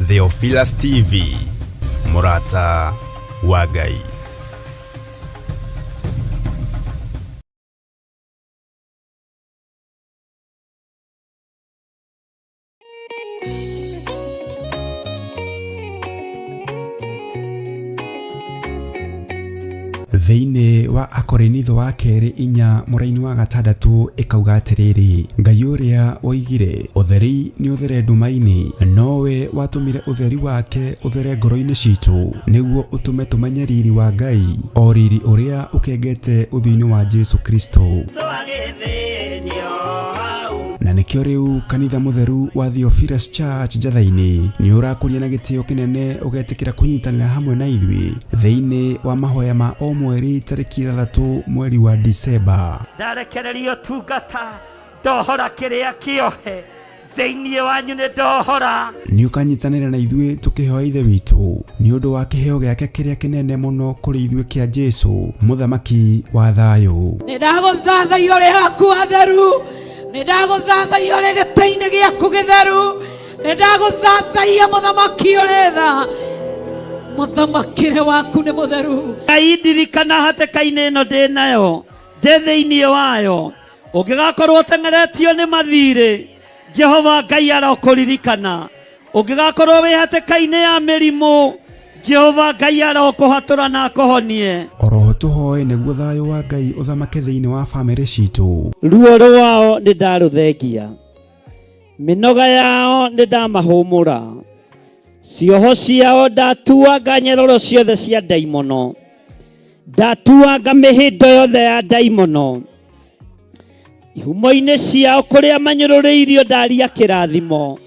Theophilus TV, mũrata wa Ngai. Thĩinĩ wa Akorinitho wa kerĩ 4 mũraini wa 6 ĩkauga atĩrĩrĩ, Ngai ũrĩa woigire ũtheri nĩ ũthere nduma-inĩ, nowe watũmire ũtheri wake ũthere ngoro-inĩ citũ, nĩguo ũtũme tũmenye riri wa Ngai, o riri ũrĩa ũkengete ũthiũ-inĩ wa Jesu Kristo. Na nĩkĩo rĩu kanitha mũtheru wa Theophilus Church Njatha-inĩ nĩ ũrakũria na gĩtĩo kĩnene ũgetĩkĩra kũnyitanĩra hamwe na ithuĩ thĩinĩ wa mahoya ma o mweri tarĩki 6 mweri wa Disemba. Ndarekereria ũtungata, ndohora kĩrĩa kĩohe thĩinĩ wanyu, nĩ ndohora. Nĩ ũkanyitanĩra na ithuĩ tũkĩhoya Ithe witũ nĩ ũndũ wa kĩheo gĩake kĩrĩa kĩnene mũno kũrĩ ithuĩ kĩa Jesu, mũthamaki wa thayũ. Nĩ ndagũthathaiya ũrĩ haku hatheru, nĩ ndagũthathaiya ũrĩ gĩtĩ-inĩ gĩaku gĩtheru, nĩ ndagũthathaiya mũthamaki ũrĩ tha, mũthamakĩre waku nĩ mũtheru. Ngai ndirikana hatĩka-inĩ ĩno ndĩ nayo, ndĩ thĩinĩ wayo, ũngĩgakorwo ũteng'eretio nĩ mathirĩ, Jehova Ngai arokũririkana. Ũngĩgakorwo wĩ hatĩka-inĩ ya mĩrimũ, Jehova Ngai arokũhatũra na akũhonie. Oroho tũhoe nĩguo thayũ wa Ngai ũthamake thĩinĩ wa famĩlĩ citũ. Ruo rwao nĩ ndarũthengia, mĩnoga yao nĩ ndamahũmũra, cioho ciao ndatuanga nyororo ciothe cia ndaimono, ndatuanga mĩhĩndo yothe ya ndaimono, ihumo-inĩ ciao kũrĩa manyũrũrĩirio ndaria kĩrathimo,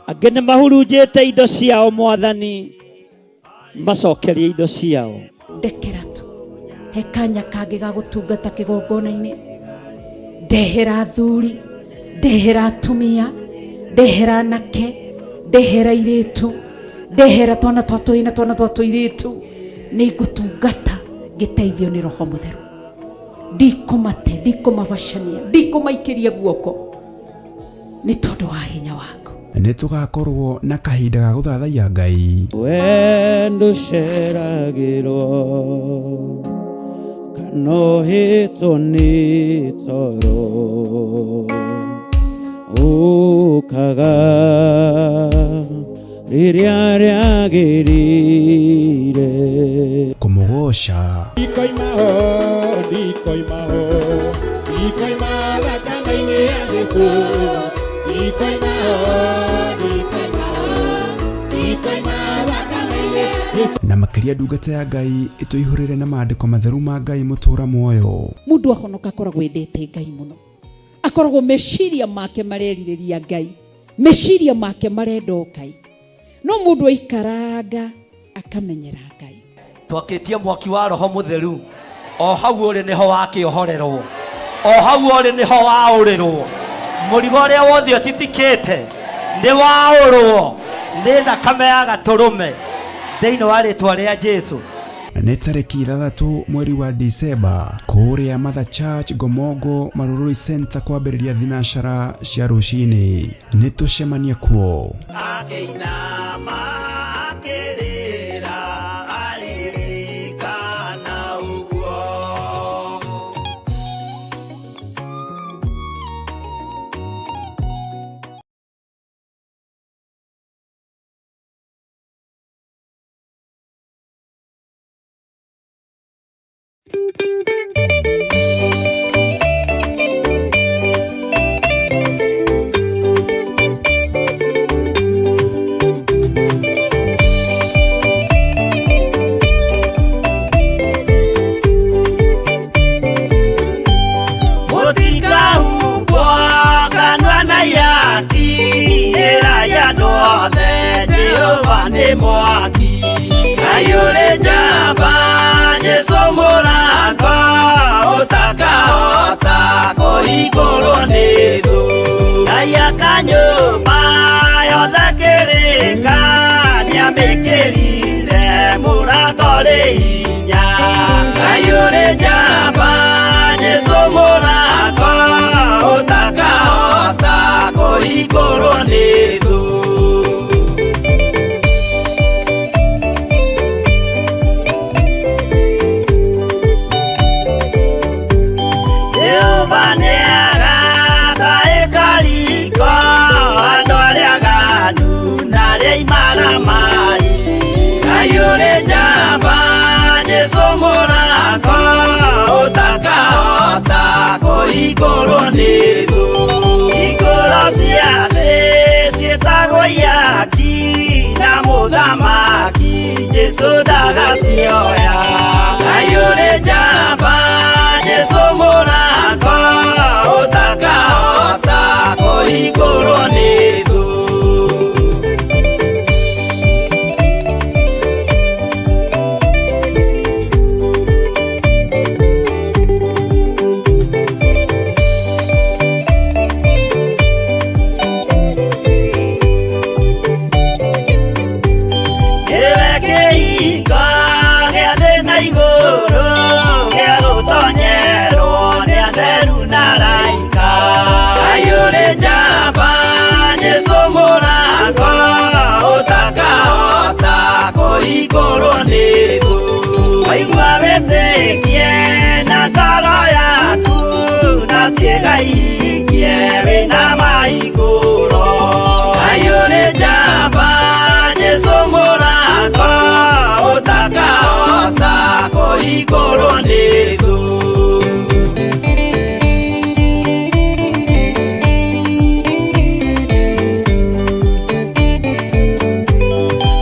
angĩ nĩ mahurunjĩte indo ciao, Mwathani macokerie indo ciao. Ndekera tu he kanya kangĩ ga gũtungata kĩgongona-inĩ, ndehera athuri, ndehera atumia, ndehera anake, ndehera airĩtu, ndehera twana twa tũhĩĩ na twana twa tũirĩtu, nĩ ngũtungata ngĩteithio nĩ Roho Mũtheru. Ndikũmate, ndikũmabacania, ndikũmaikĩria guoko nĩ tondũ wa hinya waku. Nĩ tũgakorwo na kahinda ga gũthathaiya Ngai. We ndũceragĩrwo kana ũhĩtwo nĩ toro, ũkaga rĩrĩa rĩagĩrĩire. Kũmũgoca. Ndikoima ho, ndikoima ho, ndikoima thakame-inĩ ya Jesũ. Ndikoima ho, ndikoima ho, ndikoima thakame-inĩ ya Jesũ. Na makĩria ndungata ya Ngai ĩtũihũrĩre na maandĩko matheru ma Ngai mũtũra muoyo. Mũndũ ahonoka akoragwo endete Ngai mũno, akoragwo meciria make marerirĩria Ngai, meciria make marenda o Ngai. No mũndũ aikaranga akamenyera Ngai. Twakĩtie mwaki wa Roho Mũtheru, o hau ũrĩ nĩho wakĩohorerwo, o hau ũrĩ nĩho waũrĩrwo. Mũrigo ũrĩa wothe ũtitikĩte nĩ waũrwo nĩ thakame ya Gatũrũme thĩinĩ wa rĩtwa rĩa Jesu. Nĩ tarĩki 6 mweri wa Disemba kũrĩa Mother Church Ngomongo Marurui Center kwambĩrĩria thinacara cia rũcinĩ. Nĩ tũcemanie kuo. Akĩinama akĩrĩra aririkana ũguo. Mũtikahumbwo kanua na ihaki, ĩrai andũ othe Jehova nĩ mwaki. Ngai ũrĩ njamba, Jesũ mũrango, ũtakahota kũhingũrwo nĩ thũ. Ngai aka nyũmba yothe kĩrĩka, nĩamĩkĩrire mũrango rĩ hinya. Ngai ũrĩ njamba, Jesũ mũrango, ũtakahota kũhingũrwo nĩ thũ. mũnyamari. Ngai ũrĩ njamba, Jesũ mũrango ũtakahota kũhingũrwo nĩ thũ. Hingũro cia thĩ ciĩtagwo ihaki na mũthamaki Jesũ ndagacioya. Ngai ũrĩ njamba, Jesũ mũrango ũtakahota kũhingũrwo nĩ thũ. Nĩwe kĩhingo gĩa thĩ na igũrũ gĩa gũtonyerwo nĩ atheru na araika. Ngai ũrĩ njamba, Jesũ mũrango ũtakahota kũhingũrwo nĩ thũ. Waigua wĩtĩkie na ngoro yaku na ciĩga ihingie wĩna mahingũro. Ngai ũrĩ njamba, Jesũ mũrango ũtakahota kũhingũrwo nĩ thũ.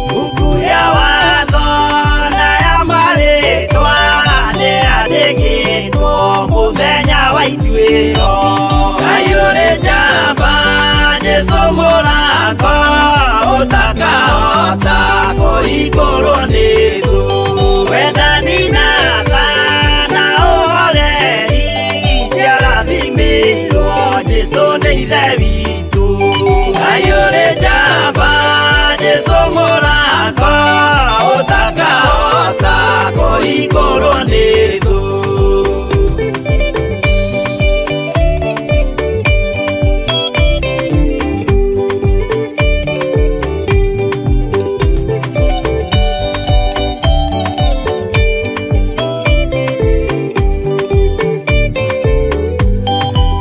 Buku ya watho na ya marĩtwa nĩyandĩkĩtwo mũthenya wa ituĩro. Ngai ũrĩ njamba, Jesũ mũrango ũtakahota kũhingũrwo nĩ thũ. Wendani na tha na ũhoreri ciarathimĩirwo Jesũ nĩ Ithe witũ. Ngai ũrĩ njamba, Jesũ mũrango ũtakahota kũhingũrwo nĩ thũ.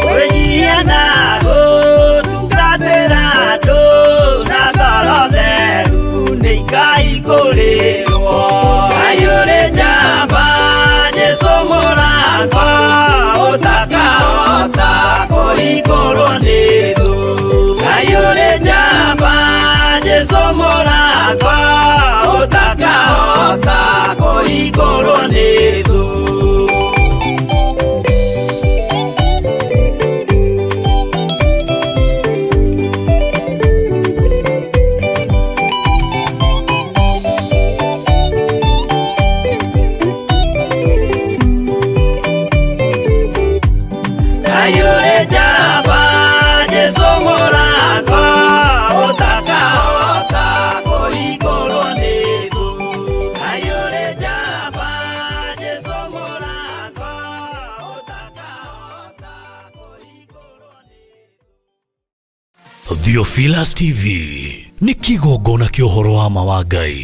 Kwĩnyihia na gũtungatĩra andũ na ngoro theru nĩ ikaihingũrĩrwo. Ngai ũrĩ njamba, Jesũ mũrango ũtakahota kũhingũrwo nĩ thũ. Ngai ũrĩ njamba, Jesũ mũrango ũtakahota kũhingũrwo nĩ thũ. Ngai ũrĩ njamba, Jesũ mũrango ũtakahota kũhingũrwo nĩ thũ. Ngai ũrĩ njamba, Jesũ mũrango ũtakahota kũhingũrwo nĩ thũ. Theophilus TV nĩ kĩgongona kĩa ũhoro wa ma wa Ngai.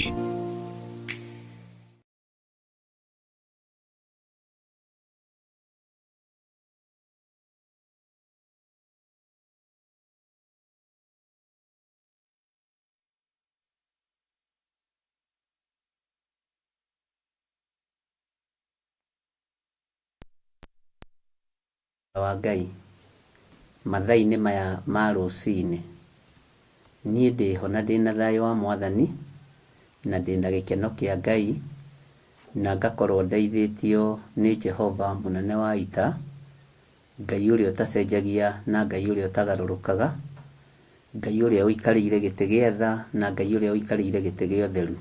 Wa Ngai mathaa-inĩ maya ma rũcinĩ, niĩ ndĩho na ndĩna thayũ wa Mwathani, na ndĩna gĩkeno kĩa Ngai, na ngakorwo ndeithĩtio nĩ Jehova mũnene wa ita, Ngai ũrĩa ũtacenjagia na Ngai ũrĩa ũtagarũrũkaga, Ngai ũrĩa ũikarĩire gĩtĩ gĩa tha na Ngai ũrĩa ũikarĩire gĩtĩ gĩa ũtheru.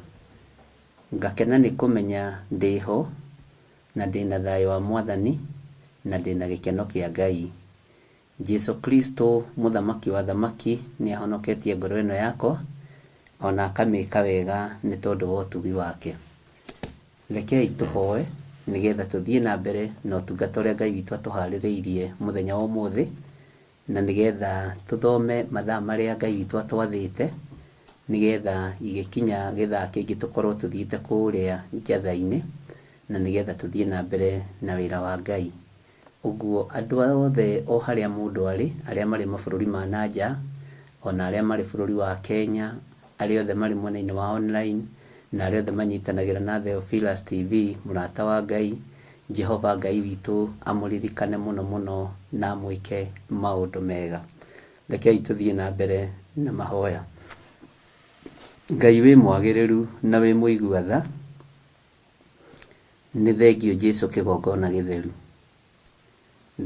Ngakena nĩ kũmenya ndĩho na ndĩna thayũ wa Mwathani na ndĩna gĩkeno kĩa Ngai. Jesu Kristo mũthamaki wa athamaki nĩ ahonoketie ngoro ĩno yakwa ona akamĩka wega nĩ tondũ wa ũtugi wake. Rekei tũhoe nĩgetha tũthiĩ na mbere na ũtungata ũrĩa Ngai witũ atũharĩrĩirie mũthenya wa ũmũthĩ, na nĩgetha tũthome mathaa marĩa Ngai witũ atwathĩte, nĩgetha igĩkinya gĩthaa kĩngĩ tũkorwo tũthiĩte kũrĩa njatha-inĩ, na nĩgetha tũthiĩ na mbere na wĩra wa Ngai. Ũguo andũ othe o harĩa mũndũ arĩ, arĩa marĩ mabũrũri ma na nja, ona arĩa marĩ bũrũri wa Kenya, Arĩa othe marĩ mwena-inĩ wa online, na arĩa othe manyitanagĩra na Theophilus TV, mũrata wa Ngai, Jehova Ngai witũ amũririkane mũno mũno na amwĩke maũndũ mega. Rekei tũthiĩ na mbere na mahoya. Ngai wĩ mwagĩrĩru na wĩ mũigua tha, nĩ thengiũ Jesu kĩgongona gĩtheru.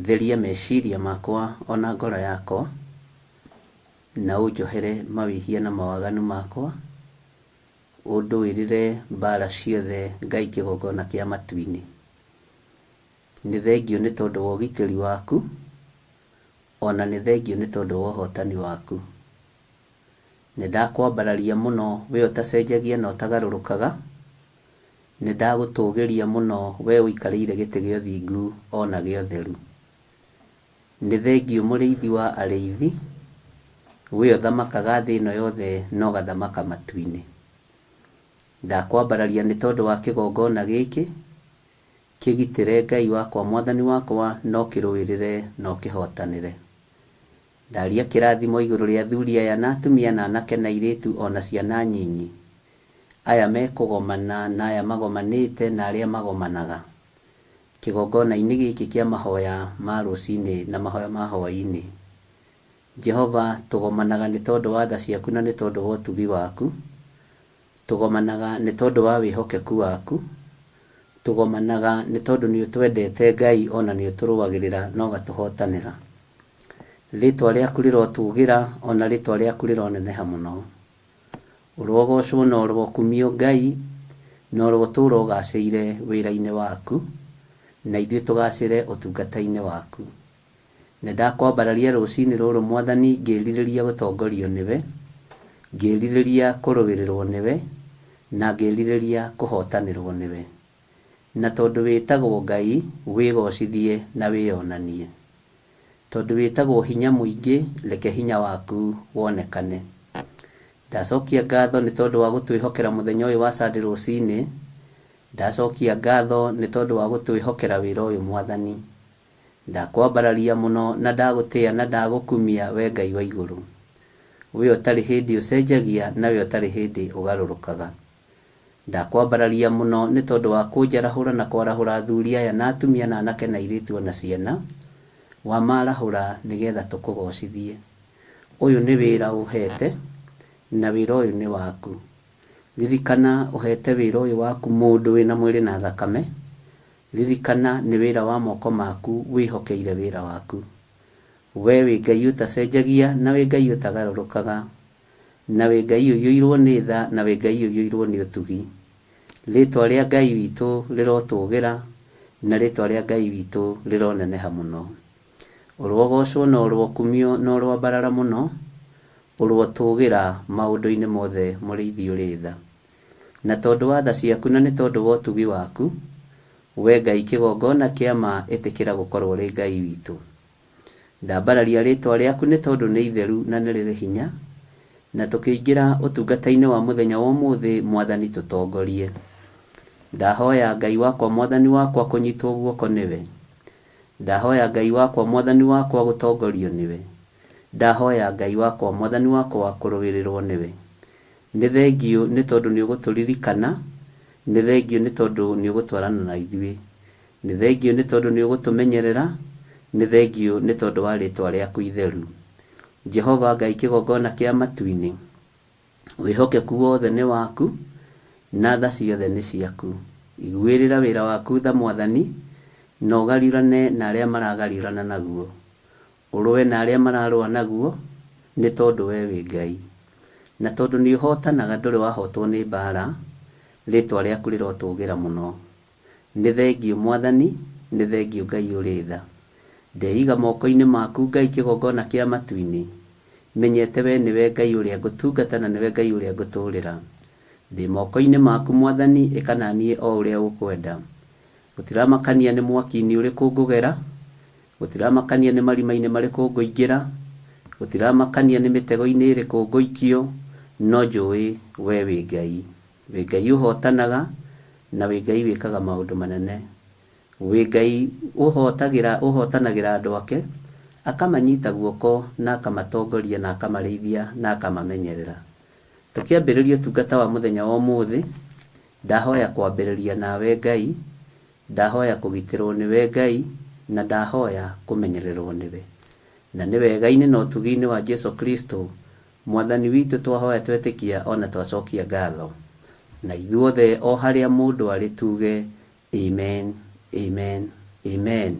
Theria meciria makwa ona ngoro yakwa, na ũnjohere mawĩhia na mawaganu makwa, ũndũĩrĩre mbara ciothe Ngai kĩgongona kĩa matu-inĩ. Nĩ thengiũ nĩ tondũ wa ũgitĩri waku, ona nĩ thengiũ nĩ tondũ wa ũhotani waku. Nĩ ndakwambararia mũno we ũtacenjagia na ũtagarũrũkaga, nĩ ndagũtũgĩria mũno we ũikarĩire gĩtĩ gĩa ũthingu ona gĩa ũtheru. Nĩ thengiũ mũrĩithi wa arĩithi, we ũthamakaga thĩ ĩno yothe na ũgathamaka matu-inĩ. Ndakwambararia nĩ tondũ wa kĩgongona gĩkĩ, kĩgitĩre Ngai wakwa mwathani wakwa na ũkĩrũĩrĩre na ũkĩhotanĩre. Ndaria kĩrathimo igũrũ rĩa athuri aya na atumia na anake na airĩtu o na ciana nyinyi, aya mekũgomana na aya magomanĩte na arĩa magomanaga, kĩgongona-inĩ gĩkĩ kĩa mahoya ma rũcinĩ na mahoya ma hwaĩ-inĩ. Jehova, tũgomanaga nĩ tondũ wa tha ciaku na nĩ tondũ wa ũtugi waku. Tũgomanaga nĩ tondũ wa wĩhokeku waku. Tũgomanaga nĩ tondũ nĩ ũtwendete Ngai o na nĩ ũtũrũagĩrĩra na ũgatũhotanĩra. Rĩtwa rĩaku rĩrotũgĩra o na rĩtwa rĩaku rĩroneneha mũno. Ũrogocwo na ũrokumio Ngai, na ũrotũũra ũgacĩire wĩra-inĩ waku, na ithuĩ tũgacĩre ũtungata-inĩ waku. Nĩ ndakwambararia rũcinĩ rũrũ Mwathani ngĩrirĩria gũtongorio nĩwe, ngĩrirĩria kũrũĩrĩrwo nĩwe, na ngĩrirĩria kũhotanĩrwo nĩwe. Na tondũ wĩtagwo Ngai, wĩgocithie na wĩyonanie. Tondũ wĩtagwo hinya mũingĩ, reke hinya waku wonekane. Ndacokia ngatho nĩ tondũ wa gũtwĩhokera mũthenya ũyũ wa Sunday rũcinĩ. Ndacokia ngatho nĩ tondũ wa gũtwĩhokera wĩra ũyũ Mwathani. Ndakwambararia mũno na ndagũtĩa na ndagũkumia we Ngai wa igũrũ. We ũtarĩ hĩndĩ ũcenjagia na we ũtarĩ hĩndĩ ũgarũrũkaga. Ndakwambararia mũno nĩ tondũ wa kũnjarahũra na kwarahũra athuri aya na atumia na anake na airĩtu o na ciana, wamarahũra nĩ getha tũkũgocithie. Ũyũ nĩ wĩra ũhete, na wĩra ũyũ nĩ waku. Ririkana ũhete wĩra ũyũ waku mũndũ wĩna mwĩrĩ na thakame. Ririkana nĩ wĩra wa moko maku wĩhokeire wĩra waku. We wĩ Ngai ũtacenjagia na wĩ Ngai ũtagarũrũkaga. Na wĩ Ngai ũiyũirwo nĩ tha na wĩ Ngai ũiyũirwo nĩ ũtugi. Rĩtwa rĩa Ngai witũ rĩrotũgĩra na rĩtwa rĩa Ngai witũ rĩroneneha mũno. Ũrogocwo na ũrokumio na ũroambarara mũno, ũrotũgĩra maũndũ-inĩ mothe mũrĩithi ũrĩ tha. Na tondũ wa tha ciaku na nĩ tondũ wa ũtugi waku, we Ngai kĩgongona kĩa ma ĩtĩkĩra gũkorwo ũrĩ Ngai witũ. Ndambararia rĩtwa rĩaku nĩ tondũ nĩ itheru na nĩ rĩrĩ hinya, na tũkĩingĩra ũtungata-inĩ wa mũthenya wa ũmũthĩ, Mwathani tũtongorie. Ndahoya Ngai wakwa Mwathani wakwa kũnyitwo guoko nĩwe. Ndahoya Ngai wakwa Mwathani wakwa gũtongorio nĩwe. Ndahoya Ngai wakwa Mwathani wakwa kũrũĩrĩrwo nĩwe. Nĩ thengiũ nĩ tondũ nĩ ũgũtũririkana, nĩ thengiũ nĩ tondũ nĩ ũgũtwarana na ithuĩ. Nĩ thengiũ nĩ tondũ nĩ ũgũtũmenyerera, nĩ thengiũ nĩ tondũ wa rĩtwa rĩaku itheru. Jehova Ngai kĩgongona kĩa matu-inĩ, wĩhokeku wothe nĩ waku, na tha ciothe nĩ ciaku. Iguĩrĩra wĩra waku tha Mwathani, na ũgariũrane na arĩa maragariũrana naguo. Ũrũe na arĩa mararũa naguo, nĩ tondũ wee wĩ Ngai. Na tondũ nĩ ũhootanaga ndũrĩ wahotwo nĩ mbaara, rĩtwa rĩaku rĩrotũgĩra mũno. Nĩ thengiũ Mwathani, nĩ thengiũ Ngai ũrĩ tha. Ndeiga moko-inĩ maku Ngai kĩgongona kĩa matu-inĩ, menyete wee nĩwe Ngai ũrĩa ngũtungata na nĩwe Ngai ũrĩa ngũtũrĩra. Ndĩ moko-inĩ maku Mwathani ĩka na niĩ o ũrĩa ũkwenda. Gũtiramakania nĩ mwaki-inĩ ũrĩkũ ngũgera, gũtiramakania nĩ marima-inĩ marĩkũ ngũingĩra, gũtiramakania nĩ mĩtego-inĩ ĩrĩkũ ngũikio, no njũĩ wee wĩ Ngai. Wĩ Ngai ũhotanaga, na wĩ Ngai wĩkaga maũndũ manene. Wĩ Ngai ũhotagĩra, ũhotanagĩra andũ ake, akamanyita guoko na akamatongoria na akamarĩithia na akamamenyerera. Tũkĩambĩrĩria ũtungata wa mũthenya wa ũmũthĩ, ndahoya kwambĩrĩria nawe Ngai, ndahoya kũgitĩrwo nĩwe Ngai, na ndahoya kũmenyererwo nĩwe. Na nĩ wega-inĩ na ũtugi-inĩ wa Jesu Kristo, Mwathani witũ twahoya twetĩkia ona twacokia ngatho. Na ithuothe o harĩa mũndũ arĩ tuge amen, amen, amen.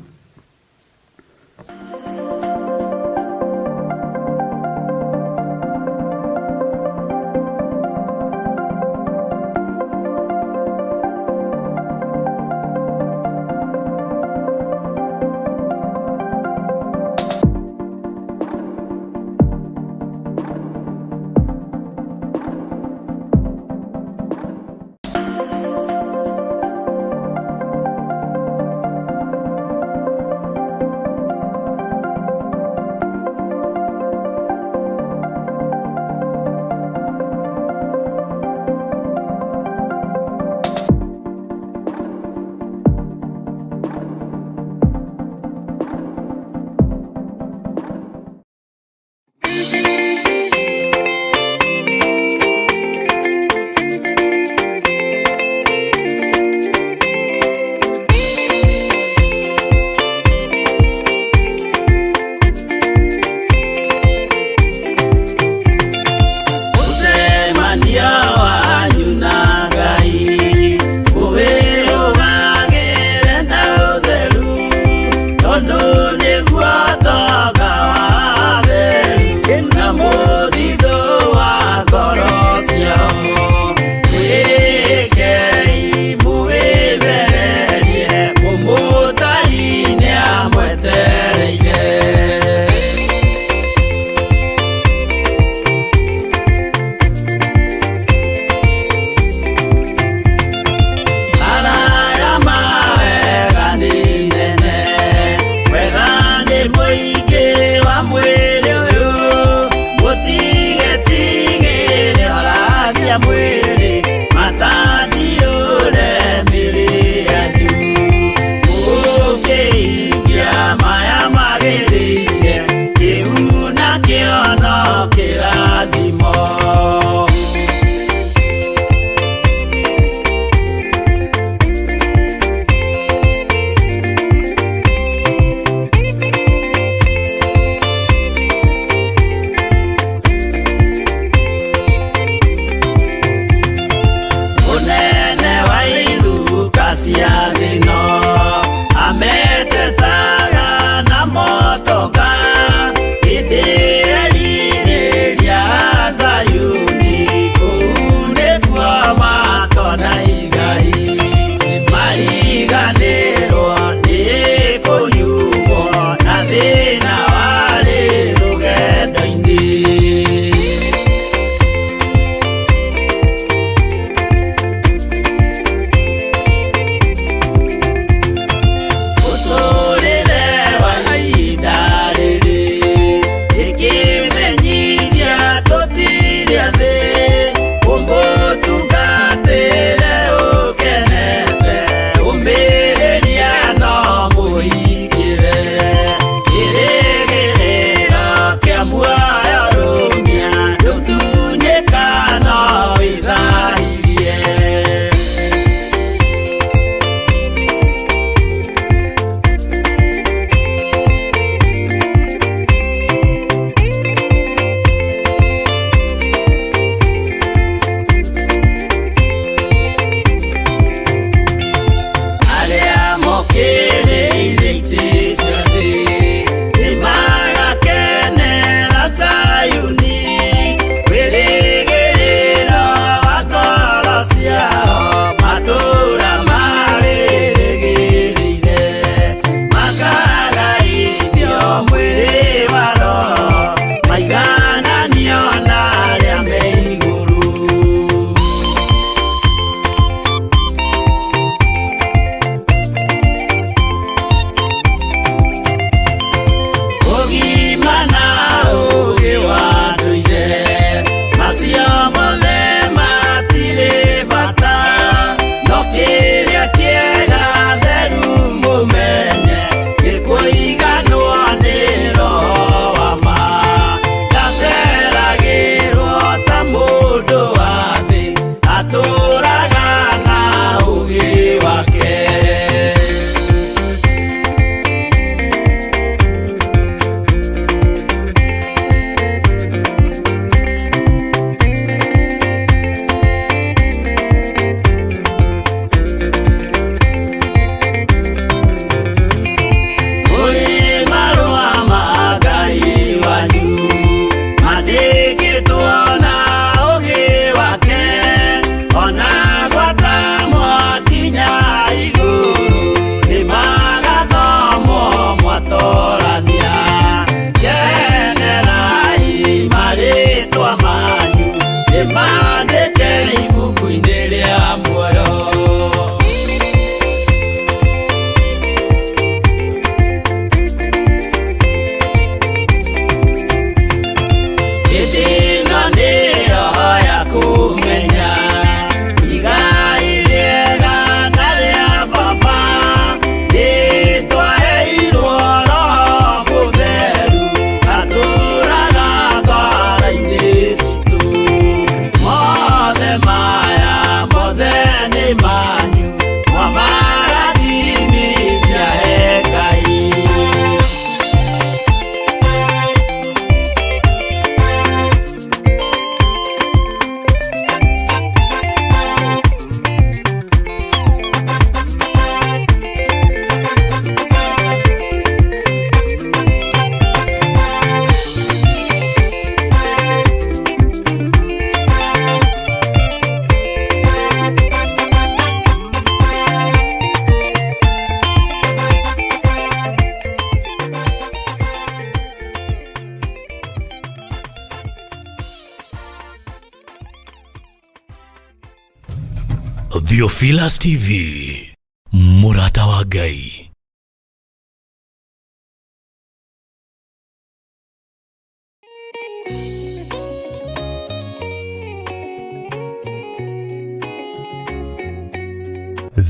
Theophilus TV, mũrata wa Ngai.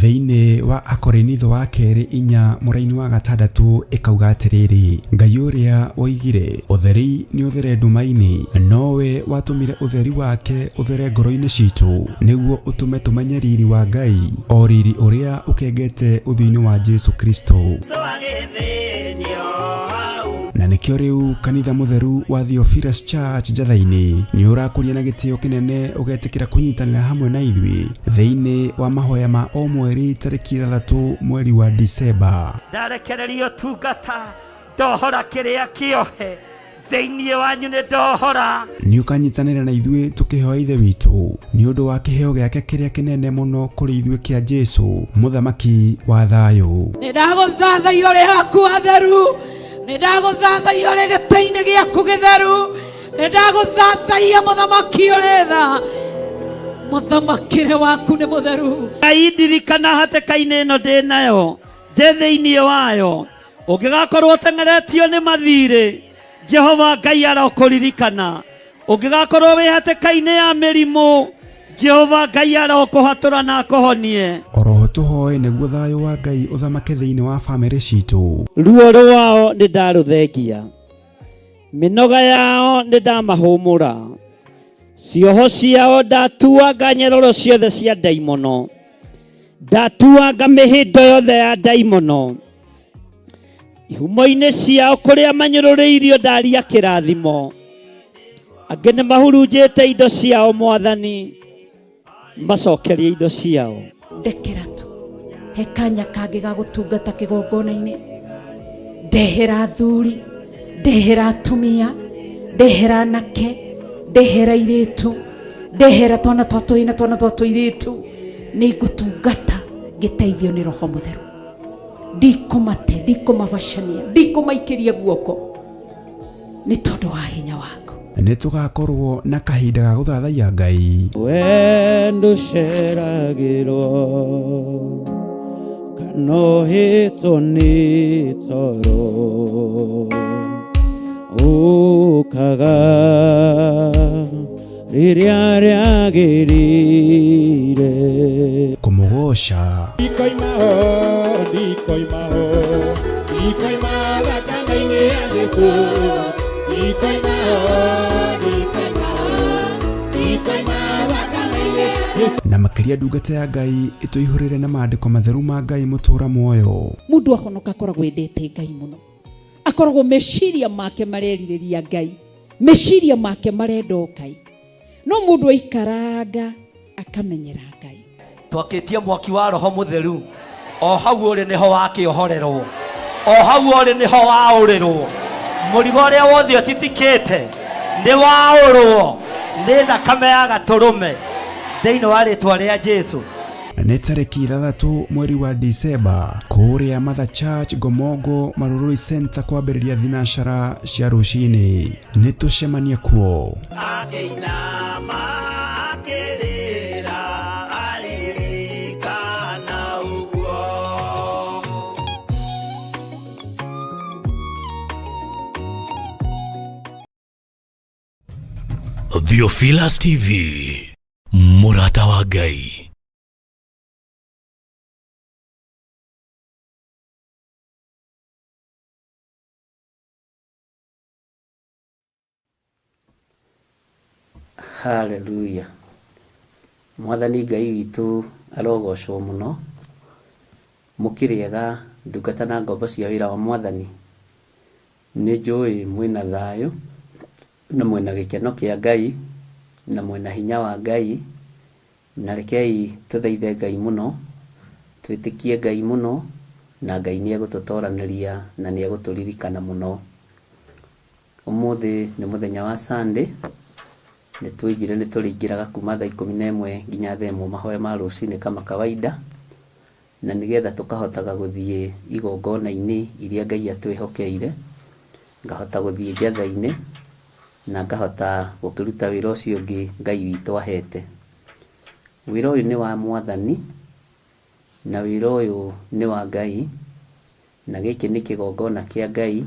Thĩinĩ wa Akorinitho wa kerĩ inya mũraini wa gatandatũ ĩkauga atĩrĩrĩ, Ngai ũrĩa woigire ũtheri nĩ ũthere nduma-inĩ, nowe watũmire ũtheri wake ũthere ngoro-inĩ citũ, nĩguo ũtũme tũmenye riri wa Ngai, o riri ũrĩa ũkengete ũthiũ-inĩ wa Jesu Kristo. Na nĩkĩo rĩu kanitha mũtheru wa Theophilus Church Njatha-inĩ nĩ ũrakũria na gĩtĩo kĩnene ũgetĩkĩra kũnyitanĩra hamwe na ithuĩ thĩinĩ wa mahoya ma o mweri tarĩki 6 mweri wa Disemba. Ndarekereria ũtungata, ndohora kĩrĩa kĩohe thĩinĩ wanyu, nĩ ndohora. Nĩ ũkanyitanĩra na ithuĩ tũkĩhoya Ithe witũ nĩ ũndũ wa kĩheo gĩake kĩrĩa kĩnene mũno kũrĩ ithuĩ kĩa Jesu, mũthamaki wa thayũ. Nĩ ndagũthathaiya ũrĩ haku hatheru, nĩ ndagũthathaiya ũrĩ gĩtĩ-inĩ gĩaku gĩtheru, nĩ ndagũthathaiya mũthamaki ũrĩ tha, mũthamakĩre waku nĩ mũtheru. Ngai ndirikana hatĩka-inĩ ĩno ndĩ nayo, ndĩ thĩinĩ wayo, ũngĩgakorwo ũteng'eretio nĩ mathirĩ, Jehova Ngai arokũririkana. Ũngĩgakorwo wĩ hatĩka-inĩ ya mĩrimũ, Jehova Ngai arokũhatũra na akũhonie. Oroho tũhoe nĩguo thayũ wa Ngai ũthamake thĩinĩ wa famĩlĩ citũ. Ruo rwao nĩ ndarũthengia, mĩnoga yao nĩ ndamahũmũra, cioho ciao ndatuanga nyeroro ciothe cia ndaimono, ndatuanga mĩhĩndo yothe ya ndaimono, ihumo-inĩ ciao kũrĩa manyũrũrĩirio ndaria kĩrathimo, angĩ nĩ mahurunjĩte indo ciao, Mwathani macokerie indo ciao. Ndekera tu, he kanya kangĩ ga gũtungata kĩgongona-inĩ, ndehera athuri, ndehera atumia, ndehera anake, ndehera airĩtu, ndehera twana twa tũhĩĩ na twana twa tũirĩtu, nĩ ngũtungata ngĩteithio nĩ Roho Mũtheru. Ndikũmate, ndikũmabacania, ndikũmaikĩria guoko nĩ tondũ wa hinya waku. Nĩ tũgakorwo na kahinda ga gũthathaiya Ngai. We ndũceragĩrwo kana ũhĩtwo nĩ toro, ũkaga rĩrĩa rĩagĩrĩire. Kũmũgoca. Ndikoima ho, ndikoima ho, ndikoima thakame-inĩ ya Jesũ. Ndikoima ho, ndikoima ho, ndikoima thakame-inĩ ya Jesũ. Na makĩria ndungata ya Ngai ĩtũihũrĩre na maandĩko matheru ma Ngai mũtũra muoyo. Mũndũ ahonoka akoragwo endete Ngai mũno, akoragwo meciria make marerirĩria Ngai, meciria make marenda o Ngai. No mũndũ aikaranga akamenyera Ngai. Twakĩtie mwaki wa Roho Mũtheru, o hau ũrĩ nĩho wakĩohorerwo, o hau ũrĩ nĩho waũrĩrwo. Mũrigo ũrĩa wothe ũtitikĩte nĩ waũrwo nĩ thakame ya Gatũrũme thĩinĩ wa rĩtwa rĩa Jesu. Nĩ tarĩki 6 mweri wa Disemba kũrĩa Mother Church Ngomongo Marurui Center kwambĩrĩria thinacara cia rũcinĩ. Nĩ tũcemanie kuo. Akĩinama akĩrĩra aririkana ũguo. Theophilus TV, mũrata wa Ngai. Hallelujah. Mwathani Ngai witũ arogocwo mũno. Mũkĩrĩega ndungata na ngombo cia wĩra wa Mwathani. Nĩ njũĩ mwĩna thayũ na mwĩna gĩkeno kĩa Ngai na mwĩna hinya wa Ngai. Na rekei tũthaithe Ngai mũno, twĩtĩkie Ngai mũno, na Ngai nĩ egũtũtoranĩria na nĩ egũtũririkana mũno. Ũmũthĩ nĩ mũthenya wa Sunday, nĩ twoigire nĩ tũrĩingĩraga kuma thaa 11 nginya thaa 1 mahoya ma rũcinĩ kama kawaida, na nĩgetha tũkahotaga gũthiĩ igongona-inĩ iria Ngai atwĩhokeire, ngahota gũthiĩ njatha-inĩ, na ngahota gũkĩruta wĩra ũcio ũngĩ Ngai witũ ahete. Wĩra ũyũ nĩ wa Mwathani, na wĩra ũyũ nĩ wa Ngai, na gĩkĩ nĩ kĩgongona kĩa Ngai,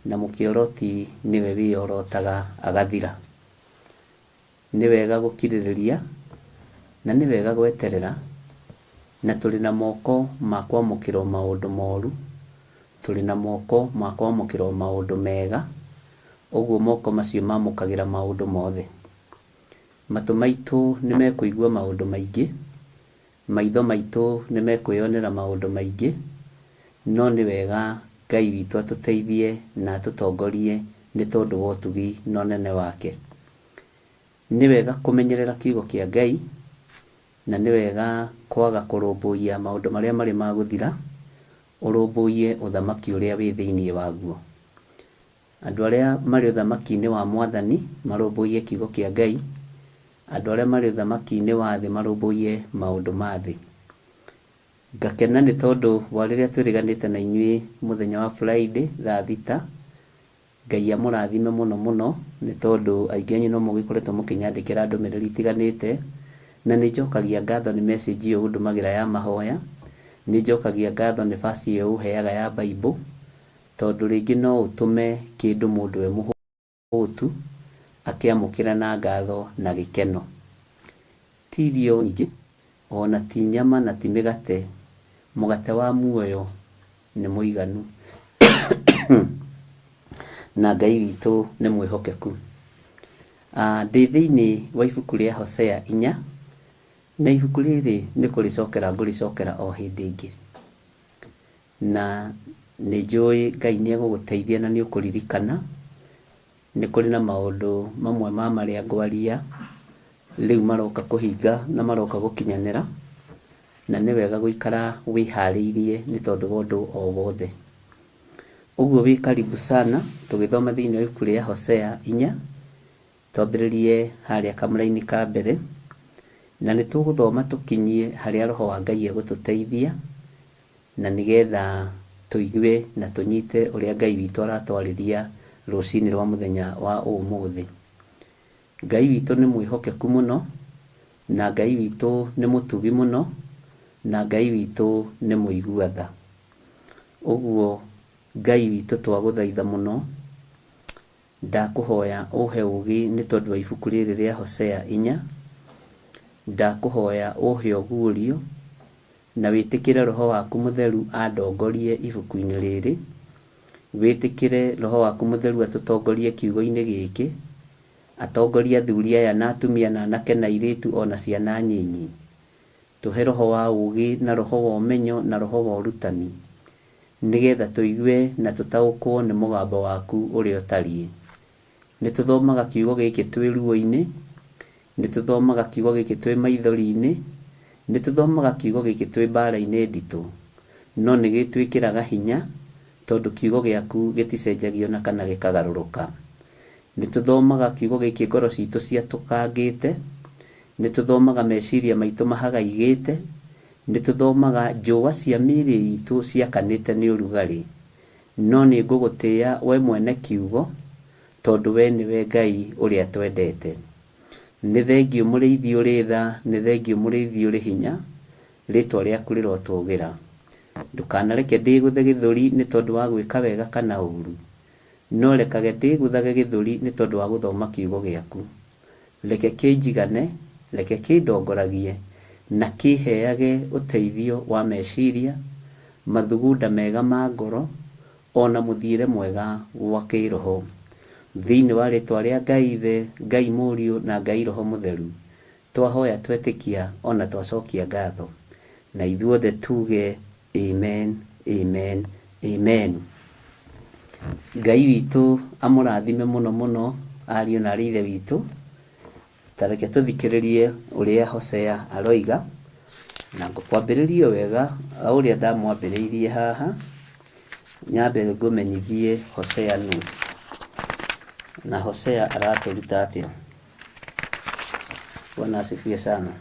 na mũkĩoroti nĩwe wĩyorotaga agathira. Nĩ wega gũkirĩrĩria, na nĩ wega gweterera, na tũrĩ na moko ma kwamũkĩra o maũndũ moru, tũrĩ na moko ma kwamũkĩra o maũndũ mega, ũguo moko macio mamũkagĩra maũndũ mothe. Matũ maitũ nĩ mekũigua maũndũ maingĩ, maitho maitũ nĩ mekwĩyonera maũndũ maingĩ, no nĩ wega Ngai witũ atũteithie na atũtongorie nĩ tondũ wa ũtugi na ũnene wake. Nĩ wega kũmenyerera kiugo kĩa Ngai, na nĩ wega kwaga kũrũmbũiya maũndũ marĩa marĩ ma gũthira, ũrũmbũiye ũthamaki ũrĩa wĩ thĩinĩ waguo. Andũ arĩa marĩ ũthamaki-inĩ wa Mwathani marũmbũiye kiugo kĩa Ngai, andũ arĩa marĩ ũthamaki-inĩ wa thĩ marũmbũiye maũndũ ma thĩ. Ngakena nĩ tondũ wa rĩrĩa twĩrĩganĩte na inyuĩ mũthenya wa Friday thaa thita, Ngai amũrathime mũno mũno nĩ tondũ aingĩ anyu no mũgĩkoretwo mũkĩnyandĩkĩra ndũmĩrĩri itiganĩte, na nĩ njokagia ngatho nĩ message ĩyo ũndũmagĩra ya mahoya, nĩ njokagia ngatho nĩ verse ĩyo ũheaga ya Bible, tondũ rĩngĩ no ũtũme kĩndũ mũndũ e mũhũtu akĩamũkĩra na ngatho na gĩkeno. Ti irio nyingĩ, o na ti nyama na ti mĩgate, mũgate wa muoyo nĩ mũiganu. Na Ngai witũ nĩ mwĩhokeku. Ndĩ thĩinĩ wa ibuku rĩa Hosea inya, na ibuku rĩrĩ nĩ kũrĩcokera ngũrĩcokera o hĩndĩ ĩngĩ. Na nĩ njũĩ Ngai nĩ egũgũteithia na nĩ ũkũririkana. Nĩ kũrĩ na maũndũ mamwe ma marĩa ngwaria rĩu maroka kũhinga na maroka gũkinyanĩra, na nĩ wega gũikara wĩharĩirie nĩ tondũ wa ũndũ o wothe. Ũguo wĩ karibu sana tũgĩthoma thĩinĩ wa ibuku rĩa Hosea inya, twambĩrĩrie harĩa kamũraini ka mbere, na nĩ tũgũthoma tũkinyie harĩa Roho wa Ngai egũtũteithia, na nĩgetha tũigue na tũnyite ũrĩa Ngai witũ aratwarĩria rũcinĩ rwa mũthenya wa ũmũthĩ. Ngai witũ nĩ mwĩhokeku mũno, na Ngai witũ nĩ mũtugi mũno, na Ngai witũ nĩ mũigua tha. Ũguo Ngai witũ twagũthaitha mũno, ndakũhoya ũhe ũgĩ nĩ tondũ wa ibuku rĩrĩ rĩa Hosea inya, ndakũhoya ũhe ũguũrio, na wĩtĩkĩre Roho waku Mũtheru andongorie ibuku-inĩ rĩrĩ, wĩtĩkĩre Roho waku Mũtheru atũtongorie kiugo-inĩ gĩkĩ, atongorie athuri aya na atumia na anake na airĩtu o na ciana nyinyi. Tũhe roho wa ũũgĩ na roho wa ũmenyo na roho wa ũrutani, nĩgetha tũigue na tũtaũkwo nĩ mũgambo waku ũrĩa ũtariĩ. Nĩ tũthomaga kiugo gĩkĩ twĩ ruo-inĩ, nĩ tũthomaga kiugo gĩkĩ twĩ maithori-inĩ, nĩ tũthomaga kiugo gĩkĩ twĩ mbaara-inĩ nditũ, no nĩ gĩtwĩkĩraga hinya tondũ kiugo gĩaku gĩticenjagio na kana gĩkagarũrũka. Nĩ tũthomaga kiugo gĩkĩ ngoro citũ ciatũkangĩte, nĩ tũthomaga meciria maitũ mahagaigĩte, nĩ tũthomaga njũa cia mĩĩrĩ itũ ciakanĩte nĩ ũrugarĩ. No nĩ ngũgũtĩa we mwene kiugo, tondũ we nĩwe Ngai ũrĩa twendete. Nĩ thengiũ mũrĩithi ũrĩ tha, nĩ thengiũ mũrĩithi ũrĩ hinya, rĩtwa rĩaku rĩrotũgĩra. Ndũkanareke ndĩgũthe gĩthũri nĩ tondũ wa gwĩka wega kana ũru, no rekage ndĩgũthage gĩthũri nĩ tondũ wa gũthoma kiugo gĩaku. Reke kĩnjigane, reke kĩndongoragie, na kĩheage ũteithio wa meciria, mathugunda mega ma ngoro, o na mũthiĩre mwega wa kĩĩroho. Thĩinĩ wa rĩtwa rĩa Ngai Ithe, Ngai Mũriũ, na Ngai Roho Mũtheru, twahoya twetĩkia o na twacokia ngatho. Na ithuothe tuge Amen, amen, amen. Ngai witũ amũrathime mũno mũno ariũ na aarĩ a Ithe witũ. Ta reke tũthikĩrĩrie ũrĩa Hosea aroiga, na ngũkwambĩrĩria o wega o ũrĩa ndamwambĩrĩirie haha, nyambe ngũmenyithie Hosea nũ, na Hosea aratũruta atĩa. Bwana asifiwe sana.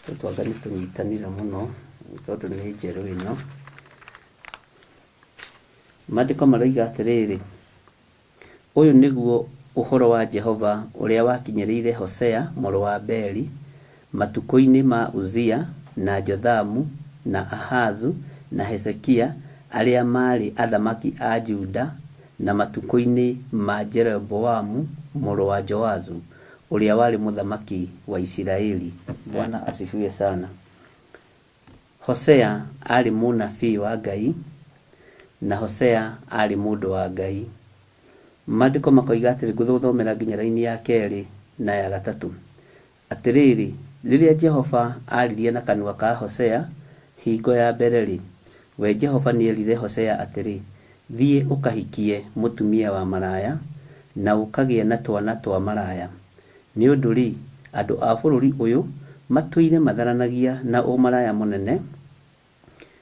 Tũtũ anga nĩ tũnyitanire mũno tondũ nĩ njerũ ĩno. Maandĩko maroiga atĩrĩrĩ, Ũyũ nĩguo ũhoro wa Jehova ũrĩa wakinyĩrĩire Hosea mũrũ wa Beeri Matukũ-inĩ ma Uzia, na Jothamu, na Ahazu, na Hezekia, arĩa maarĩ athamaki a Juda, na matukũ-inĩ ma Jeroboamu mũrũ wa Joasu, ũrĩa warĩ mũthamaki wa Isiraeli. Bwana asifiwe sana. Hosea aarĩ mũnabii wa Ngai, na Hosea aarĩ mũndũ wa Ngai. Maandĩko makoiga atĩrĩ, ngũthomera nginya raini ya kerĩ na ya gatatũ. Atĩrĩrĩ, rĩrĩa Jehova aaririe na kanua ka Hosea hingo ya mbere-rĩ, we Jehova nĩerire Hosea atĩrĩ, Thiĩ ũkahikie mũtumia wa maraya, na ũkagĩe na twana twa maraya. Nĩ ũndũ-rĩ, andũ a bũrũri ũyũ matũire matharanagia na ũmaraya mũnene,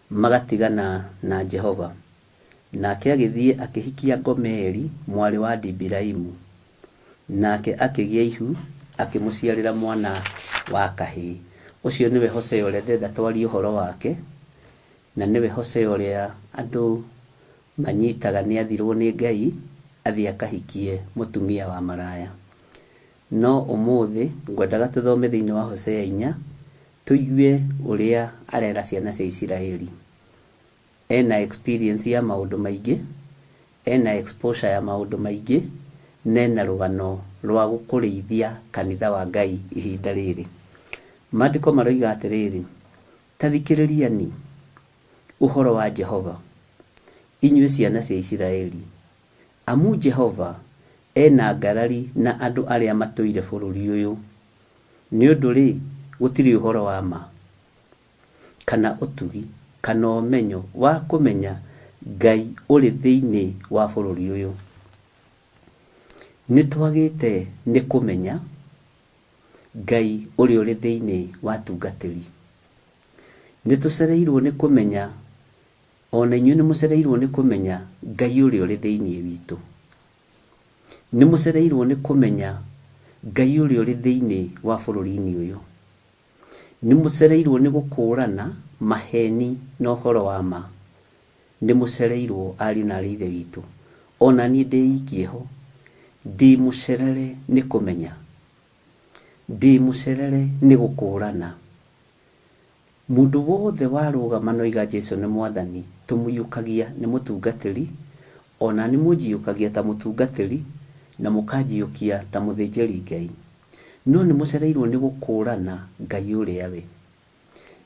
magatigana na Jehova. Nake agĩthiĩ akĩhikia Gomeri mwarĩ wa Dibilaimu, nake akĩgĩa ihu, akĩmũciarĩra mwana wa kahĩĩ. Ũcio nĩwe Hosea ũrĩa ndĩrenda twarie ũhoro wake, na nĩwe Hosea ũrĩa andũ manyitaga nĩ athirwo nĩ Ngai, athiĩ akahikie mũtumia wa maraya. No ũmũthĩ ngwendaga tũthome thĩinĩ wa Hosea inya, tũigue ũrĩa arera ciana cia Isiraeli. Ena experience ya maũndũ maingĩ, ena exposure ya maũndũ maingĩ, na ena rũgano rwa kũrĩithia kanitha wa Ngai ihinda rĩrĩ. Maandĩko maroiga atĩrĩrĩ, ta thikĩrĩriani ũhoro wa Jehova, inyuĩ ciana cia Isiraeli, amu Jehova ena ngarari na andũ arĩa matũire bũrũri ũyũ, nĩ ũndũ-rĩ, gũtirĩ ũhoro wa ma, kana ũtugi, kana ũmenyo wa kũmenya Ngai ũrĩ thĩinĩ wa bũrũri ũyũ. Nĩ twagĩte nĩ kũmenya Ngai ũrĩa ũrĩ thĩinĩ wa atungatĩri. Nĩ tũcereirwo nĩ kũmenya, o na inyuĩ nĩ mũcereirwo nĩ kũmenya Ngai ũrĩa ũrĩ thĩinĩ witũ. Nĩ mũcereirwo nĩ kũmenya Ngai ũrĩa ũrĩ thĩinĩ wa bũrũri-inĩ ũyũ. Nĩ mũcereirwo nĩ gũkũrana maheni na ũhoro wa ma. Nĩ mũcereirwo ariũ na aarĩ a Ithe witũ. O na niĩ ndĩikie ho. Ndĩ mũcerere nĩ kũmenya. Ndĩ mũcerere nĩ gũkũrana. Mũndũ wothe warũgama na oiga Jesu nĩ Mwathani, tũmũiyũkagia nĩ mũtungatĩri, o na niĩ mũnjiyũkagia ta mũtungatĩri, na mũkanjiyũkia ta mũthĩnjĩri Ngai. No nĩ mũcereirwo nĩ gũkũrana Ngai ũrĩa we.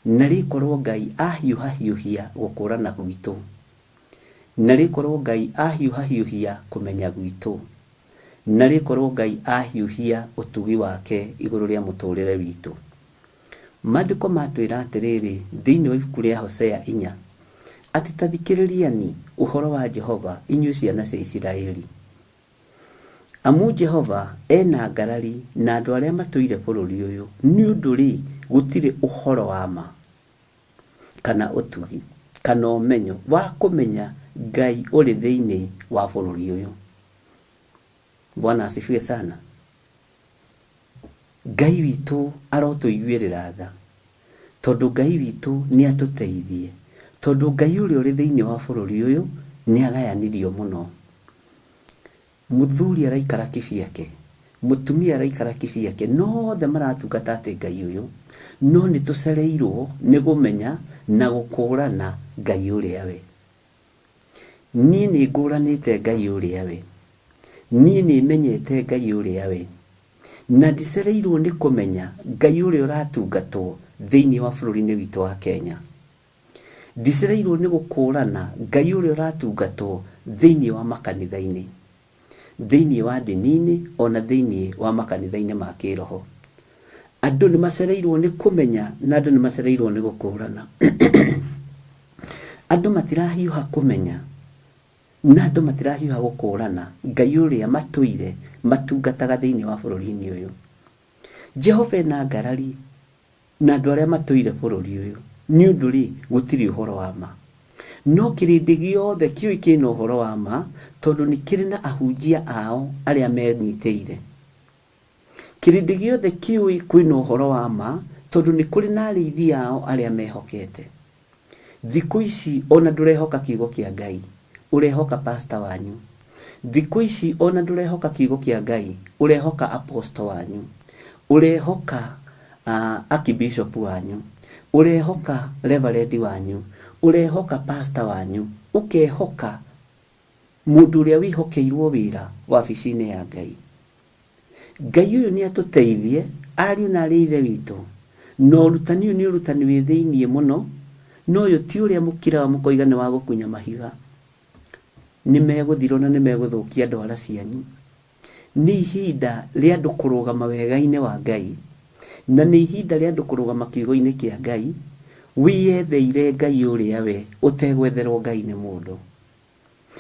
Narĩ korwo Ngai ahiũhahiũhia gũkũrana gwitũ. Narĩ korwo Ngai ahiũhahiũhia kũmenya gwitũ. Narĩ korwo Ngai ahiũhia ũtugi wake igũrũ rĩa mũtũrĩre witũ. Maandĩko matwĩra atĩrĩrĩ thĩinĩ wa ibuku rĩa Hosea inya, atĩ ta thikĩrĩriani ũhoro wa Jehova inyuĩ ciana cia Isiraeli. Amu Jehova e na ngarari na andũ arĩa matũire bũrũri ũyũ, nĩ ũndũ-rĩ, gũtirĩ ũhoro wa ma, kana ũtugi, kana ũmenyo wa kũmenya Ngai ũrĩ thĩinĩ wa bũrũri ũyũ. Bwana asifiwe sana. Ngai witũ arotũiguĩrĩra tha, tondũ Ngai witũ nĩ atũteithie, tondũ Ngai ũrĩa ũrĩ thĩinĩ wa bũrũri ũyũ nĩ agayanirio mũno. Mũthuri araikara kibiake, mũtumia araikara kibiake, no othe maratungata atĩ Ngai ũyũ, no nĩ tũcereirwo nĩ kũmenya na gũkũrana Ngai ũrĩa we. Niĩ nĩ ngũranĩte Ngai ũrĩa we. Niĩ nĩ menyete Ngai ũrĩa we. Na ndicereirwo nĩ kũmenya Ngai ũrĩa ũratungatwo thĩinĩ wa bũrũri-inĩ witũ wa Kenya. Ndicereirwo nĩ gũkũrana Ngai ũrĩa ũratungatwo thĩinĩ wa makanitha-inĩ, thĩinĩ wa ndini-inĩ ona thĩinĩ wa makanitha-inĩ ma kĩroho. Andũ nĩ macereirwo nĩ kũmenya na andũ nĩ macereirwo nĩ gũkũrana. Andũ matirahiũha kũmenya na andũ matirahiũha gũkũrana Ngai ũrĩa matũire matungataga thĩinĩ wa bũrũri-inĩ ũyũ. Jehova ena ngarari na andũ arĩa matũire bũrũri ũyũ, nĩ ũndũ-rĩ, gũtirĩ ũhoro wa ma. No kĩrĩndĩ gĩothe kĩũĩ kĩna ũhoro wa ma, tondũ nĩ kĩrĩ na ahunjia ao arĩa menyitĩire. Kĩrĩndĩ gĩothe kĩũĩ kwĩna ũhoro wa ma, tondũ nĩ kũrĩ na arĩithi ao arĩa mehokete. Thikũ ici ona ndũrehoka kiugo kĩa Ngai, ũrehoka pastor wanyu. Thikũ ici ona ndũrehoka kiugo kĩa Ngai, ũrehoka apostle wanyu. Ũrehoka Archbishop wanyu, ũrehoka reverend wanyu, ũrehoka pastor wanyu, ũkehoka mũndũ ũrĩa wĩhokeirwo wĩra wabici-inĩ ya Ngai. Ngai ũyũ nĩ atũteithie ariũ na arĩ ithe witũ, na ũrutani ũyũ nĩ ũrutani wĩ thĩiniĩ mũno, na ũyũ ti ũrĩa mũkiraga mũkoiga nĩ wa gũkunya mahiga. Nĩ megũthirwo na nĩ megũthũkia ndwara cianyu. Nĩ ihinda rĩa andũ kũrũgama wega-inĩ wa Ngai, na nĩ ihinda rĩa andũ kũrũgama kiugo-inĩ kĩa Ngai, wĩyetheire Ngai ũrĩa we, ũtegwetherwo Ngai nĩ mũndũ.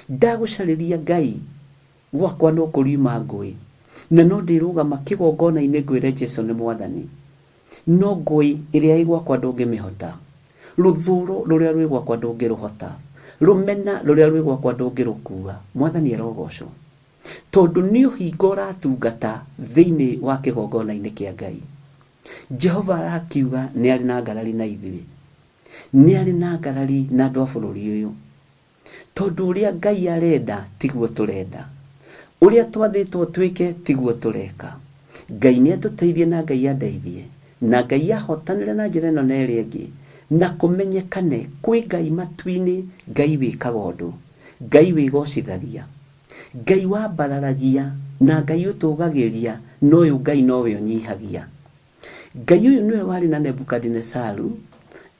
Ndagũcarĩria Ngai gwakwa no kũriuma ngũĩ, na no ndĩrũgama kĩgongona-inĩ ngwĩre Jesu nĩ Mwathani. No ngũĩ ĩrĩa ĩ gwakwa ndũngĩmĩhota, rũthũũro rũrĩa rwĩ gwakwa ndũngĩrũhota, rũmena rũrĩa rwĩ gwakwa ndũngĩrũkua. Mwathani arogocwo. Tondũ nĩ ũhinga ũratungata thĩinĩ wa kĩgongona-inĩ kĩa Ngai. Jehova arakiuga nĩ arĩ na ngarari na ithuĩ. Nĩ arĩ na ngarari na andũ a bũrũri ũyũ. Tondũ ũrĩa Ngai arenda tiguo tũrenda. Ũrĩa twathĩtwo twĩke tiguo tũreka. Ngai nĩ atũteithie na Ngai andeithie. Na Ngai ahotanĩre na njĩra ĩno na ĩrĩa ĩngĩ. Na kũmenyekane kwĩ Ngai matu-inĩ, Ngai wĩkaga ũndũ. Ngai wĩgocithagia. Ngai wambararagia na Ngai ũtũgagĩria, na ũyũ Ngai nowe ũnyihagia. Ngai ũyũ nĩwe warĩ na Nebukadinesaru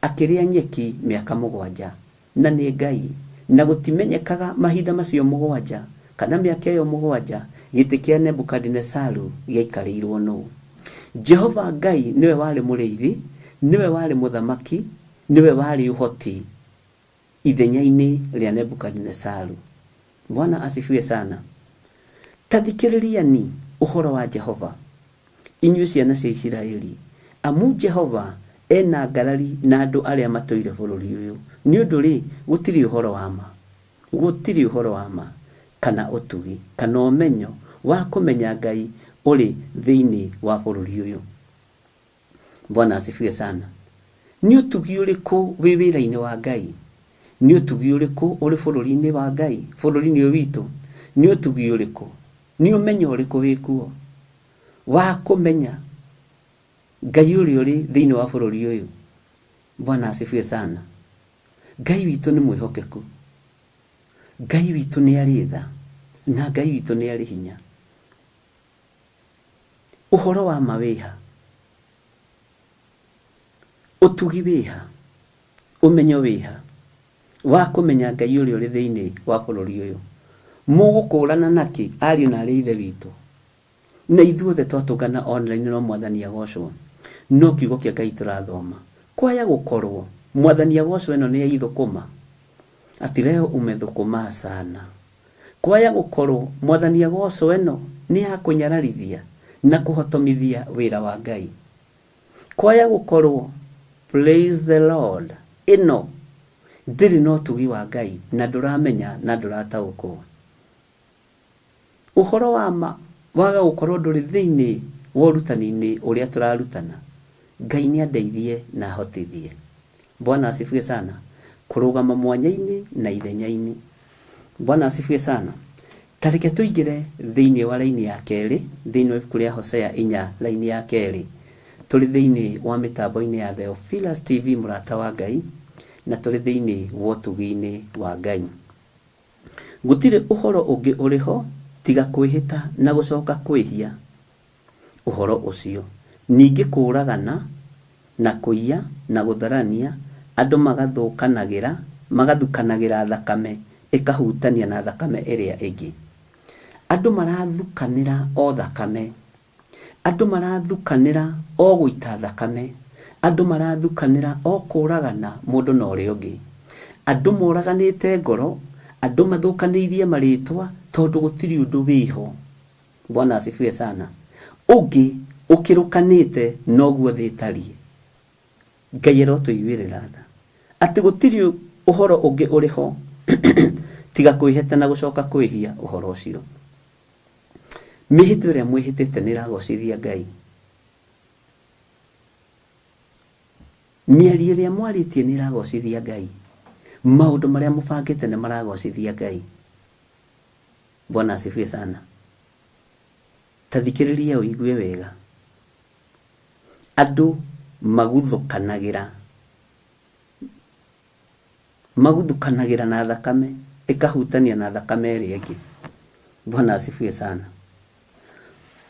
akĩrĩa nyeki mĩaka mũgwanja, na nĩ Ngai, na gũtimenyekaga mahinda macio mũgwanja kana mĩaka ĩyo mũgwanja gĩtĩ kĩa Nebukadinesaru gĩaikarĩirwo nũ. Jehova Ngai nĩwe warĩ mũrĩithi, nĩwe warĩ mũthamaki, nĩwe warĩ ũhoti. ithenya-inĩ rĩa Nebukadinesaru. Bwana asifiwe sana. Ta thikĩrĩriani ũhoro wa Jehova, inyuĩ ciana cia Isiraeli, amu Jehova e na ngarari na andũ arĩa matũire bũrũri ũyũ, nĩ ũndũ-rĩ, gũtirĩ ũhoro wa ma, gũtirĩ ũhoro wa ma, kana ũtugi, kana ũmenyo wa kũmenya Ngai ũrĩ thĩinĩ wa bũrũri ũyũ. Bwana asifiwe sana. Nĩ ũtugi ũrĩkũ wĩ wĩra-inĩ wa Ngai? Nĩ ũtugi ũrĩkũ ũrĩ bũrũri-inĩ wa Ngai, bũrũri-inĩ ũyũ witũ? Nĩ ũtugi ũrĩkũ? Nĩ ũmenyo ũrĩkũ wĩ kuo wa kũmenya Ngai ũrĩa ũrĩ thĩinĩ wa bũrũri ũyũ? Bwana asifiwe sana. Ngai witũ nĩ mwĩhokeku. Ngai witũ nĩ arĩ tha na Ngai witũ nĩ arĩ hinya. Ũhoro wa ma wĩha? Ũtugi wĩha? Ũmenyo wĩha? Wa kũmenya Ngai ũrĩa ũrĩ thĩinĩ wa bũrũri ũyũ? Mũgũkũũrana nakĩ, ariũ na aarĩ a Ithe witũ? Na ithuothe twatũngana online no Mwathani agocwo. No kiugo kĩa Ngai tũrathoma. Kwaya gũkorwo, Mwathani agocwo ĩno nĩ ya ithũkũma? Ati leo umethũkũmaa sana. Kwaya gũkorwo, Mwathani agocwo ĩno nĩ ya kũnyararithia na kũhotomithia wĩra wa Ngai. Kwaya gũkorwo, Praise the Lord, ĩno ndĩrĩ na ũtugi wa Ngai na ndũramenya na ndũrataũkwo. Ũhoro wa ma waga gũkorwo ndũrĩ thĩinĩ wa ũrutani-inĩ ũrĩa tũrarutana. Ngai nĩ andeithie na ahotithie. Bwana asifiwe sana. Kũrũgama mwanya-inĩ na ithenya-inĩ. Bwana asifiwe sana. Ta reke tũingĩre thĩinĩ wa raini ya kerĩ, thĩinĩ wa ibuku rĩa Hosea inya raini ya kerĩ. Tũrĩ thĩinĩ wa mĩtambo-inĩ ya Theophilus TV mũrata wa Ngai, na tũrĩ thĩinĩ wa ũtugi-inĩ wa Ngai. Gũtirĩ ũhoro ũngĩ ũrĩ ho tiga kwĩhĩta na gũcoka kwĩhia ũhoro ũcio, ningĩ kũũragana, na kũiya, na gũtharania, andũ magathũkanagĩra, magathukanagĩra thakame ĩkahutania na thakame ĩrĩa ĩngĩ. Andũ marathukanĩra o thakame. Andũ marathukanĩra o gũita thakame. Andũ marathukanĩra o kũũragana mũndũ na ũrĩa ũngĩ. Andũ moraganĩte ngoro, andũ mathũkanĩirie marĩtwa tondũ gũtirĩ ũndũ wĩho. Bwana asifiwe sana. Ũngĩ ũkĩrũkanĩte noguo thĩ ĩtariĩ. Ngai arotũiguĩrĩra tha. Atĩ gũtirĩ ũhoro ũngĩ ũrĩ ho tiga kwĩhĩta na gũcoka kwĩhia ũhoro ũcio. Mĩhĩtwa ĩrĩa mwĩhĩtĩte nĩ ĩragocithia Ngai? Mĩario ĩrĩa mwarĩtie nĩ ĩragocithia Ngai? Maũndũ marĩa mũbangĩte nĩ maragocithia Ngai? Bwana asifiwe sana. Ta thikĩrĩria ũigue wega. Andũ maguthũkanagĩra Maguthũkanagĩra na thakame ĩkahutania na thakame ĩrĩa ĩngĩ. Bwana asifiwe sana.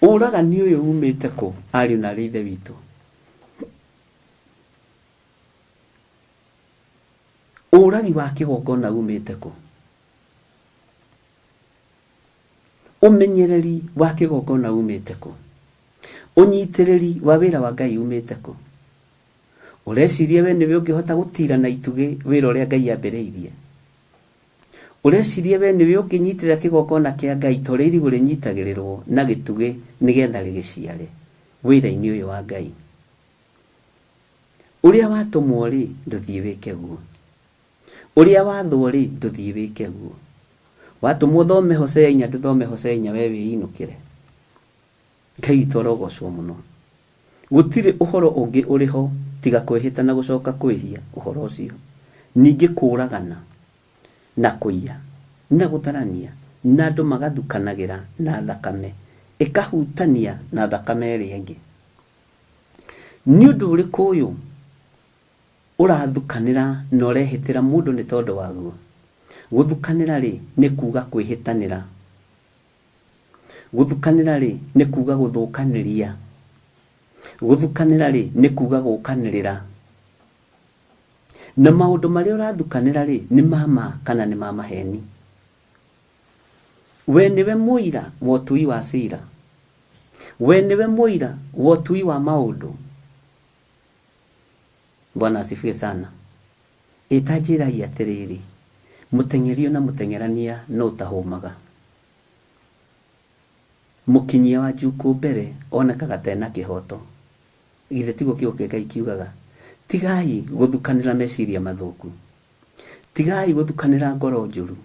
Ũragani ũyũ umĩte kũ ariũ na arĩ ithe witũ? Ũragi wa kĩgongona umĩte kũ? Ũmenyereri wa kĩgongona umĩte kũ? Ũnyitĩrĩri wa wĩra wa Ngai umĩte kũ? Ũreciria we nĩwe ũngĩhota gũtiira na itugĩ wĩra ũrĩa Ngai ambĩrĩirie? Ũreciria we nĩwe ũngĩnyitĩrĩra kĩgongona kĩa Ngai ta ũrĩa irigũ rĩnyitagĩrĩrwo na gĩtugĩ nĩgetha rĩgĩciare wĩra-inĩ ũyũ wa Ngai? Ũrĩa watũmwo-rĩ, ndũthiĩ wĩke guo. Ũrĩa wathwo-rĩ, ndũthiĩ wĩke guo. Watũmwo ũthome Hosea inya ndũthome Hosea inya we wĩinũkĩre. Ngai witũ arogocwo mũno. Gũtirĩ ũhoro ũngĩ ũrĩ ho tiga kwĩhĩta na gũcoka kwĩhia ũhoro ũcio, ningĩ kũũragana, na kũiya, na gũtharania, na andũ magathukanagĩra na thakame ĩkahutania na thakame ĩrĩa ĩngĩ. Nĩ ũndũ ũrĩkũ ũyũ ũrathukanĩra na ũrehĩtĩra mũndũ nĩ tondũ waguo? Gũthukanĩra-rĩ, nĩ kuuga kwĩhĩtanĩra. Gũthukanĩra-rĩ, nĩ kuuga gũthũkanĩria. Gũthukanĩra-rĩ, nĩ kuuga gũkanĩrĩra. Na maũndũ marĩa ũrathukanĩra-rĩ, nĩ ma ma kana nĩ ma maheni? We nĩwe mũira wa ũtui wa cira? We nĩwe mũira wa ũtui wa maũndũ? Bwana asifiwe sana. Ĩ ta njĩrai atĩrĩrĩ, mũteng'erio na mũteng'erania nũ ũtahũmaga? Mũkinyia wa njukũ mbere onekaga ta ena kĩhoto. Githĩ tiguo kiugo kĩa Ngai kiugaga? Tigai gũthukanĩra meciria mathũku. Tigai gũthukanĩra ngoro njũru.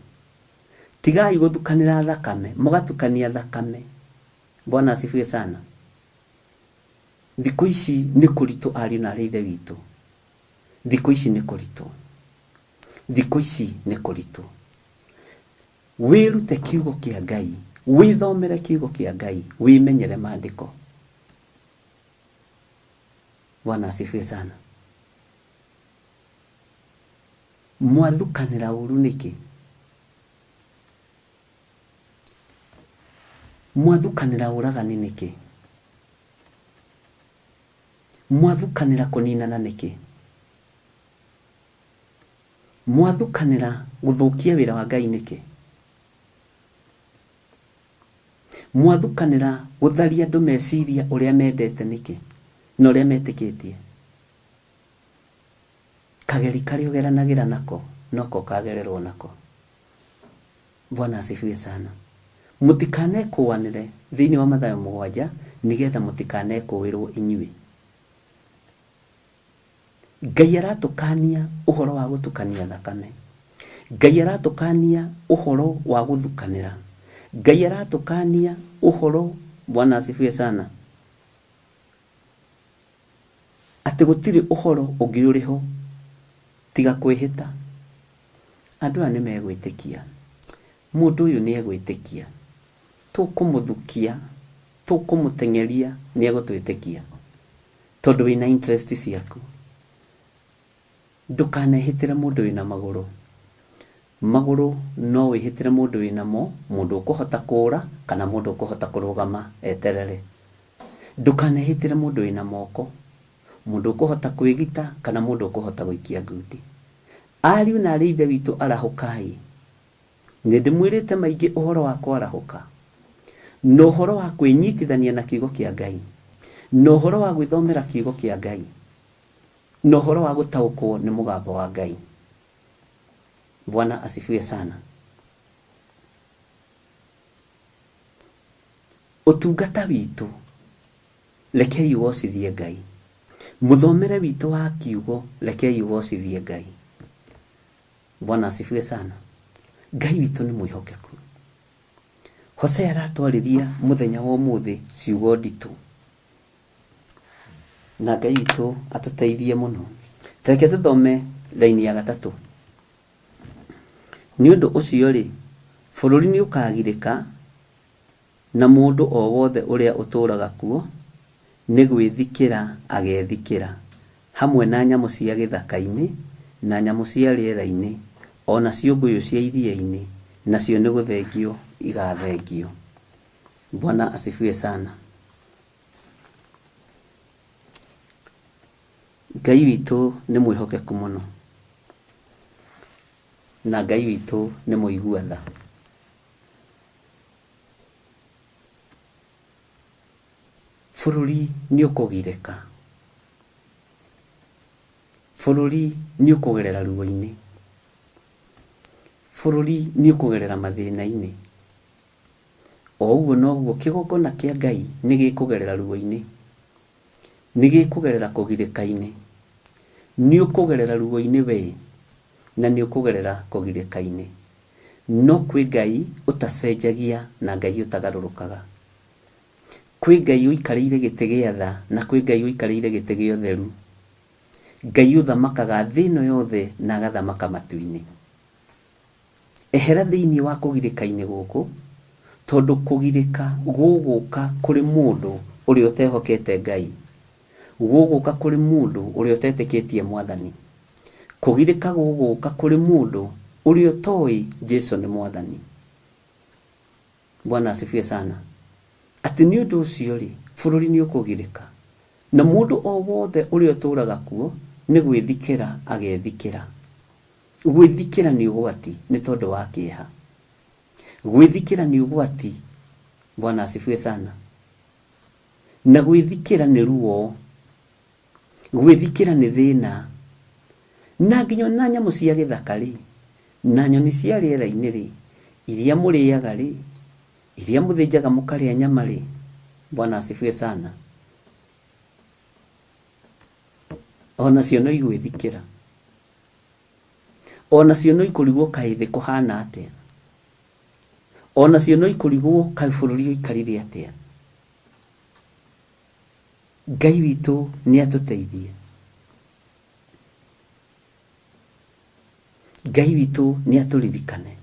Tigai gũthukanĩra thakame, mũgatukania thakame. Bwana asifiwe sana. Thikũ ici nĩ kũritũ ariũ na arĩ ithe witũ. Thikũ ici nĩ kũritũ. Thikũ ici nĩ kũritũ. Wĩrute kiugo kĩa Ngai, wĩthomere kiugo kĩa Ngai, wĩmenyere maandĩko. Bwana asifiwe sana. Mwathukanĩra ũru nĩkĩ? Mwathukanĩra ũragani nĩkĩ? Mwathukanĩra kũninana nĩkĩ? Mwathukanĩra gũthũkia wĩra wa Ngai nĩkĩ? Mwathukanĩra gũtharia andũ meciria ũrĩa mendete nĩkĩ na ũrĩa metĩkĩtie? Kageri karĩa ũgeranagĩra nako noko ũkagererwo nako. Bwana asifiwe sana. Mũtikanekũanĩre thĩinĩ wa Mathayo mũgwanja nĩgetha mũtikanekũĩrwo inyuĩ. Ngai aratũkania ũhoro wa gũtukania thakame. Ngai aratũkania ũhoro wa gũthukanĩra. Ngai aratũkania ũhoro, Bwana asifiwe sana, atĩ gũtirĩ ũhoro ũngĩ ũrĩ ho tiga kwĩhĩta. Andũ aya nĩ megwĩtĩkia. Mũndũ ũyũ nĩ egwĩtĩkia. Tũkũmũthukia, tũkũmũteng'eria, nĩ egũtwĩtĩkia. Tondũ wĩna interest ciaku. Ndũkanehĩtĩre mũndũ wĩna magũrũ. Magũrũ no wĩhĩtĩre mũndũ wĩna mo, mũndũ ũkũhota kũũra kana mũndũ ũkũhota kũrũgama eterere. Ndũkanehĩtĩre mũndũ wĩna moko, mũndũ ũkũhota kwĩgita kana mũndũ ũkũhota gũikia ngundi. Ariũ na aarĩ a Ithe witũ arahũkai. Nĩndĩmwĩrĩte maingĩ ũhoro wa kwarahũka, na ũhoro wa kwĩnyitithania na kiugo kĩa Ngai, na ũhoro wa gwĩthomera kiugo kĩa Ngai, na ũhoro wa gũtaũkwo nĩ mũgambo wa Ngai. Bwana asifiwe sana. Ũtungata witũ rekei ũgocithie Ngai. Mũthomere witũ wa kiugo rekei ũgocithie Ngai. Bwana asifiwe sana. Ngai witũ nĩ mwĩhokeku. Hosea aratwarĩria mũthenya wa ũmũthĩ ciugo nditũ. Na Ngai witũ atũteithie mũno. Tareke tũthome raini ya gatatũ. Nĩ ũndũ ũcio-rĩ, bũrũri nĩ ũkagirĩka na mũndũ o wothe ũrĩa ũtũũraga kuo, Nĩ gwĩthikĩra agethikĩra, hamwe na nyamũ cia gĩthaka-inĩ, na nyamũ cia rĩera-inĩ, o na ciũngũyũ cia iria-inĩ, nacio nĩ gũthengio igathengio. Bwana asifiwe sana. Ngai witũ nĩ mwĩhokeku mũno, na Ngai witũ nĩ mũigua tha. Bũrũri nĩ ũkũgirĩka. Bũrũri nĩ ũkũgerera ruo-inĩ. Bũrũri nĩ ũkũgerera mathĩna-inĩ. O ũguo noguo kĩgongona kĩa Ngai nĩ gĩkũgerera ruo-inĩ. Nĩ gĩkũgerera kũgirĩka-inĩ. Nĩ ũkũgerera ruo-inĩ we, na nĩ ũkũgerera kũgirĩka-inĩ. No kwĩ Ngai ũtacenjagia na Ngai ũtagarũrũkaga. Kwĩ Ngai ũikarĩire gĩtĩ gĩa tha na kwĩ Ngai ũikarĩire gĩtĩ gĩa ũtheru. Ngai ũthamakaga thĩ ĩno yothe na agathamaka matu-inĩ. Ehera thĩinĩ wa kũgirĩka-inĩ gũkũ, tondũ kũgirĩka gũgũka kũrĩ mũndũ ũrĩa ũtehokete Ngai. Gũgũka kũrĩ mũndũ ũrĩa ũtetĩkĩtie Mwathani. Kũgirĩka gũgũka kũrĩ mũndũ ũrĩa ũtoĩ Jesu nĩ Mwathani. Bwana asifiwe sana. Atĩ nĩ ũndũ ũcio-rĩ, bũrũri nĩ ũkũgirĩka, na mũndũ o wothe ũrĩa ũtũũraga kuo nĩ gwĩthikĩra agethikĩra. Gwĩthikĩra nĩ ũgwati nĩ tondũ wa kĩeha. Gwĩthikĩra nĩ ũgwati, Bwana asifiwe sana. Na gwĩthikĩra nĩ ruo. Gwĩthikĩra nĩ thĩna. Na nginya ona nyamũ cia gĩthaka-rĩ, na nyoni cia rĩera-inĩ-rĩ, iria mũrĩaga-rĩ, iria mũthĩnjaga mũkarĩa nyama-rĩ, Bwana asifiwe sana, o nacio no igwĩthikĩra. O nacio no ikũrigwo kaĩ thĩ kũhana atĩa. O nacio no ikũrigwo kaĩ bũrũri ũikarire atĩa. Ngai witũ nĩ atũteithie. Ngai witũ nĩ atũririkane.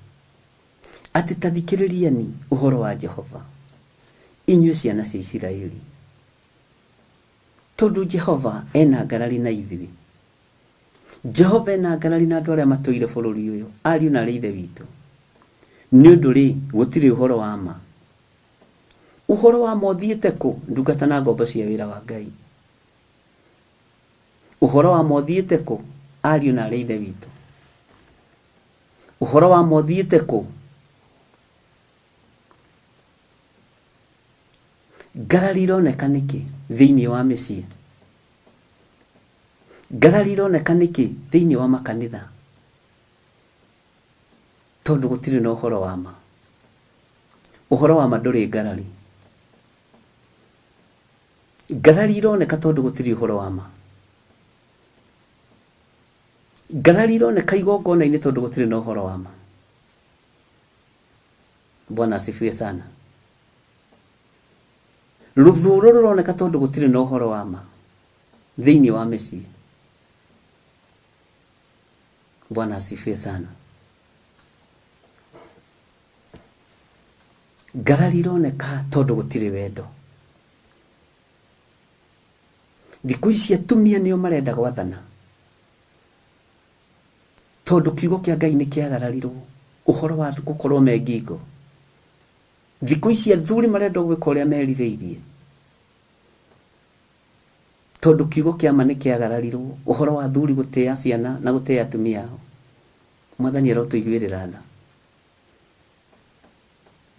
Atĩ ta thikĩrĩriani ũhoro wa Jehova, inyuĩ ciana cia Isiraeli. Tondũ Jehova ena ngarari na ithuĩ. Jehova ena ngarari na andũ arĩa matũire bũrũri ũyũ, ariũ na aarĩ a Ithe witũ. Nĩ ũndũ-rĩ, gũtirĩ ũhoro wa ma. Ũhoro wa ma ũthiĩte kũ, ndungata na ngombo cia wĩra wa Ngai? Ũhoro wa ma ũthiĩte kũ, ariũ na aarĩ a Ithe witũ? Ũhoro wa ma ũthiĩte kũ? Ngarari ironeka nĩkĩ thĩinĩ wa mĩciĩ? Ngarari ironeka nĩkĩ thĩinĩ wa makanitha? Tondũ gũtirĩ na ũhoro wa ma. Ũhoro wa ma ndũrĩ ngarari. Ngarari ironeka tondũ gũtirĩ ũhoro wa ma. Ngarari ironeka igongona-inĩ tondũ gũtirĩ na ũhoro wa ma. Bwana asifiwe sana. Rũthũũro rũroneka tondũ gũtirĩ na ũhoro wa ma thĩinĩ wa mĩciĩ. Bwana asifiwe sana. Ngarari ironeka tondũ gũtirĩ wendo. Thikũ ici atumia nĩo marenda gwathana tondũ kiugo kĩa Ngai nĩ kĩagararirwo ũhoro wa gũkorwo me ngingo. Thikũ ici athuri marenda gwĩka ũrĩa merirĩirie tondũ kiugo kĩa ma nĩ kĩagararirwo ũhoro wa athuri gũtĩa ciana na gũtĩa atumia ao. Mwathani arotũiguĩrĩra tha.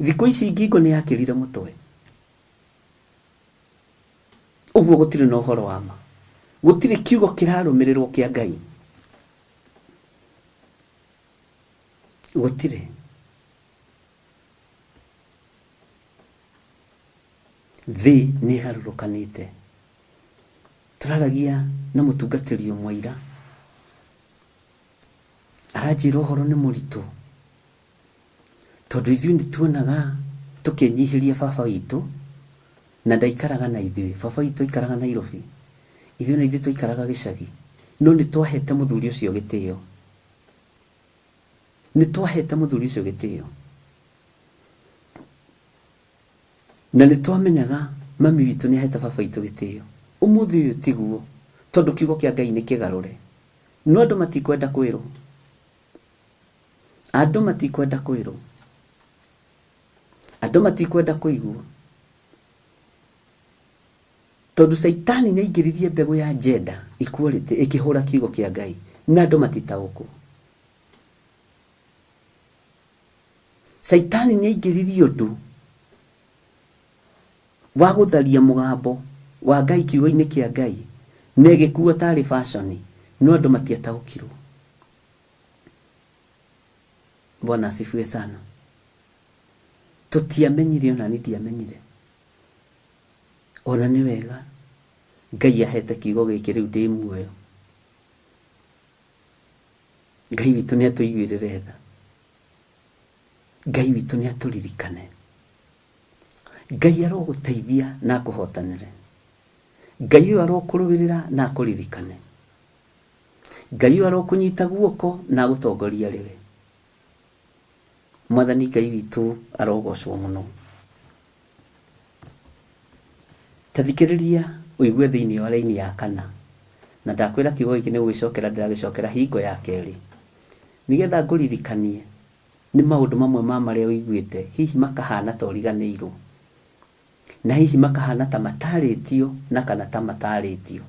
Thikũ ici ngingo nĩ yakĩrire mũtwe. Ũguo gũtirĩ na ũhoro wa ma. Gũtirĩ kiugo kĩrarũmĩrĩrwo kĩa Ngai. Gũtirĩ. Thĩ nĩ ĩgarũrũkanĩte. Tũraragia na mũtungatĩri ũmwe ira. Aranjĩra ũhoro nĩ mũritũ. Tondũ ithuĩ nĩ tuonaga tũkĩnyihĩria baba witũ, na ndaikaraga na ithuĩ. Baba witũ aikaraga Nairobi, ithuĩ na ithuĩ twaikaraga gĩcagi. No nĩ twahete mũthuri ũcio gĩtĩo. Nĩ twahete mũthuri ũcio gĩtĩo. Na nĩ twamenyaga Mami witũ nĩ ahete baba witũ gĩtĩo. Ũmũthĩ ũyũ tiguo, tondũ kiugo kĩa Ngai nĩ kĩgarũre. No andũ matikwenda kwĩrwo. Andũ matikwenda kwĩrwo. Andũ matikwenda kũigua. Tondũ Caitani nĩ aingĩririe mbegũ ya gender equality ĩkĩhũra kiugo kĩa Ngai na andũ matitaũkwo. Caitani nĩ aingĩririe ũndũ wa gũtharia mũgambo wa Ngai kiugo-inĩ kĩa Ngai na ĩgĩkuo tarĩ fashion no andũ matiataũkirwo. Bwana asifiwe sana. Tũtiamenyire ona niĩ ndiamenyire. Ona nĩ wega Ngai ahete kiugo gĩkĩ rĩu ndĩ muoyo. Ngai witũ nĩ atũiguĩrĩre tha. Ngai witũ nĩ atũririkane. Ngai arogũteithia na akũhotanĩre. Ngai ũyũ arokũrũĩrĩra na akũririkane. Ngai ũyũ arokũnyita guoko na agũtongorie arĩ we. Mwathani Ngai witũ arogocwo mũno. Ta thikĩrĩria ũigue thĩinĩ wa raini ya kana. Na ndakwĩra kiugo gĩkĩ nĩ gũgĩcokera ndĩragĩcokera hingo ya kerĩ. Nĩgetha ngũririkanie nĩ maũndũ mamwe ma marĩa ũiguĩte hihi makahana ta ũriganĩirwo. Na hihi makahana ta matarĩtio na kana ta matarĩtio.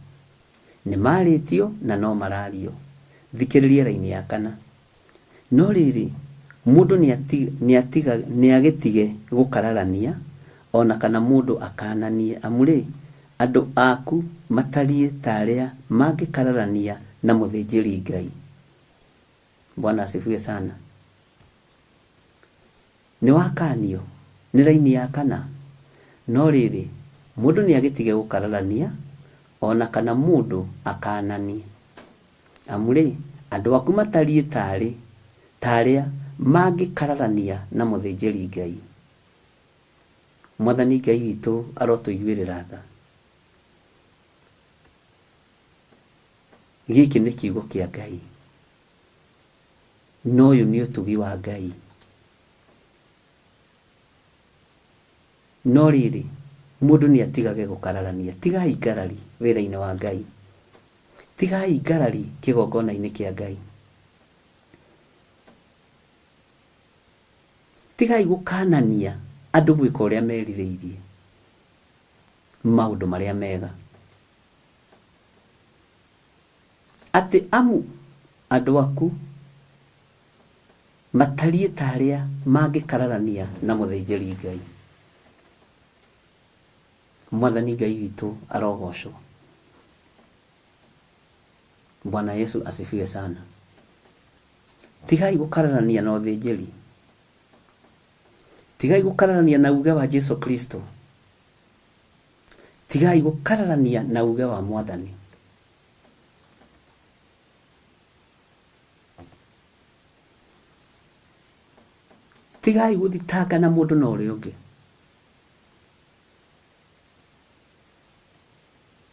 Nĩ marĩtio na no marario. Thikĩrĩria raini ya kana. No rĩrĩ, mũndũ nĩagĩtige gũkararania, o na kana mũndũ akaananie, amu-rĩ, andũ aku matariĩ ta arĩa mangĩkararania na mũthĩnjĩri-Ngai. Bwana asifiwe sana. Nĩwakanio? Nĩ raini ya kana. No rĩrĩ, mũndũ nĩagĩtige gũkararania, o na kana mũndũ akaananie. Amu-rĩ, andũ aku matariĩ ta arĩa mangĩkararania na mũthĩnjĩri-Ngai. Mwathani Ngai witũ arotũiguĩrĩra tha. Gĩkĩ nĩ kiugo kĩa Ngai, na ũyũ nĩ ũtugi wa Ngai. No rĩrĩ, mũndũ nĩatigage gũkararania. Tigai ngarari wĩra-inĩ wa Ngai. Tigai ngarari kĩgongona-inĩ kĩa Ngai. Tigai gũkanania andũ gwĩka ũrĩa merirĩirie, maũndũ marĩa mega. Atĩ amu andũ aku matariĩ ta arĩa mangĩkararania na mũthĩnjĩri Ngai. Mwathani Ngai witũ arogocwo. Bwana Yesu asifiwe sana. Tigai gũkararania na ũthĩnjĩri. Tigai gũkararania na uge wa Jesu Kristo. Tigai gũkararania na uge wa Mwathani. Tigai gũthitangana mũndũ na ũrĩa ũngĩ.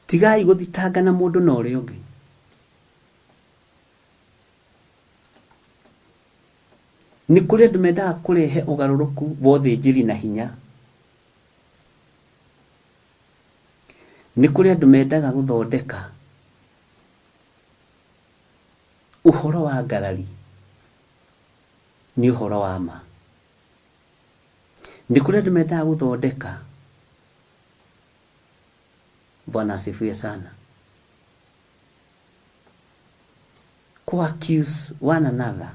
Tigai gũthitangana mũndũ na ũrĩa ũngĩ. Nĩ kũrĩ andũ mendaga kũrehe ũgarũrũku wa ũthĩnjĩri na hinya. Nĩ kũrĩ andũ mendaga gũthondeka ũhoro wa ngarari nĩ ũhoro wa ma. Nĩ kũrĩ andũ mendaga gũthondeka Bwana asifiwe sana. Ku accuse one another.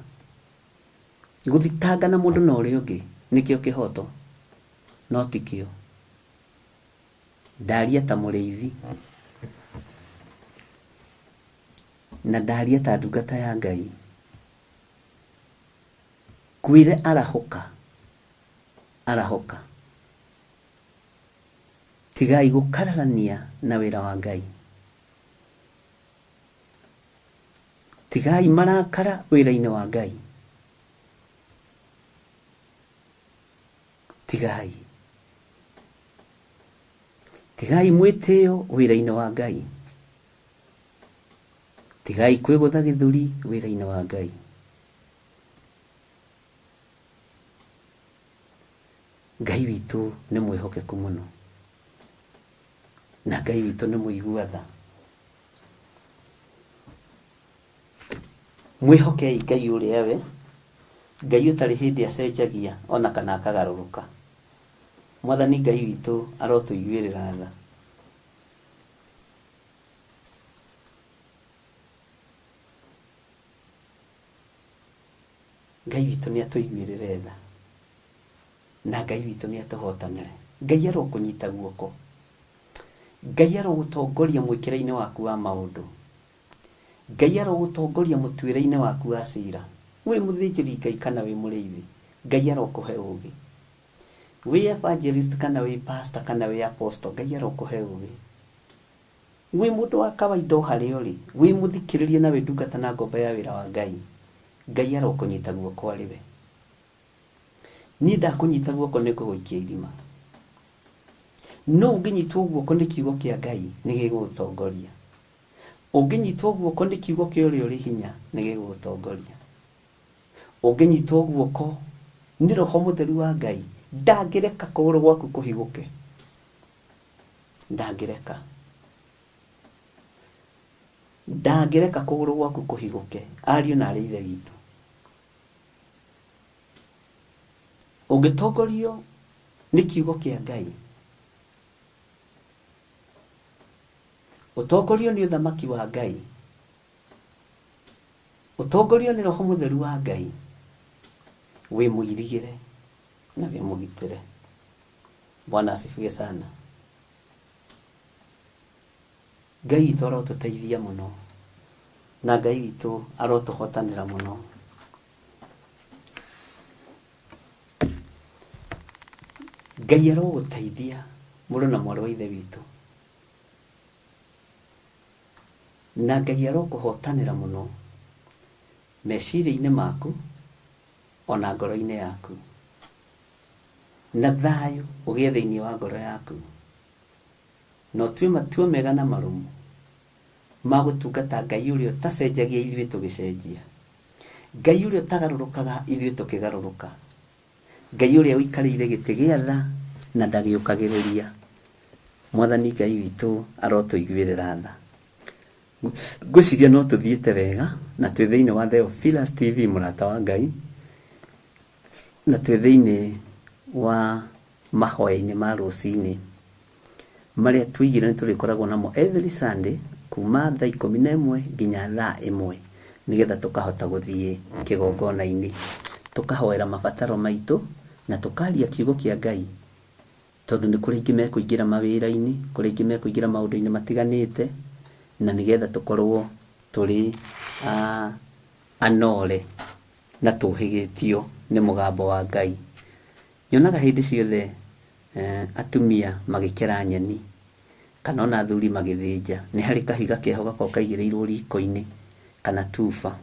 Gũthitangana mũndũ na ũrĩa ũngĩ nĩkĩo kĩhoto, no tikĩo. Ndaria ta mũrĩithi na ndaria ta ndungata ya Ngai. Ngwĩre arahũka, arahũka. Tigai gũkararania na wĩra wa Ngai. Tigai marakara wĩra-inĩ wa Ngai. Tigai. Tigai mwĩtĩo wĩra-inĩ wa Ngai. Tigai kwĩgũtha gĩthũri wĩra-inĩ wa Ngai. Ngai witũ nĩ mwĩhokeku mũno. Na Ngai witũ nĩ mũigua tha. Mwĩhokei Ngai ũrĩa we, Ngai ũtarĩ hĩndĩ acenjagia ona kana akagarũrũka. Mwathani Ngai witũ arotũiguĩrĩra tha. Ngai witũ nĩ atũiguĩrĩre tha. Na Ngai witũ nĩ atũhotanĩre. Ngai arokũnyita guoko. Ngai arogũtongoria mwĩkĩre-inĩ waku wa maũndũ. Ngai arogũtongoria mũtuĩre-inĩ waku wa cira. Wĩ mũthĩnjĩri Ngai kana wĩ mũrĩithi, Ngai arokũhe ũgĩ. Wĩ evangelist kana wĩ pastor kana wĩ apostle, Ngai arokũhe ũgĩ. Wĩ mũndũ wa kawaida o harĩa ũrĩ, wĩ mũthikĩrĩria na wĩ ndungata na ngombo ya wĩra wa Ngai, Ngai arokũnyita guoko arĩ we. Niĩ ndakũnyita guoko nĩ ngũgũikia irima. No ũngĩnyitwo guoko nĩ kiugo kĩa Ngai nĩ gĩgũgũtongoria. Ũngĩnyitwo guoko nĩ kiugo kĩa ũrĩa ũrĩ hinya nĩ gĩgũgũtongoria. Ũngĩnyitwo guoko nĩ Roho Mũtheru wa Ngai ndangĩreka kũgũrũ gwaku kũhigũke. Ndangĩreka. Ndangĩreka kũgũrũ gwaku kũhigũke. Ariũ na aarĩ a Ithe witũ. Ũngĩtongorio nĩ kiugo kĩa Ngai, ũtongorio nĩ ũthamaki wa Ngai, ũtongorio nĩ Roho Mũtheru wa Ngai, wĩ mũirigĩre na wĩ mũgitĩre. Bwana asifiwe sana. Ngai witũ arotũteithia mũno na Ngai witũ arotũhotanĩra mũno. Ngai arogũteithia mũrũ na mwarĩ wa ithe witũ. Na Ngai arokũhotanĩra mũno meciria-inĩ maku ona ngoro-inĩ yaku. Na thayũ ũgĩe thĩinĩ wa ngoro yaku. Na ũtue matua mega na marũmu ma gũtungata Ngai ũrĩa ũtacenjagia ithuĩ tũgĩcenjia. Ngai ũrĩa ũtagarũrũkaga ithuĩ tũkĩgarũrũka. Ngai ũrĩa ũikarĩire gĩtĩ gĩa tha na ndagĩũkagĩrĩria. Mwathani Ngai witũ arotũiguĩrĩra tha. Ngwĩciria no tũthiĩte wega na twĩ thĩinĩ wa Theophilus TV mũrata wa Ngai, na twĩ thĩinĩ wa mahoya-inĩ ma rũcinĩ marĩa twoigire nĩ tũrĩkoragwo namo every Sunday kuma thaa 11 nginya thaa 1 nĩgetha tũkahota gũthiĩ kĩgongona-inĩ tũkahoera mabataro maitũ na tũkaria kiugo kĩa Ngai tondũ nĩ kũrĩ aingĩ mekũingĩra mawĩra-inĩ, kũrĩ aingĩ mekũingĩra maũndũ-inĩ matiganĩte na nĩgetha tũkorwo tũrĩ anore na tũhĩgĩtio nĩ mũgambo wa Ngai. Nyonaga hĩndĩ ciothe atumia magĩkera nyeni kana ona athuri magĩthĩnja, nĩ harĩ kahiga keho gakoragwo kaigĩrĩirwo riko-inĩ kana tuba.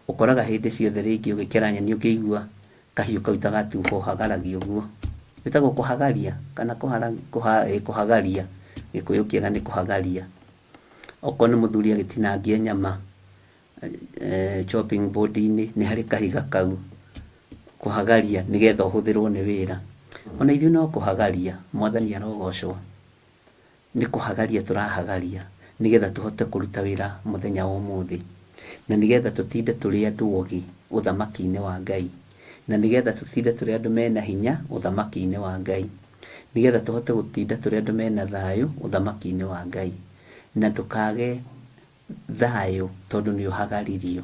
Ũkoraga hĩndĩ ciothe rĩngĩ ũgĩkera nyeni ũkĩigua kahiũ kau ta ga tuba ũhagaragia ũguo. Gwĩtagwo kũhagaria kana kũhagaria, gĩkũyũ kĩega nĩ kũhagaria. Okorwo nĩ mũthuri agĩtinangia nyama, chopping board -inĩ nĩ harĩ kahiga kau kũhagaria nĩgetha ũhũthĩrwo nĩ wĩra. Ona ithuĩ no kũhagaria, Mwathani arogocwo, nĩ kũhagaria tũrahagaria nĩgetha tũhote kũruta wĩra mũthenya wa ũmũthĩ, na nĩgetha tũtinde tũrĩ andũ ogĩ ũthamaki-inĩ wa Ngai, na nĩgetha tũtinde tũrĩ andũ mena hinya ũthamaki-inĩ wa Ngai, nĩgetha tũhote gũtinda tũrĩ andũ mena thayũ ũthamaki-inĩ wa Ngai, na ndũkage thayũ tondũ nĩ ũhagaririo.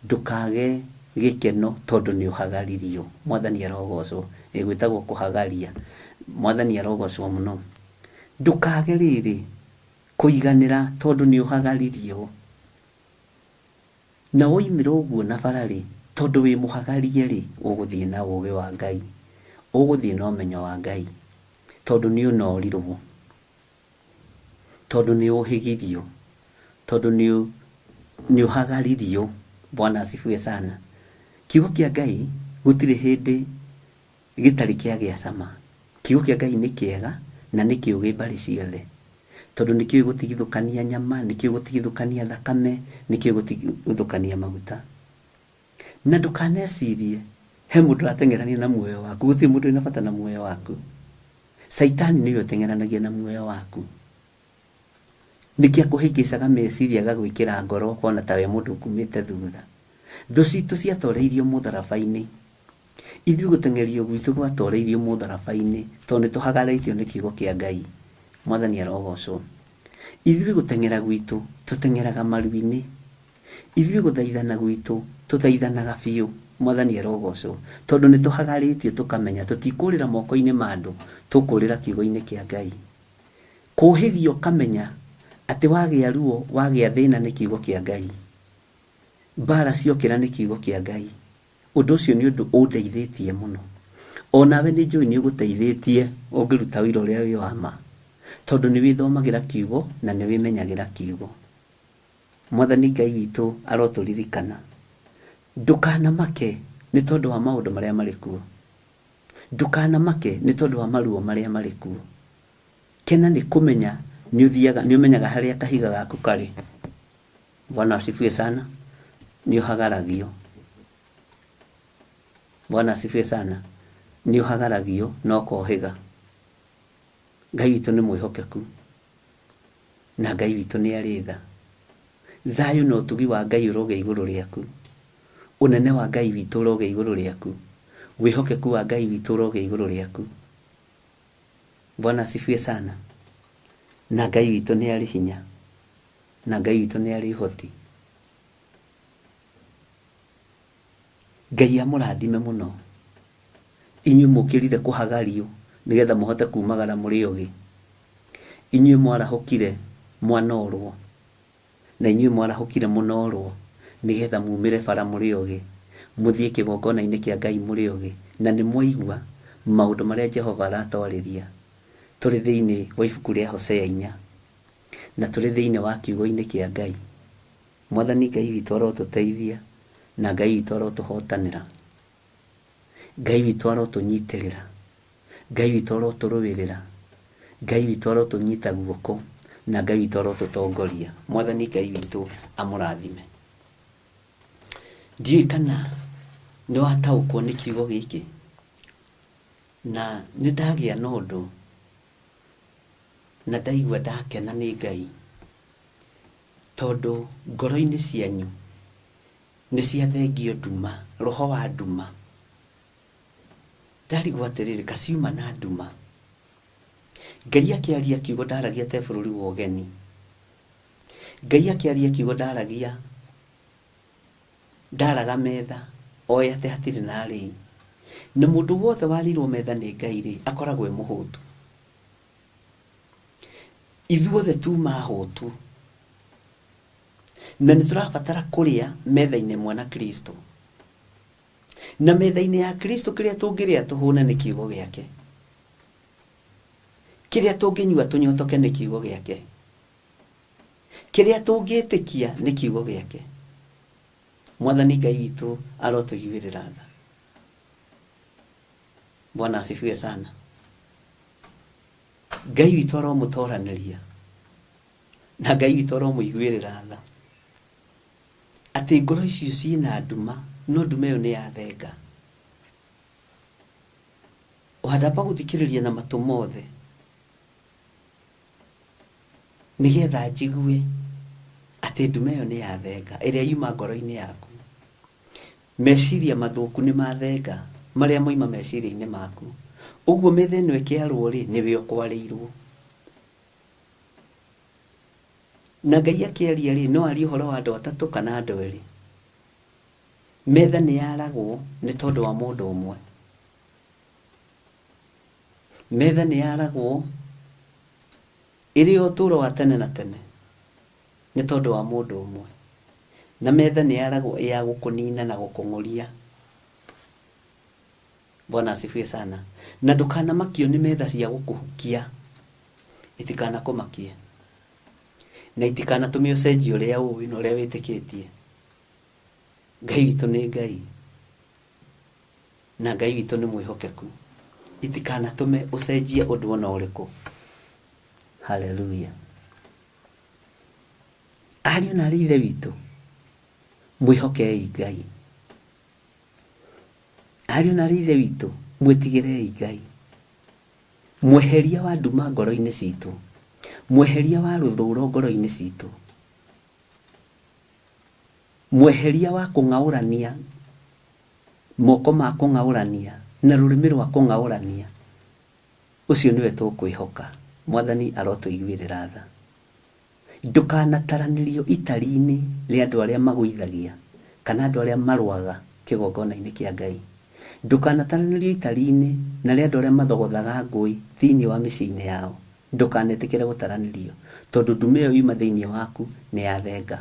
Ndũkage gĩkeno tondũ nĩ ũhagaririo. Mwathani arogocwo. Ĩ gwĩtagwo kũhagaria. Mwathani arogocwo mũno. Ndũkage rĩrĩ, kũiganĩra tondũ nĩ ũhagaririo. Na woimĩra ũguo na bara-rĩ, tondũ wĩ mũhagarie-rĩ, ũgũthiĩ na ũgĩ wa Ngai. Ũgũthiĩ na ũmenyo wa Ngai tondũ nĩ ũnorirwo. Tondũ nĩ ũhĩgirio, tondũ nĩ nĩ ũhagaririo. Bwana asifiwe sana. Kiugo kĩa Ngai gũtirĩ hĩndĩ gĩtarĩ kĩagĩa cama. Kiugo kĩa Ngai nĩ kĩega na nĩ kĩũgĩ mbarĩ ciothe. Tondũ nĩ kĩũĩ gũtigithũkania nyama, nĩ kĩũĩ gũtigithũkania thakame, nĩ kĩũĩ gũtigithũkania maguta. Na ndũkanecirie he mũndũ ũrateng'erania na muoyo waku, gũtirĩ mũndũ wĩna bata na muoyo waku. Caitani nĩwe ũteng'eranagia na muoyo waku. Nĩkĩ akũhĩngĩcaga meciria agagwĩkĩra ngoro ũkona ta we mũndũ ũkumĩte thutha? Thũ citũ ciatoreirio mũtharaba-inĩ. Ithuĩ gũteng'erio gwitũ gwatoreirio mũtharaba-inĩ tondũ nĩ tũhagarĩtio nĩ kiugo kĩa Ngai. Mwathani arogocwo. Ithuĩ gũteng'era gwitũ tũteng'eraga maru-inĩ. Ithuĩ gũthaithana gwitũ tũthaithanaga biũ. Mwathani arogocwo. Tondũ nĩ tũhagarĩtio tũkamenya tũtikũrĩra moko-inĩ ma andũ, tũkũrĩra kiugo-inĩ kĩa Ngai. Kũhĩgio ũkamenya atĩ wagĩa ruo, wagĩa thĩna nĩ kiugo kĩa Ngai. Mbara ciokĩra nĩ kiugo kĩa Ngai. Ũndũ ũcio nĩ ũndũ ũndeithĩtie mũno. O nawe nĩ njũĩ nĩ ũgũteithĩtie ũngĩruta ũira ũrĩa wĩ wa ma. Tondũ nĩ wĩthomagĩra kiugo na nĩ wĩmenyagĩra kiugo. Mwathani Ngai witũ arotũririkana. Ndũkanamake nĩ tondũ wa maũndũ marĩa marĩ kuo. Ndũkanamake nĩ tondũ wa maruo marĩa marĩ kuo. Kena nĩ kũmenya nĩ ũthiaga nĩ ũmenyaga harĩa kahiga gaku karĩ. Bwana asifiwe sana. Nĩ ũhagaragio. Bwana asifiwe sana. Nĩ ũhagaragio na ũkohĩga. Ngai witũ nĩ mwĩhokeku na Ngai witũ nĩ arĩ tha. Thayũ na ũtugi wa Ngai ũrogĩa igũrũ rĩaku. Ũnene wa Ngai witũ ũrogĩa igũrũ rĩaku. Wĩhokeku wa Ngai witũ ũrogĩa igũrũ rĩaku. Bwana asifiwe sana. Na Ngai witũ nĩ arĩ hinya. Na Ngai witũ nĩ arĩ ũhoti. Ngai amũrathime mũno. Inyuĩ mũkĩrire kũhagario nĩgetha mũhote kumagara mũrĩ ogĩ. Inyuĩ mwarahũkire mwanorwo. Na inyuĩ mwarahũkire mũnorwo nĩgetha mumĩre bara mũrĩ ogĩ. Mũthiĩ kĩgongona-inĩ kĩa Ngai mũrĩ ogĩ. Na nĩ mwaigua maũndũ marĩa Jehova aratwarĩria. Tũrĩ thĩinĩ wa ibuku rĩa Hosea inya. Na tũrĩ thĩinĩ wa kiugo-inĩ kĩa Ngai. Mwathani Ngai witũ arotũteithia na Ngai witũ arotũhotanĩra. Ngai witũ arotũnyitĩrĩra. Ngai witũ arotũrũĩrĩra. Ngai witũ arotũnyita guoko na Ngai witũ arotũtongoria. Mwathani Ngai witũ amũrathime. Ndiũĩ kana nĩ wataũkwo nĩ kiugo gĩkĩ na nĩ ndagĩa na ũndũ na ndaigua ndakena nĩ Ngai tondũ ngoro-inĩ cianyu nĩ ciathengio nduma, roho wa nduma. Ndarigwo atĩrĩrĩ, kaciuma na nduma. Ngai akĩaria kiugo ndaragia te bũrũri wa ũgeni. Ngai akĩaria kiugo ndaragia ndaraga metha oĩ atĩ hatirĩ na arĩi. Na mũndũ wothe warĩirwo metha nĩ Ngai rĩ, akoragwo e mũhũtu. Ithuothe tuma ahũtu. Na nĩ tũrabatara kũrĩa metha-inĩ ĩmwe na Kristo. Na metha-inĩ ya Kristo kĩrĩa tũngĩrĩa tũhũne nĩ kiugo gĩake. Kĩrĩa tũngĩnyua tũnyotoke nĩ kiugo gĩake. Kĩrĩa tũngĩtĩkia nĩ kiugo gĩake. Mwathani Ngai witũ arotũiguĩrĩra tha. Bwana asifiwe sana. Ngai witũ aromũtoranĩria na Ngai witũ aromũiguĩrĩra tha atĩ ngoro icio ciĩna nduma no nduma ĩyo nĩ yathenga. Wandamba gũthikĩrĩria na matũ mothe nĩgetha njigue atĩ nduma ĩyo nĩ yathenga ĩrĩa yuma ngoro-inĩ yaku. Meciria mathũku nĩ mathenga marĩa moima meciria-inĩ maku. Ũguo metha ĩno ĩkĩarwo rĩ, nĩwe ũkwarĩirwo. Na Ngai akĩaria rĩ, no arie ũhoro wa andũ atatũ kana andũ erĩ. Metha nĩ yaragwo nĩ tondũ wa mũndũ ũmwe. Metha nĩ yaragwo ĩrĩ ya ũtũũro wa tene na tene nĩ tondũ wa mũndũ ũmwe. Na metha nĩ yaragwo ĩ ya gũkũnina na gũkũng'ũria. Bwana asifiwe sana. Na ndũkanamakio nĩ metha cia gũkũhukia. Itikanakũmakie. Na itikanatũme ũcenjie ũrĩa ũĩ na ũrĩa wĩtĩkĩtie. Ngai witũ nĩ Ngai. Na Ngai witũ nĩ mwĩhokeku. Itikanatũme ũcenjie ũndũ ona ũrĩkũ. Haleluya. Ariũ na aarĩ a Ithe witũ, mwĩhokei Ngai. Ariũ na aarĩ a Ithe witũ, mwĩtigĩrei Ngai. Mweheria wa nduma ngoro-inĩ citũ. Mweheria wa rũthũũro ngoro-inĩ citũ. Mweheria wa kũng'aũrania, moko ma kũng'aũrania na rũrĩmĩ rwa kũng'aũrania. Ũcio nĩwe tũkwĩhoka. Mwathani arotũiguĩrĩra tha. Ndũkanataranĩrio itari-inĩ rĩa andũ arĩa magũithagia kana andũ arĩa marũaga kĩgongona-inĩ kĩa Ngai. Ndũkanataranĩrio itari-inĩ na rĩa andũ arĩa mathogothaga ngũĩ thĩinĩ wa mĩciĩ-inĩ yao. Ndũkanetĩkĩre gũtaranĩrio, tondũ ndume ĩyo yuma thĩinĩ waku nĩ ya thenga.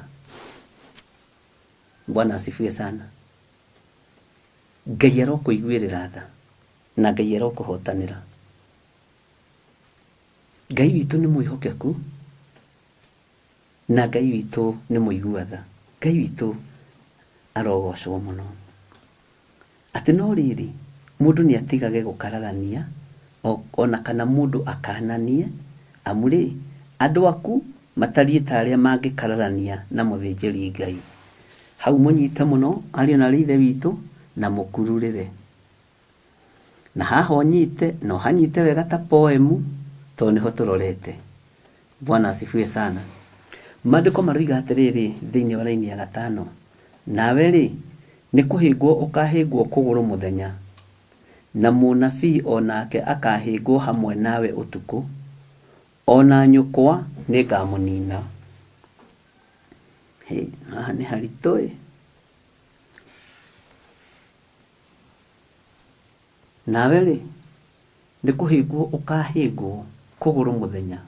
Bwana asifiwe sana. Ngai arokũiguĩrĩra tha na Ngai arokũhotanĩra. Ngai witũ nĩ mwĩhokeku na Ngai witũ nĩ mũigua tha. Ngai witũ arogocwo mũno. Atĩ no rĩrĩ, mũndũ nĩ atigage gũkararania o na kana mũndũ akananie, amu-rĩ, andũ aku matariĩ ta arĩa mangĩkararania na mũthĩnjĩri-Ngai. Hau mũnyite mũno, ariũ na aarĩ a Ithe witũ, na mũkururĩre. Na haha ũnyite, na ũhanyite wega ta poem, tondũ nĩho tũrorete. Bwana asifiwe sana. Maandĩko maroiga atĩrĩrĩ thĩinĩ wa raini ya gatano, nawe-rĩ, nĩ kũhĩngwo ũkahĩngwo kũgũrũ mũthenya, na mũnabii o nake akahĩngwo hamwe nawe ũtukũ, o na nyũkwa nĩngamũnina. Hĩ, haha nĩ haritũ-ĩ. Nawe-rĩ, nĩ kũhĩngwo ũkahĩngwo kũgũrũ mũthenya,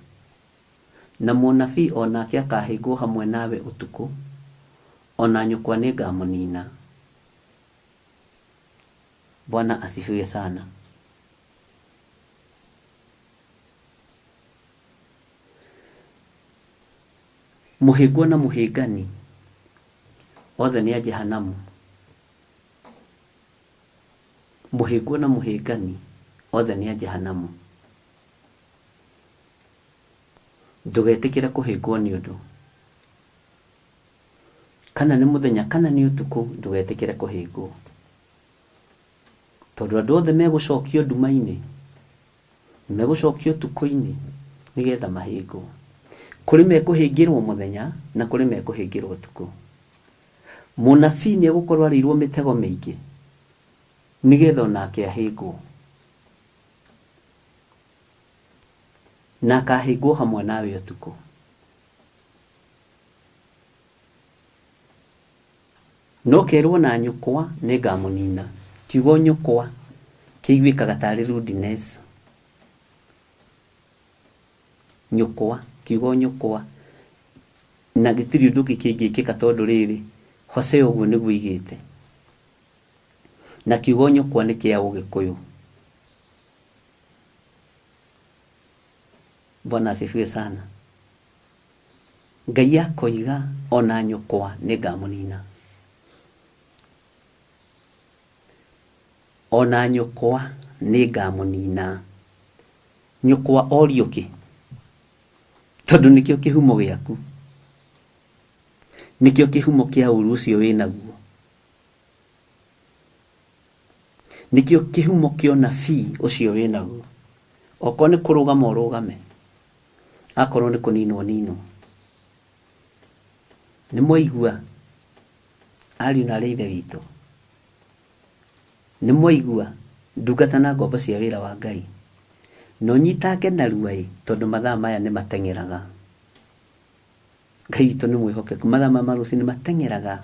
na mũnabii o nake akahĩngwo hamwe nawe ũtukũ, o na nyũkwa nĩngamũnina. Bwana asifiwe sana. Mũhĩngwo na mũhĩngani othe nĩ a Jehanamu. Mũhĩngwo na mũhĩngani othe nĩ a Jehanamu. Ndũgetĩkĩre kũhĩngwo nĩ ũndũ. Kana nĩ mũthenya kana nĩ ũtukũ ndũgetĩkĩre kũhĩngwo. Tondũ andũ othe megũcokio nduma-inĩ, megũcokio ũtukũ-inĩ nĩgetha mahĩngwo. Kũrĩ mekũhĩngĩrwo mũthenya na kũrĩ mekũhĩngĩrwo ũtukũ. Mũnabii nĩ egũkorwo arĩirwo mĩtego mĩingĩ nĩgetha onake ahĩngwo. Na akahĩngwo hamwe nawe ũtukũ. No kerwo na nyũkwa nĩngamũnina. Kiugo nyũkwa kĩiguĩkaga tarĩ rudeness. Nyũkwa, kiugo nyũkwa na gĩtirĩ ũndũ ũngĩ kĩngĩkĩka tondũ rĩrĩ, Hosea ũguo nĩguo oigĩte. Na kiugo nyũkwa nĩ kĩa ũgĩkũyũ. Bwana asifiwe sana. Ngai akoiga ona nyũkwa nĩngamũnina. Ona nyũkwa nĩngamũnina. Nyũkwa orio kĩ? Tondũ nĩkĩo kĩhumo gĩaku. Nĩkĩo kĩhumo kĩa ũru ũcio wĩnaguo. Nĩkĩo kĩhumo kĩa ũnabii ũcio wĩnaguo. Okorwo nĩ kũrũgama ũrũgame. Akorwo nĩ kũninwo ũninwo. Nĩ mwaigua ariũ na aarĩ a Ithe witũ? Nĩ mwaigua ndungata na ngombo cia wĩra wa Ngai? Na ũnyitange narua ĩ, tondũ mathaa maya nĩ mateng'eraga. Ngai witũ nĩ mwĩhokeku. Mathaa maya ma rũcinĩ mateng'eraga.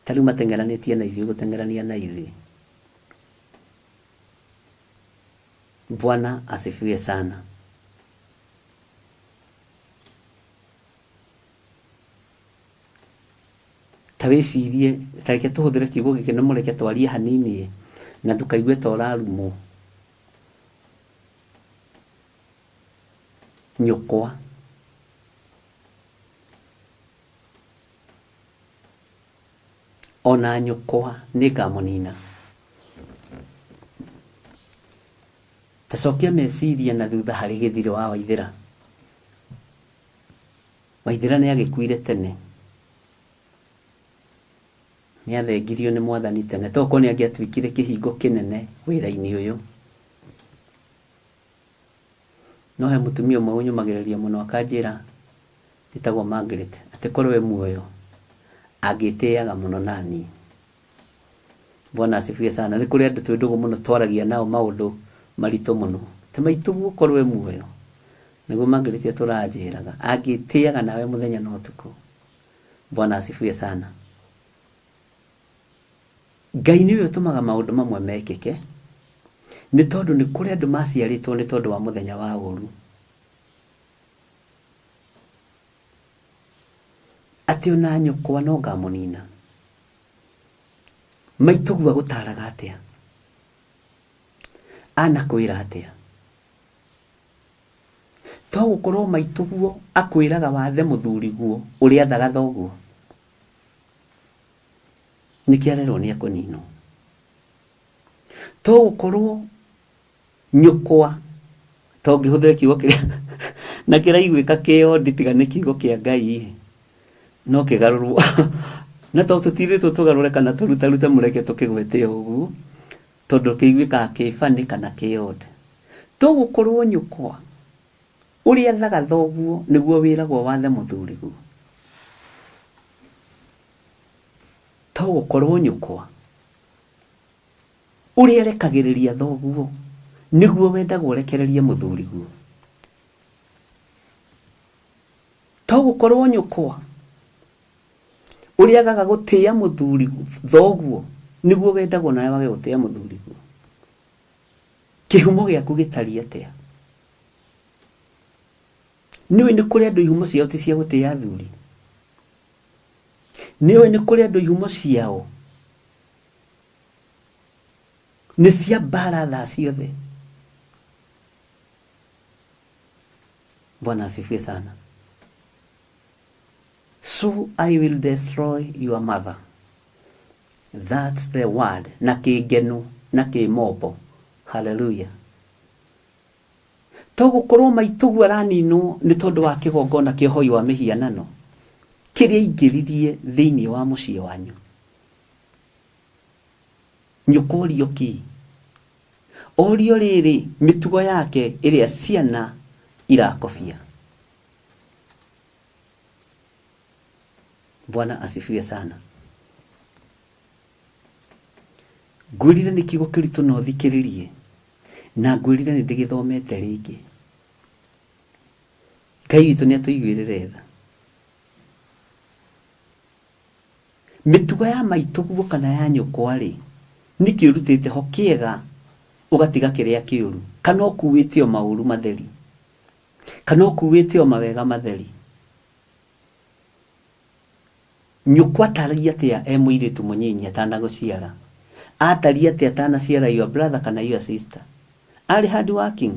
Ta rĩu mateng'eranĩtie na ithuĩ gũteng'erania na ithuĩ. Bwana asifiwe sana. Ta wĩcirie, ta reke tũhũthĩre kiugo gĩkĩ na mũreke twarie hanini ĩ, na ndũkaigue ta ũrarumwo. Nyũkwa. O na nyũkwa nĩngamũnina. Ta cokia meciria na thutha harĩ gĩthirĩ wa Waithĩra. Waithĩra nĩ agĩkuire tene. Nĩ athengirio nĩ mwathani tene. Tokorwo nĩ angĩatuĩkire kĩhingo kĩnene wĩra-inĩ ũyũ. No he mũtumia ũmwe ũnyũmagĩrĩria mũno akanjĩra, ĩtagwo Margaret, atĩ korwo e muoyo angĩtĩaga mũno naniĩ. Bwana asifiwe sana. Nĩ kũrĩ andũ twĩ ndũgũ mũno twaragia nao maũndũ maritũ mũno. Atĩ maitũguo korwo e muoyo, nĩguo Margaret atũranjĩraga, angĩtĩaga nawe mũthenya na ũtukũ. Bwana asifiwe sana. Ngai nĩwe ũtũmaga maũndũ mamwe mekĩke, nĩ tondũ nĩ kũrĩ andũ maciarĩtwo nĩ tondũ wa mũthenya wa ũru. Atĩ ona nyũkwa no ngamũnina. Maitũguo agũtaraga atĩa? Anakwĩra atĩa? To gũkorwo maitũguo akwĩraga wathe mũthuriguo ũrĩa athaga thoguo? Nĩkĩo arerwo nĩ ekũninwo. To gũkorwo nyũkwa, to ngĩhũthĩre kiugo kĩrĩa na kĩraiguĩka kĩ odd tiga nĩ kiugo kĩa Ngai ĩ, no kĩgarũrwo na to tũtirĩtwo tũgarũre kana tũrutarute mũreke tũkĩgwete o ũguo, tondũ kĩiguĩkaga kĩ funny kana kĩ odd. To gũkorwo nyũkwa ũrĩa athaga thoguo nĩguo wĩragwo wathe mũthuriguo? To gũkorwo nyũkwa ũrĩa arekagĩrĩria thoguo nĩguo wendagwo ũrekererie mũthuriguo? To gũkorwo nyũkwa ũrĩa agaga gũtĩa mũthuri thoguo nĩguo wendagwo nawe wage gũtĩa mũthuriguo? Kĩhumo gĩaku gĩtariĩ atĩa? Nĩũĩ nĩ kũrĩ andũ ihumo ciao ti cia gũtĩa athuri? Nĩũĩ nĩ kũrĩ andũ ihumo ciao nĩ cia mbara thaa ciothe? Bwana asifiwe sana. So I will destroy your mother. That's the word. Na kĩngenu na kĩmombo. Hallelujah. To gũkorwo maitũguo araninwo nĩ tondũ wa kĩgongona kĩa ũhoi wa mĩhianano kĩrĩa aingĩririe thĩinĩ wa mũciĩ wanyu. Nyũkwa orio ki. Orio rĩrĩ mĩtugo yake ĩrĩa ciana irakobia. Bwana asifiwe sana. Ngwĩrire nĩ kiugo kĩritũ no thikĩrĩrie na ngwĩrire nĩ ndĩgĩthomete rĩngĩ. Ngai witũ nĩ atũiguĩrĩre tha. Mĩtugo ya maitũguo kana ya nyũkwa rĩ, nĩkĩ ũrutĩte ho kĩega ũgatiga kĩrĩa kĩũru? Kana ũkuĩte o maũru matheri? Kana ũkuĩte o mawega matheri? Nyũkwa atariĩ atĩa e mũirĩtu mũnyinyi atanagũciara? Atariĩ atĩa atanaciara your brother kana your sister? Arĩ hard working?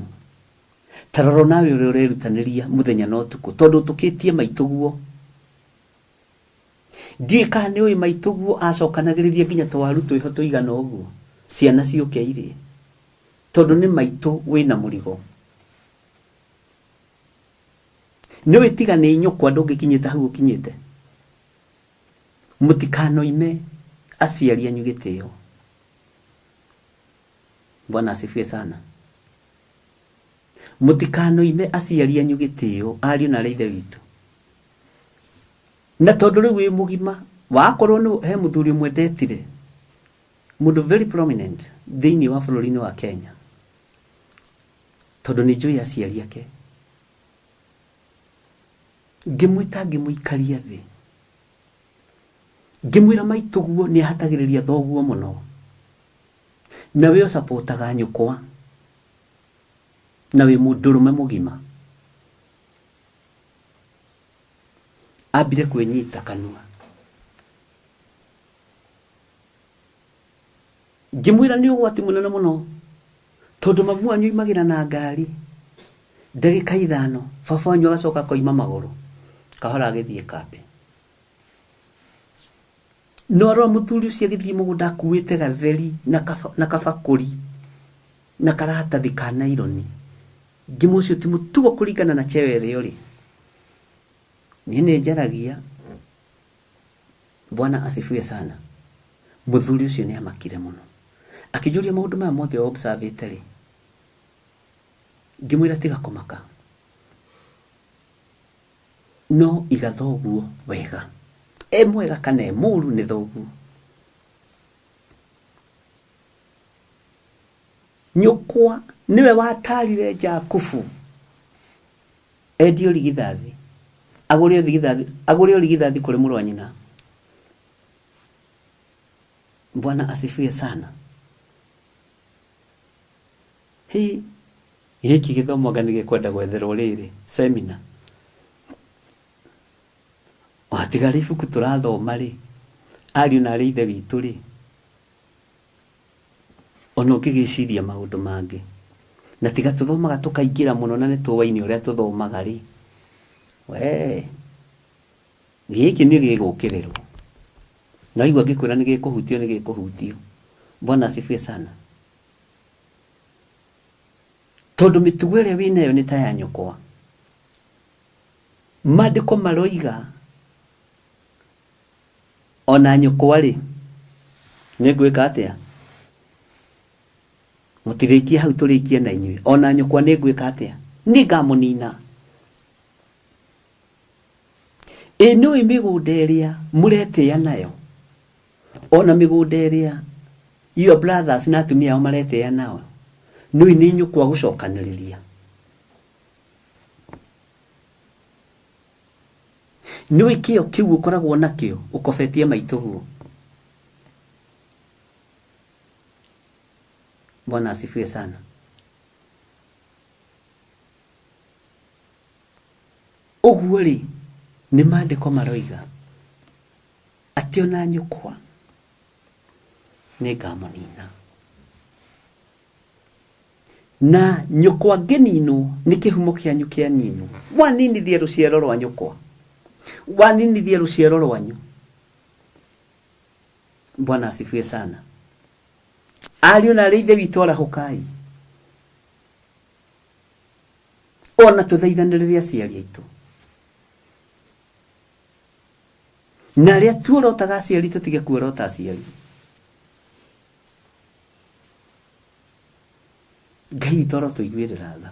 Ta rora nawe ũrĩa ũrerutanĩria mũthenya na ũtukũ tondũ ũtũkĩtie maitũguo. Ndiũĩ kana nĩ ũĩ maitũguo acokanagĩrĩria nginya tũwaru twĩho tũigana ũguo ciana ciũke irĩe tondũ nĩ maitũ wĩna mũrigo. Nĩũĩ tiga nĩ nyũkwa ndũngĩkinyĩte hau ũkinyĩte. Mũtikanoime aciari anyu gĩtĩo. Bwana asifiwe sana. Mũtikanoime aciari anyu gĩtĩo ariũ na arĩ ithe witũ. Na tondũ rĩu wĩ mũgima wakorwo nĩ he mũthuri ũmwe ndetire mũndũ very prominent thĩinĩ wa bũrũri-inĩ wa Kenya tondũ nĩ njũĩ aciari ake ngĩmwĩta ngĩmũikaria thĩ ngĩmwĩra maitũguo nĩ ahatagĩrĩria thoguo mũno na we ũcapotaga nyũkwa na wĩ mũndũrũme mũgima ambire kwĩnyita kanua ngĩmwĩra nĩ ũgwati mũnene mũno tondũ mamu wanyu oimagĩra na ngari ndagĩka ithano baba wanyu agacoka akoima magũrũ kahora agĩthiĩ kambĩ no arora mũthuri ũcio agĩthiĩ mũgũnda akuĩte gatheri na kaba- na kabakũri na karatathi ka naironi ngĩmũ ũcio ti mũtugo kũringana na cheo ĩrĩa ũrĩ niĩ nĩ njaragia Bwana asifiwe sana. Mũthuri ũcio nĩ amakire mũno. Akĩnjũria maũndũ maya mothe observĩte rĩ, Ngĩmwĩra tiga kũmaka, no iga thoguo wega, e mwega kana e mũru nĩ thoguo. Nyũkwa nĩwe watarire Jakubu endie ũrigithathi, agũre ũrigithathi, agũre ũrigithathi kũrĩ mũrũ wa nyina. Bwana asifiwe sana. Hĩ, gĩkĩ gĩthomo anga nĩ gĩkwenda gwetherwo rĩrĩ semina. Watiga rĩ ibuku tũrathoma rĩ, ariũ na arĩ ithe witũ rĩ, ona ũngĩgĩciria maũndũ mangĩ. Na tiga tũthomaga tũkaingĩra mũno na nĩ tũwaine ũrĩa tũthomaga rĩ, wee, gĩkĩ nĩ gĩgũkĩrĩrwo. Na waigua ngĩkwĩra nĩ gĩkũhutio nĩ gĩkũhutio. Bwana asifiwe sana. Tondũ mĩtugo ĩrĩa wĩnayo nĩ ta ya nyũkwa. Maandĩko maroiga ona nyũkwa rĩ, nĩ ngwĩka atĩa? Mũtirĩkie hau tũrĩkie na inyuĩ. Ona nyũkwa nĩ ngwĩka atĩa? Nĩ ngamũnina. Ĩ nĩũĩ mĩgũnda ĩrĩa mũretĩĩa nayo? Ona mĩgũnda ĩrĩa your brothers na atumia ao maretĩĩa nao, nĩũĩ nĩ nyũkwa gũcokanĩrĩria? Nĩũĩ kĩo kĩu ũkoragwo nakĩo ũkobetie maitũguo? Bwana asifiwe sana. Ũguo-rĩ, nĩ maandĩko maroiga atĩ o na nyũkwa nĩngamũnina. Na nyũkwa ngĩninwo nĩ kĩhumo kĩanyu kĩaninwo. Waninithia rũciaro rwa nyũkwa, waninithia rũciaro rwanyu. Bwana asifiwe sana. Ariũ na arĩ ithe witũ arahũkai. Ona tũthaithanĩrĩre aciari aitũ. Na arĩa tuorotaga aciari tũtige kuorota aciari. Ngai witũ arotũiguĩrĩra tha.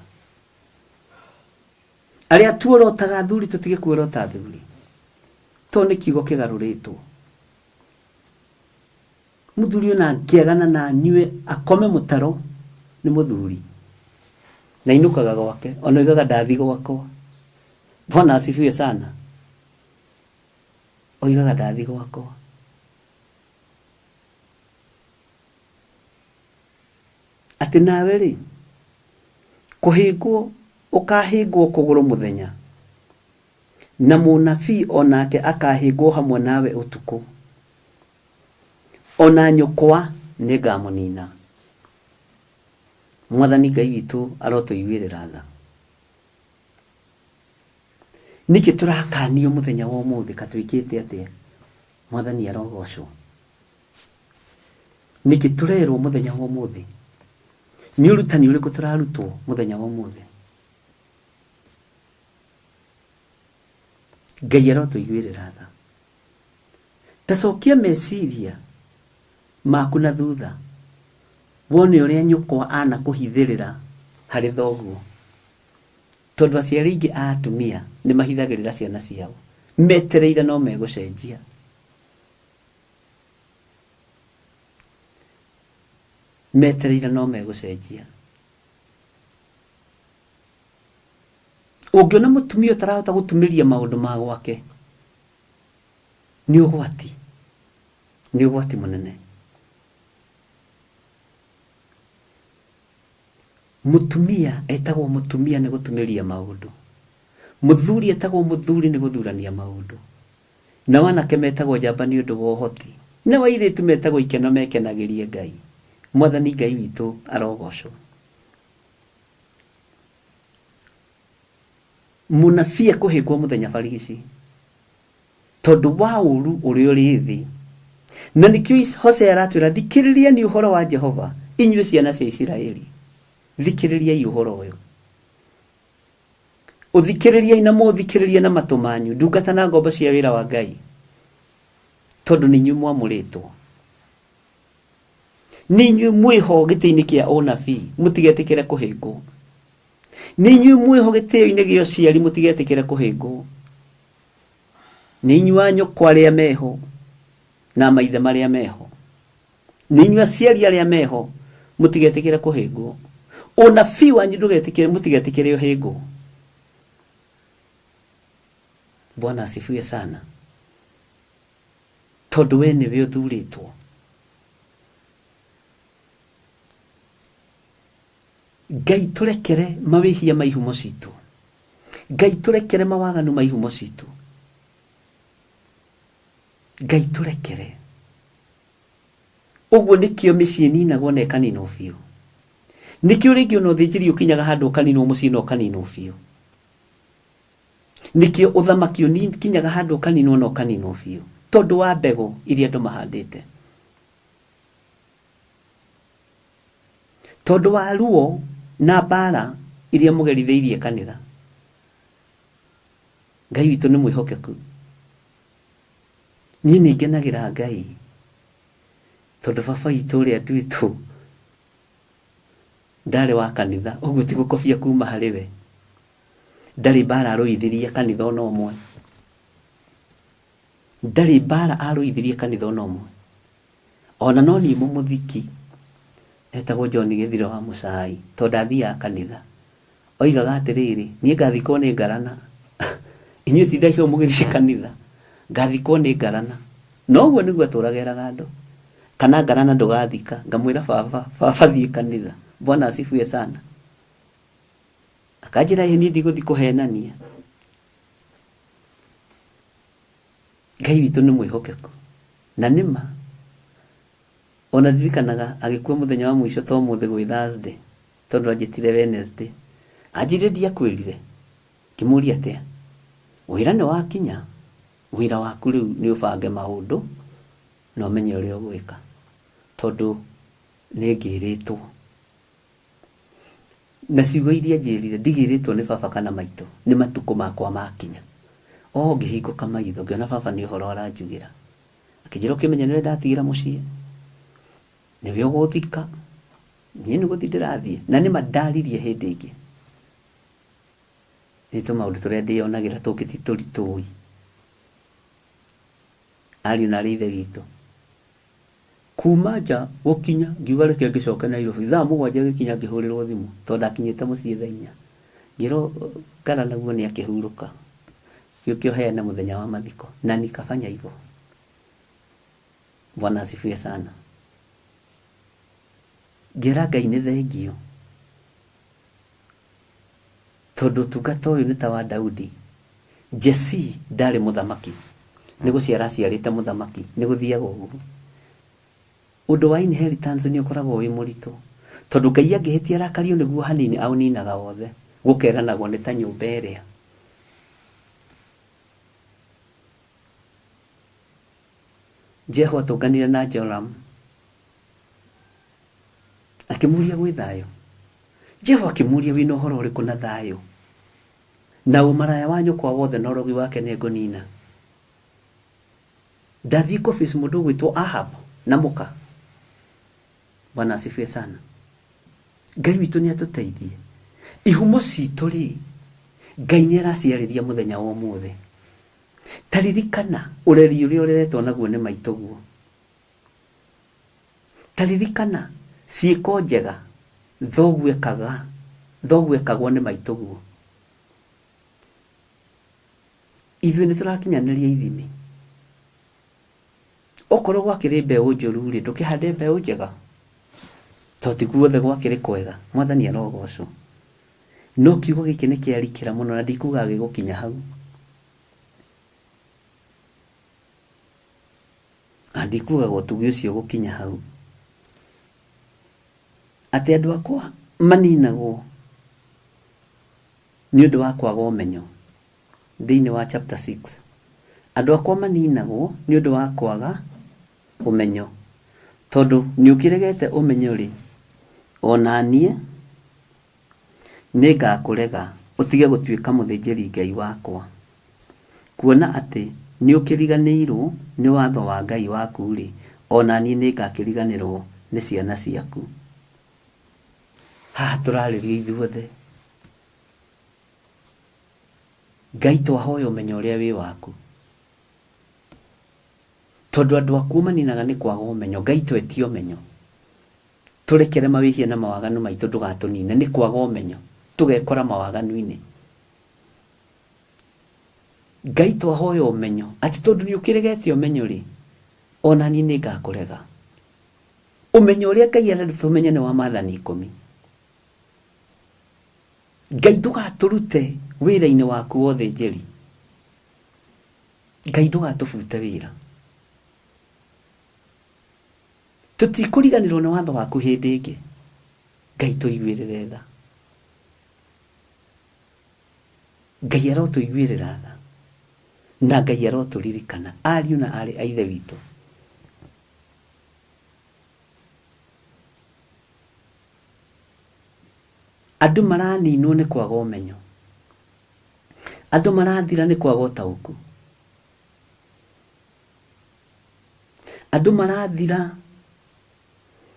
Arĩa tuorotaga athuri tũtige kuorota athuri. Tondũ nĩ kiugo kĩgarũrĩtwo. Mũthuri ona angĩagana na anyue akome mũtaro nĩ mũthuri. Na ainũkaga gwake ona oigaga ndathi gwakwa. Bwana asifiwe sana. Oigaga ndathi gwakwa. Atĩ nawe rĩ, kũhĩngwo ũkahĩngwo kũgũrũ mũthenya, na mũnabii o nake akahĩngwo hamwe nawe ũtukũ. O na nyũkwa nĩngamũnina. Mwathani Ngai witũ arotũiguĩrĩra tha. Nĩkĩ tũrakanio mũthenya wa ũmũthĩ ka twĩkĩte atĩa? Mwathani arogocwo. Nĩkĩ tũrerwo mũthenya wa ũmũthĩ? Nĩ ũrutani ũrĩkũ tũrarutwo mũthenya wa ũmũthĩ? Ngai arotũiguĩrĩra tha. Ta cokia meciria maku na thutha wone ũrĩa nyũkwa anakũhithĩrĩra harĩ thoguo. Tondũ aciari aingĩ a atumia nĩ mahithagĩrĩra ciana ciao metereire no megũcenjia. Metereire no megũcenjia. Ũngĩona mũtumia ũtarahota gũtumĩria maũndũ ma gwake, nĩ ũgwati, nĩ ũgwati mũnene. Mũtumia etagwo mũtumia nĩ gũtumĩria maũndũ. Mũthuri etagwo mũthuri nĩ gũthurania maũndũ. Nao anake metagwo njamba nĩ ũndũ wa ũhoti. Nao airĩtu metagwo ikeno mekenagĩrie Ngai. Mwathani Ngai witũ arogocwo. Mũnabii ekũhĩngwo mũthenya barigici tondũ wa ũru ũrĩa ũrĩ thĩ. Na nĩkĩo Hosea aratwĩra thikĩrĩriani ũhoro wa Jehova inyuĩ ciana cia Isiraeli. Thikĩrĩriai ũhoro ũyũ. Ũthikĩrĩriai na mũũthikĩrĩrie na matũ manyu, ndungata na ngombo cia wĩra wa Ngai, tondũ nĩ inyuĩ mwamũrĩtwo. Nĩ inyuĩ mwĩho gĩtĩ-inĩ kĩa ũnabii, mũtigetĩkĩre kũhĩngwo. Nĩ inyuĩ mwĩho gĩtĩo-inĩ gĩa ũciari mũtigetĩkĩre kũhĩngwo. Nĩ inyuĩ a nyũkwa arĩa meho na maithe marĩa meho. Nĩ inyuĩ aciari arĩa meho mũtigetĩkĩre kũhĩngwo. Ũnabii wanyu ndũgetĩkĩre mũtigetĩkĩre ũhĩngwo. Bwana asifiwe sana. Tondũ we nĩwe ũthurĩtwo. Ngai tũrekere mawĩhia ma ihumo citũ. Ngai tũrekere mawaganu ma ihumo citũ. Ngai tũrekere. Ũguo nĩkĩo mĩciĩ ĩninagwo na ĩkaninwo biũ. Nĩkĩo rĩngĩ ona ũthĩnjĩri ũkinyaga handũ ũkaninwo mũciĩ na ũkaninwo biũ. Nĩkĩo ũthamaki ũkinyaga handũ ũkaninwo na ũkaninwo biũ. Tondũ wa mbegũ iria andũ mahandĩte. Tondũ wa ruo na mbara iria mũgerithĩirie kanitha. Ngai witũ nĩ mwĩhokeku. Niĩ nĩ ngenagĩra Ngai tondũ baba witũ ũrĩa nduĩtwo ndarĩ wa kanitha, ũguo ti gũkobia kuma harĩ we. Ndarĩ mbara arũithirie kanitha ona ũmwe. Ndarĩ mbara arũithirie kanitha ona ũmwe. Ona no niĩ mũmũthiki etagwo John Gĩthiro wa Mũcai tondũ ndathiaga kanitha. Oigaga atĩrĩrĩ, niĩ ngathikwo nĩ ngarana. Inyuĩ tindai hau mũgĩthiĩ kanitha. Ngathikwo nĩ ngarana. Na ũguo nĩguo atũraga eraga andũ. Kana ngarana ndũgathika. Ngamwĩra baba, baba thiĩ kanitha. Bwana asifiwe sana. Akanjĩra ĩĩ niĩ ndigũthiĩ kũhenania. Ngai witũ nĩ mwĩhokeku. Na nĩ ma, ona ndirikanaga agĩkua mũthenya wa mũico ta ũmũthĩ gwĩ Thursday, tondũ anjĩtire Wednesday. Anjĩrire ndiakwĩrire? Ngĩmũria atĩa? Wĩra nĩ wakinya, wĩra waku rĩu nĩ ũbange maũndũ na ũmenye ũrĩa ũgwĩka, tondũ nĩ ngĩrĩtwo. Na ciugo iria anjĩrire, ndigĩrĩtwo nĩ baba kana maitũ, nĩ matukũ makwa makinya. O ngĩhingũka maitho, ngĩona baba nĩ ũhoro aranjugĩra. Akĩnjĩra ũkĩmenye nĩwe ndatigĩra mũciĩ, nĩwe ũgũthika, niĩ nĩ gũthiĩ ndĩrathiĩ. Na nĩma ndaririe hĩndĩ ĩngĩ. Nĩ tũmaũndũ tũrĩa ndĩyonagĩra tũngĩ ti tũritũ-ĩ. Ariũ na aarĩ a Ithe witũ. Kuma nja gũkinya ngiuga reke ngĩcoke Nairobi, thaa mũgwanja gĩkinya ngĩhũrĩrwo thimũ tondũ ndakinyĩte mũciĩ thaa inya. Ngĩrwo Ngara naguo nĩ akĩhurũka, gĩũke ũheane mũthenya wa mathiko na nikafanya hivyo. Bwana asifiwe sana. Ngĩra Ngai nĩ thengiũ tondũ ũtungata ũyũ nĩ ta wa Daudi. Jesii ndarĩ mũthamaki, nĩ gũciara aciarĩte mũthamaki, nĩ gũthiaga ũguo. Ũndũ wa inheritance nĩ ũkoragwo wĩ mũritũ, tondũ Ngai angĩhĩtia arakario nĩguo hanini aũninaga wothe, gũkeranagwo nĩ ta nyũmba ĩrĩa. Jehu atũnganire na Joram, akĩmũria gwĩ thayũ. Jehu akĩmũria wĩna ũhoro ũrĩkũ na thayũ? Na ũmaraya wa nyũkwa wothe na ũrogi wake nĩngũnina. Ndathiĩ kũ face mũndũ ũgwĩtwo Ahab na mũka. Bwana asifiwe sana. Ngai witũ nĩ atũteithie. Ihumo citũ rĩ, Ngai nĩ araciarĩria mũthenya wa ũmũthĩ. Ta ririkana ũreri ũrĩa ũreretwo naguo nĩ maitũguo. Ta ririkana ciĩko njega thoguo ekaga, thoguo ekagwo nĩ maitũguo. Ithuĩ nĩ tũrakinyanĩria ithimi? Okorwo gwakĩrĩ mbeũ njũru-rĩ, ndũkĩhande mbeũ njega? Tondũ ti guothe gwakĩrĩ kwega. Mwathani arogocwo. No kiugo gĩkĩ nĩ kĩarikĩra mũno na ndikuga gĩgũkinya hau. Na ndikugaga ũtugi ũcio ũgũkinya hau. Atĩ andũ akwa maninagwo nĩ ũndũ wa kwaga ũmenyo. Thĩinĩ wa chapter 6. Andũ akwa maninagwo nĩ ũndũ wa kwaga ũmenyo. Tondũ nĩ ũkĩregete ũmenyo-rĩ, o na niĩ nĩngakũrega ũtige gũtuĩka mũthĩnjĩri-Ngai wakwa. Kuona atĩ nĩũkĩriganĩirwo nĩ watho wa Ngai waku-rĩ, o na niĩ nĩngakĩriganĩrwo nĩ ciana ciaku. Haha tũrarĩrio ithuothe. Ngai twahoya ũmenyo ũrĩa wĩ waku. Tondũ andũ akuo maninaga nĩ kwaga ũmenyo. Ngai twetie ũmenyo. Tũrekere mawĩhia na mawaganu maitũ ndũgatũnine nĩ kwaga ũmenyo. Tũgekora mawaganu-inĩ. Ngai twahoya ũmenyo atĩ tondũ nĩ ũkĩregete ũmenyo rĩ, ona niĩ nĩ ngakũrega. Ũmenyo ũrĩa Ngai arenda tũmenye nĩ wa maathani ikũmi. Ngai ndũgatũrute wĩra-inĩ waku wa ũthĩnjĩri. Ngai ndũgatũbute wĩra. Tũtikũriganĩrwo nĩ watho waku hĩndĩ ĩngĩ. Ngai tũiguĩrĩre tha. Ngai arotũiguĩrĩra tha na Ngai arotũririkana ariũ na aarĩ a Ithe witũ. Andũ maraninwo nĩ kwaga ũmenyo. Andũ marathira nĩ kwaga ũtaũku. Andũ marathira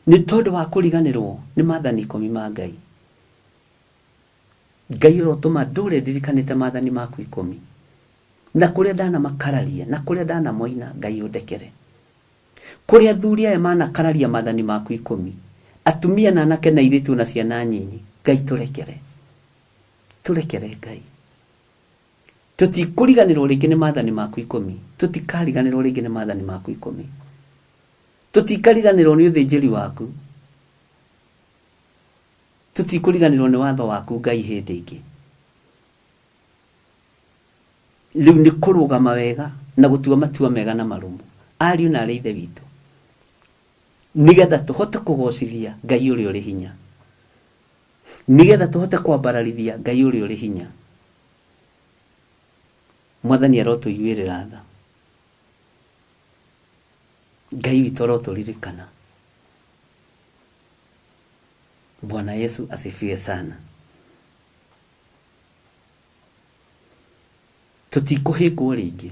nĩ tondũ wa kũriganĩrwo nĩ maathani ikũmi ma Ngai. Ngai ũrotũma ndũre ndirikanĩte maathani maku ikũmi. Na kũrĩa ndanamakararia, na kũrĩa ndanamoina, Ngai ũndekere. Kũrĩa athuri aya manakararia maathani maku ikũmi, atumia na anake na airĩtu na ciana nyinyi, Ngai tũrekere. Tũrekere Ngai. Tũtikũriganĩrwo rĩngĩ nĩ maathani maku ikũmi. Tũtikariganĩrwo rĩngĩ nĩ maathani maku ikũmi. Tũtikariganĩrwo nĩ ũthĩnjĩri waku. Tũtikũriganĩrwo nĩ watho waku Ngai hĩndĩ ĩngĩ. Rĩu nĩ kũrũgama wega na gũtua matua mega na marũmu, ariũ na aarĩ a Ithe witũ, nĩgetha tũhote kũgocithia Ngai ũrĩa ũrĩ hinya, nĩgetha tũhote kwambararithia Ngai ũrĩa ũrĩ hinya. Mwathani arotũiguĩrĩra tha. Ngai witũ arotũririkana. Bwana Yesu asifiwe sana. Tũtikũhĩngwo rĩngĩ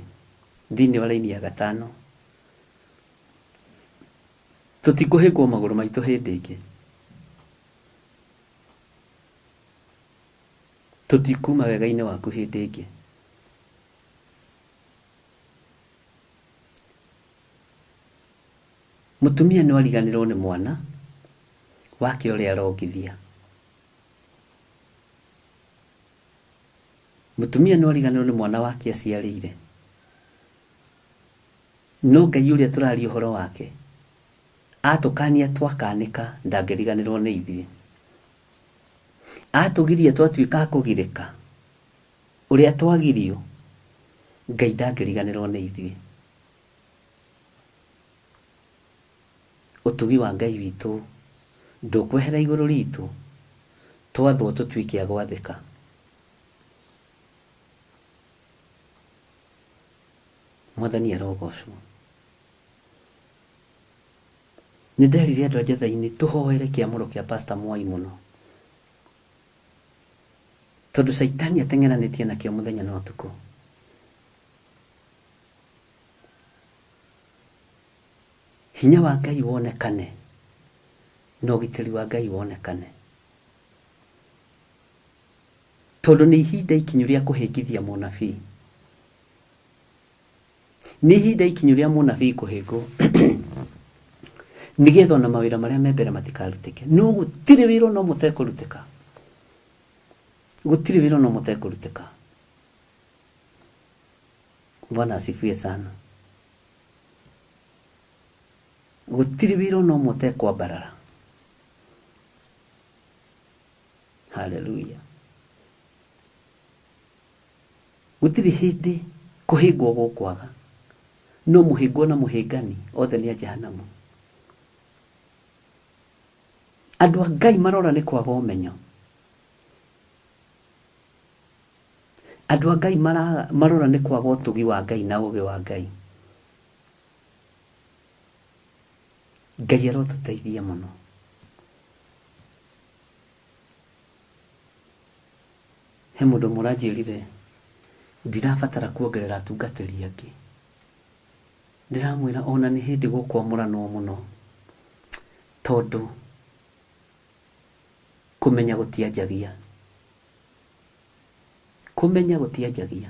thĩinĩ wa raini ya gatano. Tũtikũhĩngwo magũrũ maitũ hĩndĩ ĩngĩ. Tũtikuma wega-inĩ waku hĩndĩ ĩngĩ. Mũtumia no ariganĩrwo nĩ mwana wake ũrĩa arongithia. Mũtumia no ariganĩrwo nĩ mwana wake aciarĩire. No Ngai ũrĩa tũraria ũhoro wake, atũkania twakanĩka ndangĩriganĩrwo nĩ ithuĩ. Atũgiria twatuĩka a kũgirĩka, ũrĩa twagirio, Ngai ndangĩriganĩrwo nĩ ithuĩ. Ũtugi wa Ngai witũ ndũkwehera igũrũ ritũ, twathwo tũtuĩke a gwathĩka. Mwathani arogocwo. Nĩ nderire andũ a Njetha-inĩ tũhoere kĩamũro kĩa Pastor Mwai mũno, tondũ caitani ateng'eranĩtie nakĩo mũthenya na ũtukũ. Hinya wa Ngai wonekane na ũgitĩri wa Ngai wonekane. Tondũ nĩ ihinda ikinyu rĩa kũhĩngithia mũnabii. Nĩ ihinda ikinyu rĩa mũnabii kũhĩngwo nĩgetha ona mawĩra marĩa me mbere matikarutĩke. No gũtirĩ wĩra ona ũmwe ũtekũrutĩka. Gũtirĩ wĩra ona ũmwe ũtekũrutĩka. Bwana asifiwe sana. Gũtirĩ wĩra ona ũmwe ũtekwambarara. Haleluya. Gũtirĩ hĩndĩ kũhĩngwo gũkwaga, no mũhĩngwo na mũhĩngani othe nĩ a Jehanamu. Andũ a Ngai marora nĩ kwaga ũmenyo. Andũ a Ngai marora nĩ kwaga ũtugi wa Ngai na ũgĩ wa Ngai. Ngai arotũteithia mũno. He mũndũ ũmwe ũranjĩrire ndirabatara kuongerera atungatĩri angĩ. Ndĩramwĩra ona nĩ hĩndĩ gũkwamũranwo mũno tondũ kũmenya gũtianjagia. Kũmenya gũtianjagia.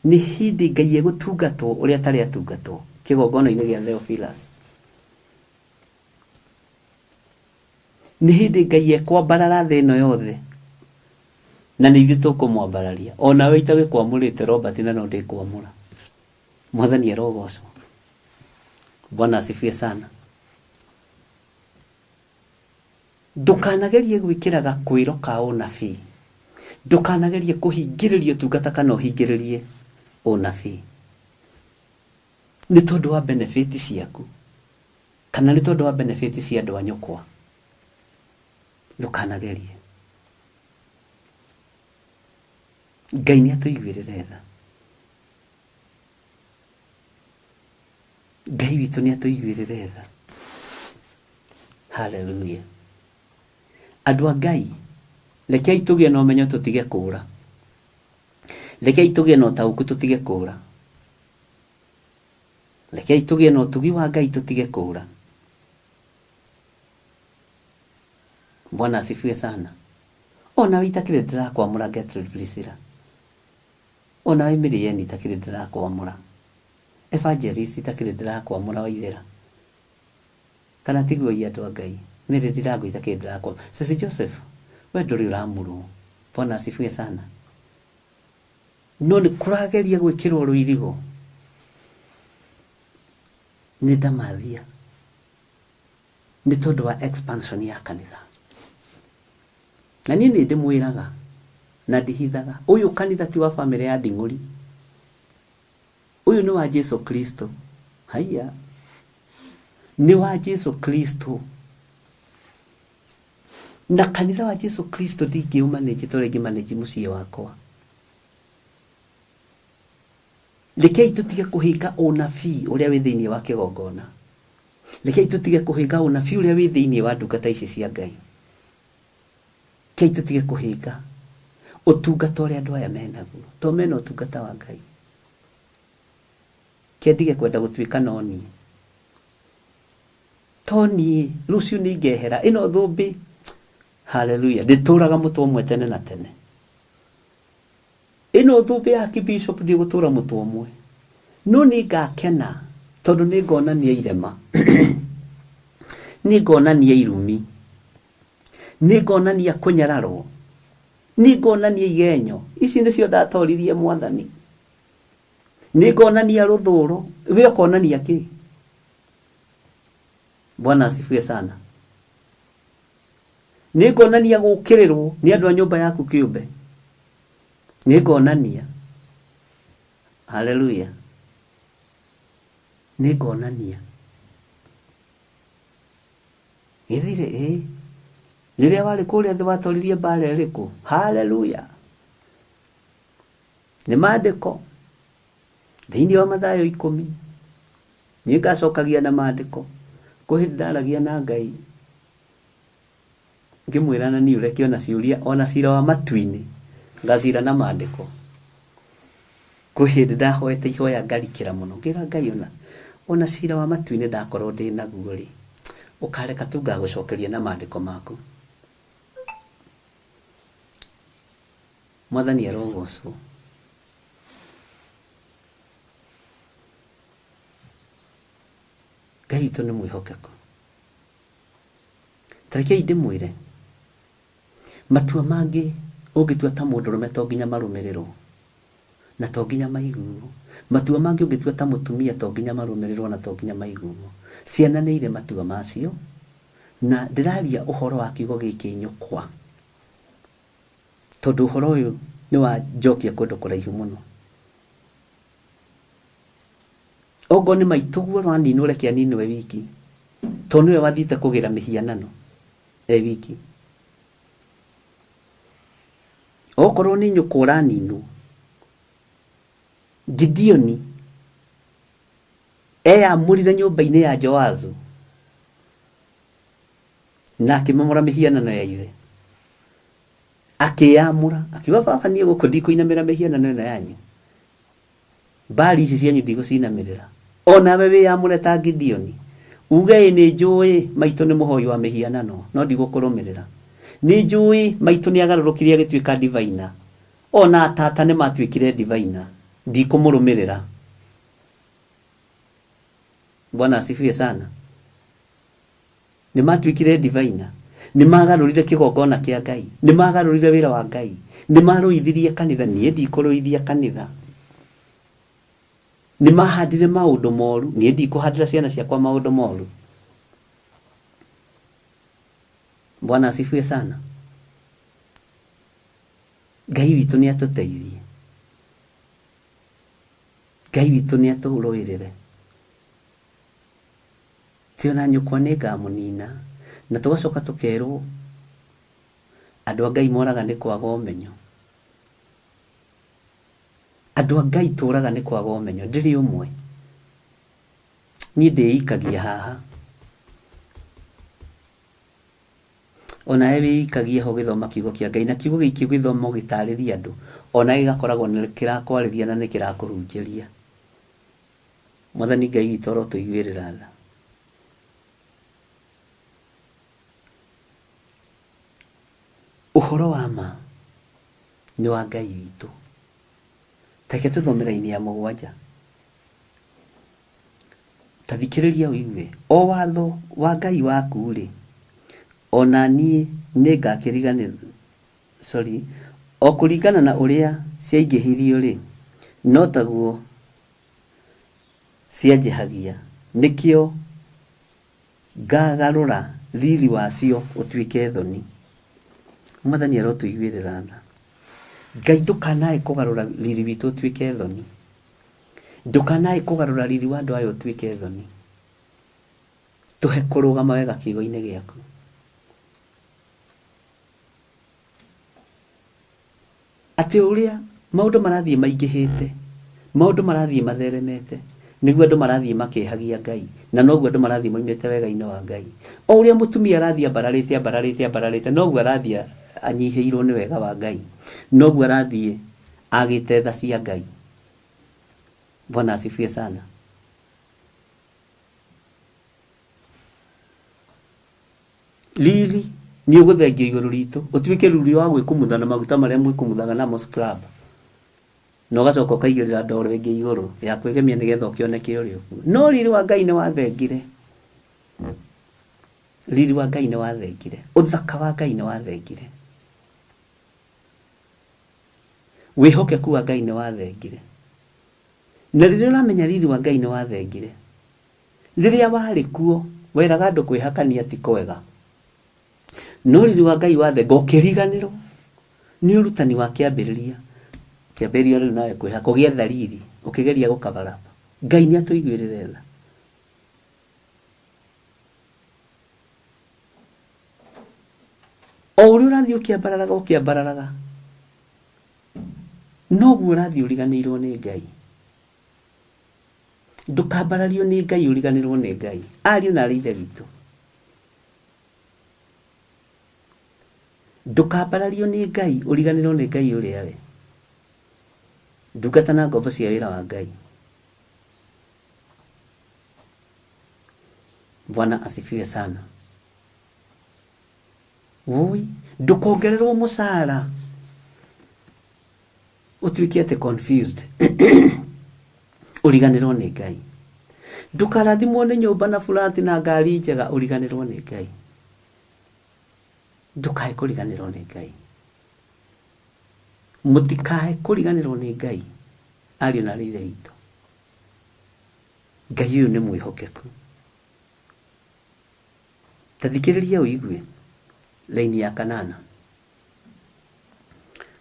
Nĩ hĩndĩ Ngai egũtungatwo ũrĩa atarĩ atungatwo kĩgongona-inĩ gĩa Theophilus. Nĩ hĩndĩ Ngai ekwambarara thĩ ĩno yothe na nĩ ithuĩ tũkũmwambararia. O nawe itagĩkwamũrĩte Robert na no ndĩkwamũra. Mwathani arogocwo. Bwana asifiwe sana. Ndũkanagerie gwĩkĩra gakwĩro ka ũnabii. Ndũkanagerie kũhingĩrĩria ũtungata kana ũhingĩrĩrie ũnabii. Nĩ tondũ wa benefit ciaku kana nĩ tondũ wa benefit cia andũ a nyũkwa. Ndũkanagerie. Ngai nĩ atũiguĩrĩre tha. Ngai witũ nĩ atũiguĩrĩre tha. Haleluya. Andũ a Ngai, rekei tũgĩe na ũmenyo tũtige kũũra. Rekei tũgĩe na ũtaũku tũtige kũũra. Rekei tũgĩe na ũtugi wa Ngai tũtige kũũra. Bwana asifiwe sana. Ona we itakĩrĩ ndĩrakwamũra Gertrude Priscilla. Ona we Mirieni itakĩrĩ ndĩrakwamũra. Evangelist itakĩrĩ ndĩrakwamũra Waithera. Kana tiguo ii andũ a Ngai. Mary Ndirango itakĩrĩ ndĩrakwamũra. Sisi Joseph, we ndũrĩ ũramũrwo. Bwana asifiwe sana. No nĩ kũrageria gwĩkĩrwo rũirigo nĩ ndamathia nĩ tondũ wa expansion ya kanitha. Na niĩ nĩ ndĩmwĩraga na ndihithaga, ũyũ kanitha ti wa bamĩrĩ ya Nding'ũri. Ũyũ nĩ wa Jesu Kristo. Haiya. Nĩ wa Jesu Kristo. Na kanitha wa Jesu Kristo ndingĩũmanĩnji ta ũrĩa ingĩmanĩnji mũciĩ wakwa. Rekei tũtige kũhinga ũnabii ũrĩa wĩ thĩinĩ wa kĩgongona. Rekei tũtige kũhinga ũnabii ũrĩa wĩ thĩinĩ wa ndungata ici cia Ngai. Rekei tũtige kũhinga ũtungata ũrĩa andũ aya menaguo, to mena ũtungata wa Ngai. Ke ndige kwenda gũtuĩka no niĩ. To niĩ, rũciũ nĩ ngehera ĩno thũmbĩ. Haleluya, ndĩtũraga mũtwe ũmwe tene na tene. Ĩno thũmbĩ ya kibishop ndĩgũtũra mũtwe ũmwe. No nĩ ngakena tondũ nĩ ngonania irema. Nĩ ngonania irumi. Nĩ ngonania kũnyararwo. Nĩ ngonania igenyo. Ici nĩcio ndatoririe mwathani. Nĩ ngonania rũthũro. We ũkonania kĩ? Bwana asifiwe sana. Nĩ ngonania gũkĩrĩrwo nĩ andũ a nyũmba yaku kĩũmbe. Nĩ ngonania. Haleluya. Nĩ ngonania. Gĩthire ĩ. Rĩrĩa warĩ kũrĩa thĩ watoririe mbara ĩrĩkũ? Haleluya. Nĩ maandĩko. Thĩinĩ wa Mathayo ikũmi. Niĩ ngacokagia na maandĩko. Kwĩ hĩndĩ ndaragia na Ngai ngĩmwĩra na niĩ ũreke ona ciũria ona cira wa matu-inĩ ngacira na maandĩko. Kwĩ hĩndĩ ndahoete ihoya ngarikĩra mũno ngĩra Ngai ona ona cira wa matu-inĩ ndakorwo ndĩ naguo rĩ, ũkareka tu ngagũcokeria na maandĩko maku. Mwathani arogocwo. Ngai witũ nĩ mwĩhokeku. Ta rekei ndĩmwĩre, matua mangĩ ũngĩtua ta mũndũrũme to nginya marũmĩrĩrwo, na to nginya maiguo. Matua mangĩ ũngĩtua ta mũtumia to nginya marũmĩrĩrwo na to nginya maiguo. Ciana nĩ irĩ matua macio, na ndĩraria ũhoro wa kiugo gĩkĩ nyũkwa, tondũ ũhoro ũyũ nĩ wanjokia kũndũ kũraihu mũno. Okorwo nĩ maitũguo ũraninwo reke aninwo e wiki, tondũ nĩwe wathiĩte kũgĩra mĩhianano e wiki. Okorwo nĩ nyũkwa ũraninwo, Gideoni eyamũrire nyũmba-inĩ ya Joasu na akĩmomora mĩhianano ya ithe. Akĩyamũra, akiuga baba niĩ gũkũ ndikũinamĩra mĩhianano ĩno yanyu. Mbaari ici cianyu ndigũcinamĩrĩra. O nawe wĩyamũre ta Gideoni, uuge, Ĩ nĩnjũũĩ maitũ nĩ mũhoi wa mĩhianano, no ndigũkũrũmĩrĩra. Nĩnjũũĩ maitũ nĩagarũrũkire agĩtuĩka ndivaina, Ona tata nĩ matuĩkire diviner, ndikũmũrũmĩrĩra. Bwana asifiwe sana. Nĩ matuĩkire diviner, nĩ magarũrire kĩgongona kĩa Ngai, nĩ magarũrire wĩra wa Ngai, nĩ marũithirie kanitha, niĩ ndikũrũithia kanitha. Nĩ mahandire maũndũ moru, niĩ ndikũhandĩra ciana ciakwa maũndũ moru. Bwana asifiwe sana. Ngai witũ nĩ atũteithie. Ngai witũ nĩ atũrũĩrĩre. Ti ona nyũkwa nĩ ngamũnina. Na tũgacoka tũkerwo andũ a Ngai moraga nĩ kwaga ũmenyo. Andũ a Ngai tũraga nĩ kwaga ũmenyo. Ndĩrĩ ũmwe. Niĩ ndĩikagia haha. Onawe wĩikagie ho ũgĩthoma kiugo kĩa Ngai, na kiugo gĩkĩ ũgĩthoma ũgĩtarĩria andũ, onawe gĩgakoragwo nĩ kĩrakwarĩria na nĩ kĩrakũhunjĩria. Mwathani Ngai witũ arotũiguĩrĩra tha. Ũhoro wa ma nĩ wa Ngai witũ. Ta reke tũthome raini ya mũgwanja. Ta thikĩrĩria ũigue, o watho wa Ngai waku-rĩ, o na niĩ nĩngakĩriganĩrũo, sorry, o kũringana na ũrĩa ciaingĩhirio-rĩ, no taguo cianjĩhagia, nĩkĩo ngagarũra riri wacio ũtuĩke thoni. Mwathani arotũiguĩrĩra tha. Ngai ndũkanae kũgarũra riri witũ ũtuĩke thoni. Ndũkanae kũgarũra riri wa andũ aya ũtuĩke thoni. Tũhe kũrũgama wega kiugo-inĩ gĩaku. Atĩ ũrĩa maũndũ marathiĩ maingĩhĩte, maũndũ marathiĩ matheremete, nĩguo andũ marathiĩ makĩhagia Ngai, na noguo andũ marathiĩ moimĩte wega-inĩ wa Ngai. O ũrĩa mũtumia arathiĩ ambararĩte, ambararĩte, ambararĩte, noguo arathiĩ anyihĩirwo nĩ wega wa Ngai, noguo arathiĩ agĩte tha cia Ngai. Bwana asifiwe sana. Riri nĩ ũgũthengio igũrũ ritũ, ũtuĩke ruri wa gwĩkumutha na maguta marĩa mwĩkumuthaga namo scrub, na ũgacoka ũkaigĩrĩra ndoro ĩngĩ igũrũ ya kwĩgemia nĩgetha ũkĩoneke ũrĩ ũguo. No riri wa Ngai nĩ wathengire. Riri wa Ngai nĩ wathengire. Ũthaka wa Ngai nĩ wathengire. Wĩhokeku wa Ngai nĩ wathengire. Na rĩrĩa ũramenya riri wa Ngai nĩ wathengire, Rĩrĩa warĩ kuo, weraga andũ kwĩhakania ti kwega. No riri wa Ngai wathenga ũkĩriganĩrwo nĩ ũrutani wa kĩambĩrĩria. Kĩambĩrĩria rĩu nawe kwĩhaka, ũgĩetha riri, ũkĩgeria gũ cover up. Ngai nĩ atũiguĩrĩre tha. O ũrĩa ũrathiĩ ũkĩambararaga ũkĩambararaga, noguo ũrathiĩ ũriganĩirwo nĩ Ngai. Ndũkambarario nĩ Ngai ũriganĩrwo nĩ Ngai. Ariũ na arĩ ithe witũ. Ndũkambarario nĩ Ngai ũriganĩrwo nĩ Ngai ũrĩa we. Ndungata na ngombo cia wĩra wa Ngai. Bwana asifiwe sana. Woi, ndũkongererwo mũcara ũtuĩke atĩ confused ũriganĩrwo nĩ Ngai. Ndũkarathimwo nĩ nyũmba na burati na ngari njega ũriganĩrwo nĩ Ngai. Ndũkae kũriganĩrwo nĩ Ngai. Mũtikae kũriganĩrwo nĩ Ngai ariũ na arĩ ithe witũ. Ngai ũyũ nĩ mwĩhokeku. Ta thikĩrĩria ũigue raini ya kanana.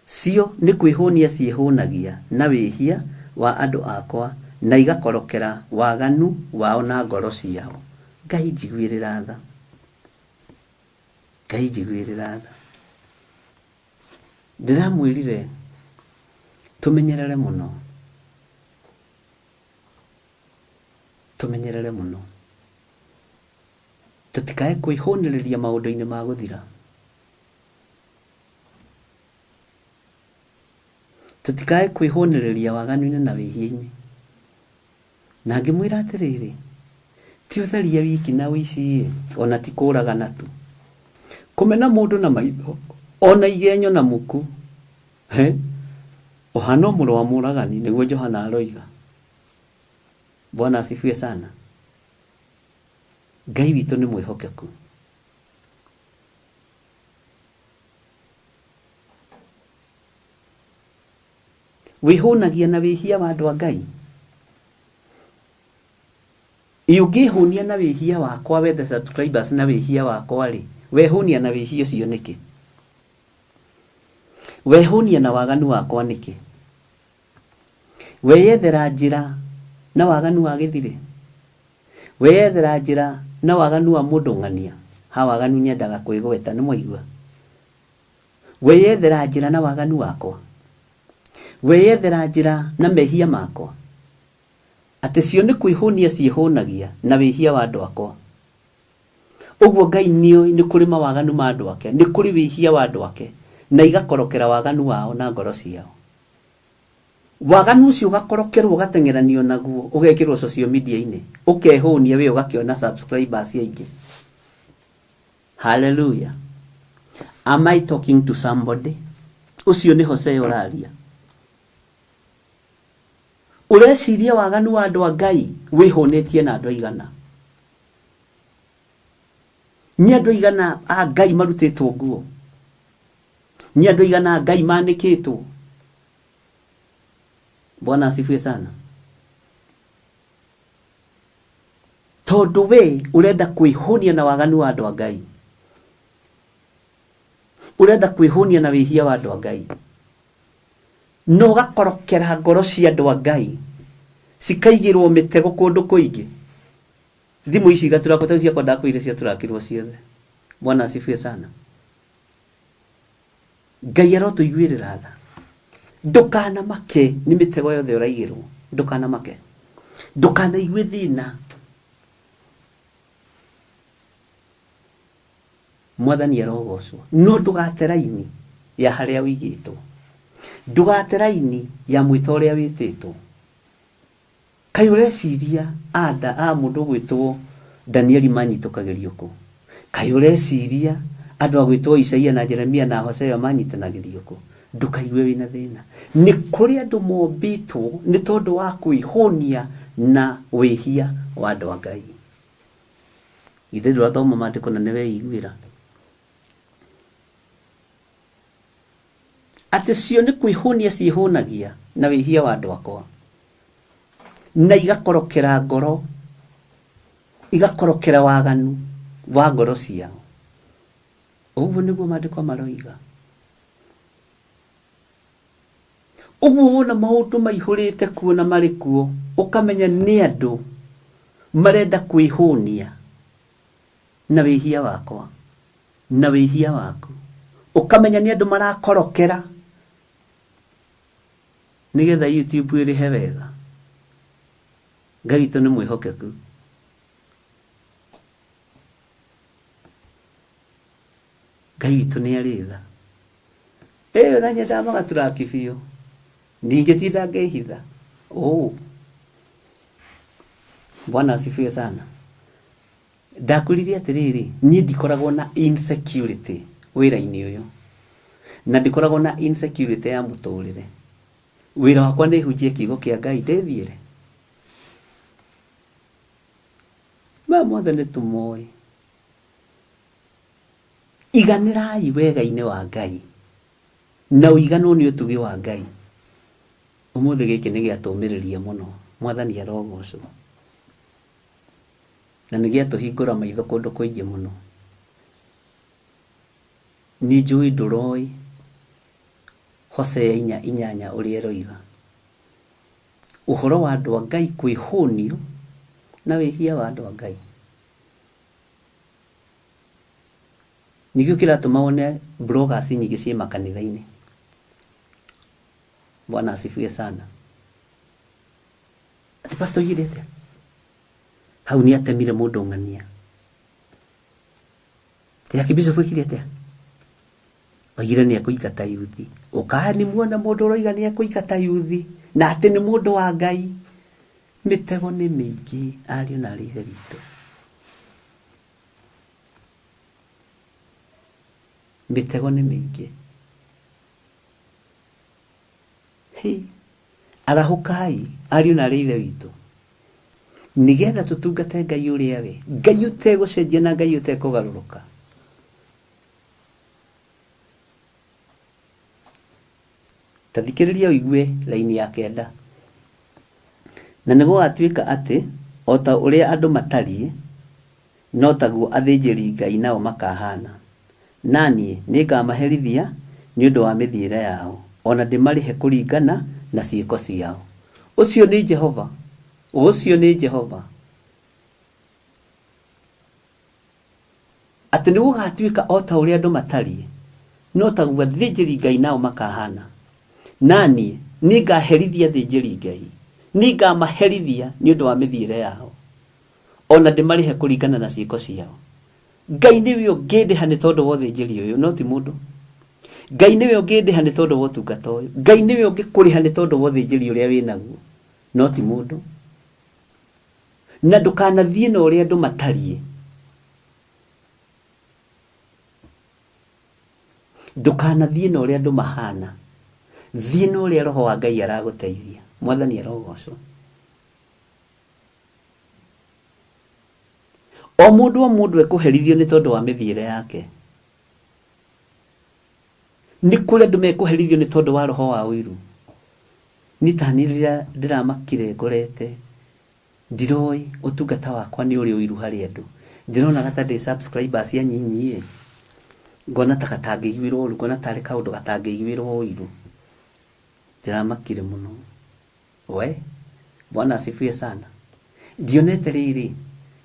Cio nĩ kwĩhũnia ciĩhũnagia na wĩhia wa andũ akwa, na igakorokera waganu wao na ngoro ciao. Ngai njiguĩrĩra tha. Ngai njiguĩrĩra tha. Ndĩramwĩrire tũmenyerere mũno. Tũmenyerere mũno. Tũtikae kwĩhũnĩrĩria maũndũ-inĩ ma gũthira. Tũtikae kwĩhũnĩrĩria waganu-inĩ na wĩhia-inĩ. Na ngĩmwĩra atĩrĩrĩ, ti ũtharia wiki na ũici-ĩ, o na ti kũũragana tu. Kũmena mũndũ na maitho, o na igenyo na muku. He? Ũhana o mũrũ wa mũũragani, nĩguo Johana aroiga. Bwana asifiwe sana. Ngai witũ nĩ mwĩhokeku. Wĩhũnagia na wĩhia wa andũ a Ngai? Ĩ ũngĩhũnia na wĩhia wakwa wethe subscribers na wĩhia wakwa rĩ, wehũnia na wĩhia ũcio nĩkĩ? Wehũnia na waganu wakwa nĩkĩ? Weyethera njĩra na waganu wa gĩthirĩ? Weyethera njĩra na waganu wa mũndũ ng'ania? Ha waganu nyendaga kwĩgweta, nĩmwaigua? Weyethera njĩra na waganu wakwa? Weyethera njĩra na mehia makwa? Atĩ cio nĩ kwĩhũnia ciĩhũnagia na wĩhia wa andũ akwa. Ũguo Ngai nĩoĩ nĩ kũrĩ mawaganu ma andũ ake, nĩ kũrĩ wĩhia wa andũ ake, na igakorokera waganu wao na ngoro ciao. Waganu ũcio ũgakorokerwo ũgateng'eranio naguo ũgekĩrwo social media-inĩ, ũkehũnia we ũgakĩona subscribers aingĩ. Hallelujah. Am I talking to somebody? Ũcio nĩ Hosea ũraria. Ũreciria waganu wa andũ a Ngai wĩhũnĩtie na andũ aigana? Nĩ andũ aigana a Ngai marutĩtwo nguo? Nĩ andũ aigana a Ngai manĩkĩtwo? Bwana asifiwe sana. Tondũ we ũrenda kwĩhũnia na waganu wa andũ a Ngai, ũrenda kwĩhũnia na wĩhia wa andũ a Ngai, na ũgakorokera ngoro cia andũ a Ngai cikaigĩrwo mĩtego kũndũ kũingĩ. Thimũ ici igaturakwo ta ciakwa ndakwĩire ciaturakirwo ciothe. Bwana asifiwe sana. Ngai arotũiguĩrĩra tha. Ndũkanamake nĩ mĩtego yothe ũraigĩrwo, ndũkanamake, ndũkanaigue thĩna. Mwathani arogocwo. No ndũgate raini ya harĩa ũigĩtwo, ndũgate raini ya mwĩto ũrĩa wĩtĩtwo. Kaĩ ũreciria a a mũndũ ũgwĩtwo Danieli manyitũkagĩrio kũ? Kaĩ ũreciria andũ a gwĩtwo Isaia na Jeremia na Hosea manyitanagĩrio kũ? Ndũkaigue wĩna thĩna. Nĩ kũrĩ andũ mombĩtwo nĩ tondũ wa kwĩhũnia na wĩhia wa andũ a Ngai. Githĩ ndũrathoma maandĩko na nĩweiguĩra? Atĩ cio nĩ kwĩhũnia ciĩhũnagia na wĩhia wa andũ akwa, na igakorokera ngoro, igakorokera waganu wa ngoro ciao. Ũguo nĩguo maandĩko maroiga. Ũguo wona maũndũ maihũrĩte kuo na marĩ kuo, ũkamenya nĩ andũ marenda kwĩhũnia na wĩhia wakwa na wĩhia waku. Ũkamenya nĩ andũ marakorokera nĩgetha YouTube ĩrĩhe wega. Ngai witũ nĩ mwĩhokeku. Ngai witũ nĩ arĩ tha. Ĩyo na nyendaga magaturaki biũ. Ndingĩtinda ngĩhitha. Oh. Bwana asifiwe sana. Ndakwĩrire atĩrĩrĩ, niĩ ndikoragwo na insecurity wĩra-inĩ ũyũ. Na ndikoragwo na insecurity ya mũtũrĩre. Wĩra wakwa nĩ hunjie kiugo kĩa Ngai ndĩthiĩre. Maya mothe nĩ tũmoĩ. Iganĩrai wega-inĩ wa Ngai, na ũiganwo nĩ ũtugi wa Ngai. Ũmũthĩ gĩkĩ nĩ gĩatũmĩrĩria mũno. Mwathani arogocwo. Na nĩ gĩatũhingũra maitho kũndũ kũingĩ mũno. Nĩ njũĩ ndũroĩ Hosea 4:8 ũrĩa ĩroiga. Ũhoro wa andũ a Ngai kwĩhũnio na wĩhia wa andũ a Ngai. Nĩkĩo kĩratũma wone bloggers nyingĩ ciĩ makanitha-inĩ. Bwana asifiwe sana. Atĩ pastor oigire atĩa? Hau nĩ atemire mũndũ ng'ania. Atĩ archbishop oigire atĩa? Oigire nĩ ekũingata yuthi. Ũkani muona mũndũ ũroiga nĩ ekũingata yuthi na atĩ nĩ mũndũ wa Ngai. Mĩtego nĩ mĩingĩ ariũ na arĩ ithe witũ. Mĩtego nĩ mĩingĩ. Hĩ, arahũkai ariũ na arĩ ithe witũ nĩgetha tũtungate Ngai ũrĩa we Ngai ũtegũcenjia na Ngai ũtekũgarũrũka. Ta thikĩrĩria ũigue raini ya kenda. Na nĩgũgatuĩka atĩ, o ta ũrĩa andũ matariĩ, no taguo athĩnjĩri-Ngai nao makahaana, na niĩ nĩngamaherithia nĩ ũndũ wa mĩthiĩre yao, o na ndĩmarĩhe kũringana na ciĩko ciao. Ũcio nĩ Jehova, ũcio nĩ Jehova. Atĩ nĩgũgatuĩka o ta ũrĩa andũ matariĩ, no taguo athĩnjĩri-Ngai nao makahaana. Na niĩ nĩngaherithia athĩnjĩri-Ngai, nĩngamaherithia nĩ ũndũ wa mĩthiĩre yao, o na ndĩmarĩhe kũringana na ciĩko ciao. Ngai nĩwe ũngĩndĩha nĩ tondũ wa ũthĩnjĩri ũyũ, no ti mũndũ. Ngai nĩwe ũngĩndĩha nĩ tondũ wa ũtungata ũyũ. Ngai nĩwe ũngĩkũrĩha nĩ tondũ wa ũthĩnjĩri ũrĩa wĩ naguo, no ti mũndũ. Na ndũkanathiĩ na ũrĩa andũ matariĩ. Ndũkanathiĩ na ũrĩa andũ mahana. Thiĩ na ũrĩa Roho wa Ngai aragũteithia. Mwathani arogocwo. O mũndũ o mũndũ ekũherithio nĩ tondũ wa mĩthiĩre yake. Nĩ kũrĩ andũ mekũherithio nĩ tondũ wa roho wa ũiru. Niĩ ta niĩ rĩrĩa ndĩramakire ngorete ndiroĩ ũtungata wakwa nĩ ũrĩ ũiru harĩ andũ. Ndĩronaga ta ndĩ subscribers anyinyi ĩ, ngona ta gatangĩiguĩrwo ũru, ngona tarĩ kaũndũ gatangĩiguĩrwo ũiru. Ndĩramakire mũno. We, Bwana asifiwe sana. Ndionete rĩrĩ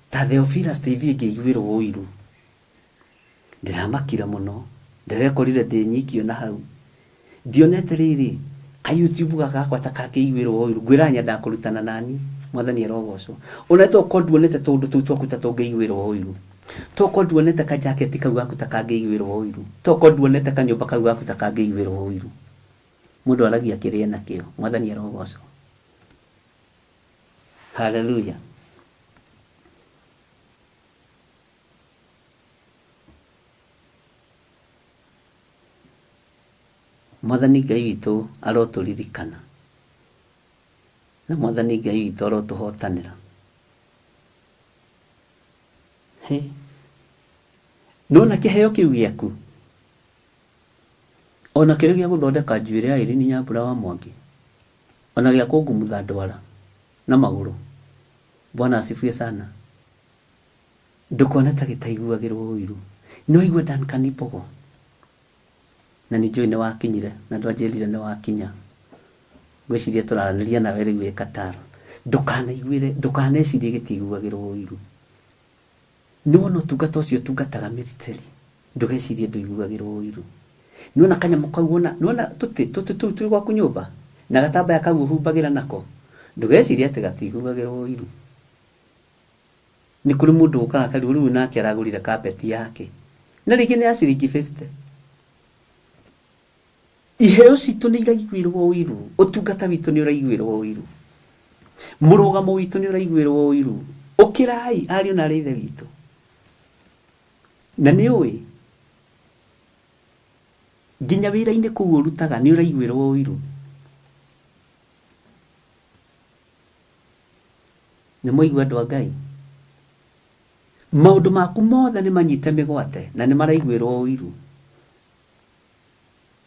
ta Theophilus TV ĩngĩiguĩrwo ũiru. Ndĩramakire mũno, ndĩrekorire ndĩ nyiki ona hau. Ndionete rĩrĩ, ka YouTube gaka gakwa ta kangĩiguĩrwo ũiru, ngwĩraga nyendaga kũrutana naniĩ, Mwathani arogocwo. Ona tokorwo nduonete tũũndũ tũu twaku ta tũngĩiguĩrwo ũiru, tokorwo nduonete ka jacket kau gaku ta kangĩiguĩrwo ũiru, tokorwo nduonete kanyũmba kau gaku ta kangĩiguĩrwo ũiru. Mũndũ aragia kĩrĩa enakĩo, Mwathani arogocwo. Hallelujah. Mwathani Ngai witũ arotũririkana, na Mwathani Ngai witũ arotũhotanĩra. Hĩ, nĩwona kĩheo kĩu gĩaku ona kĩrĩ gĩa gũthondeka njuĩrĩ ya Irene Nyambura wa Mwangi, ona gĩa kũngumutha ndwara na magũrũ. Bwana asifiwe sana. Ndũkone ta gĩtaiguagĩrwo ũiru. Nĩwaigua Duncan Mbogo? Na nĩ njũĩ nĩwakinyire na ndwanjĩrire nĩwakinya. Ngwĩciria tũraranĩria nawe rĩu wĩ Qatar. Ndũkanaiguĩre, ndũkanecirie gĩtiiguagĩrwo ũiru. Nĩwona ũtungata ũcio ũtungataga military, ndũgecirie ndũiguagĩrwo ũiru. Nĩwona kanyamũ kau wona, nĩwona tũtĩ, tũtĩ tũu twĩ gwaku nyũmba, na gatambaya kau ũhumbagĩra nako, ndũgecirie atĩ gatiguagĩrwo ũiru. Nĩ kũrĩ mũndũ ũkaga akarigwo rĩu nake aragũrire carpet yake na rĩngĩ nĩ ya ciringi 50. Iheo citũ nĩ iraiguĩrwo ũiru, ũtungata witũ nĩ ũraiguĩrwo ũiru, mũrũgamo witũ nĩ ũraiguĩrwo ũiru. Ũkĩrai ariũ na arĩ ithe witũ. Na nĩ ũĩ nginya wĩra-inĩ kũu ũrutaga nĩ ũraiguĩrwo ũiru. Nĩ mwaigua andũ a Ngai? Maũndũ maku mothe nĩ manyite mĩgwate na nĩ maraiguĩrwo ũiru.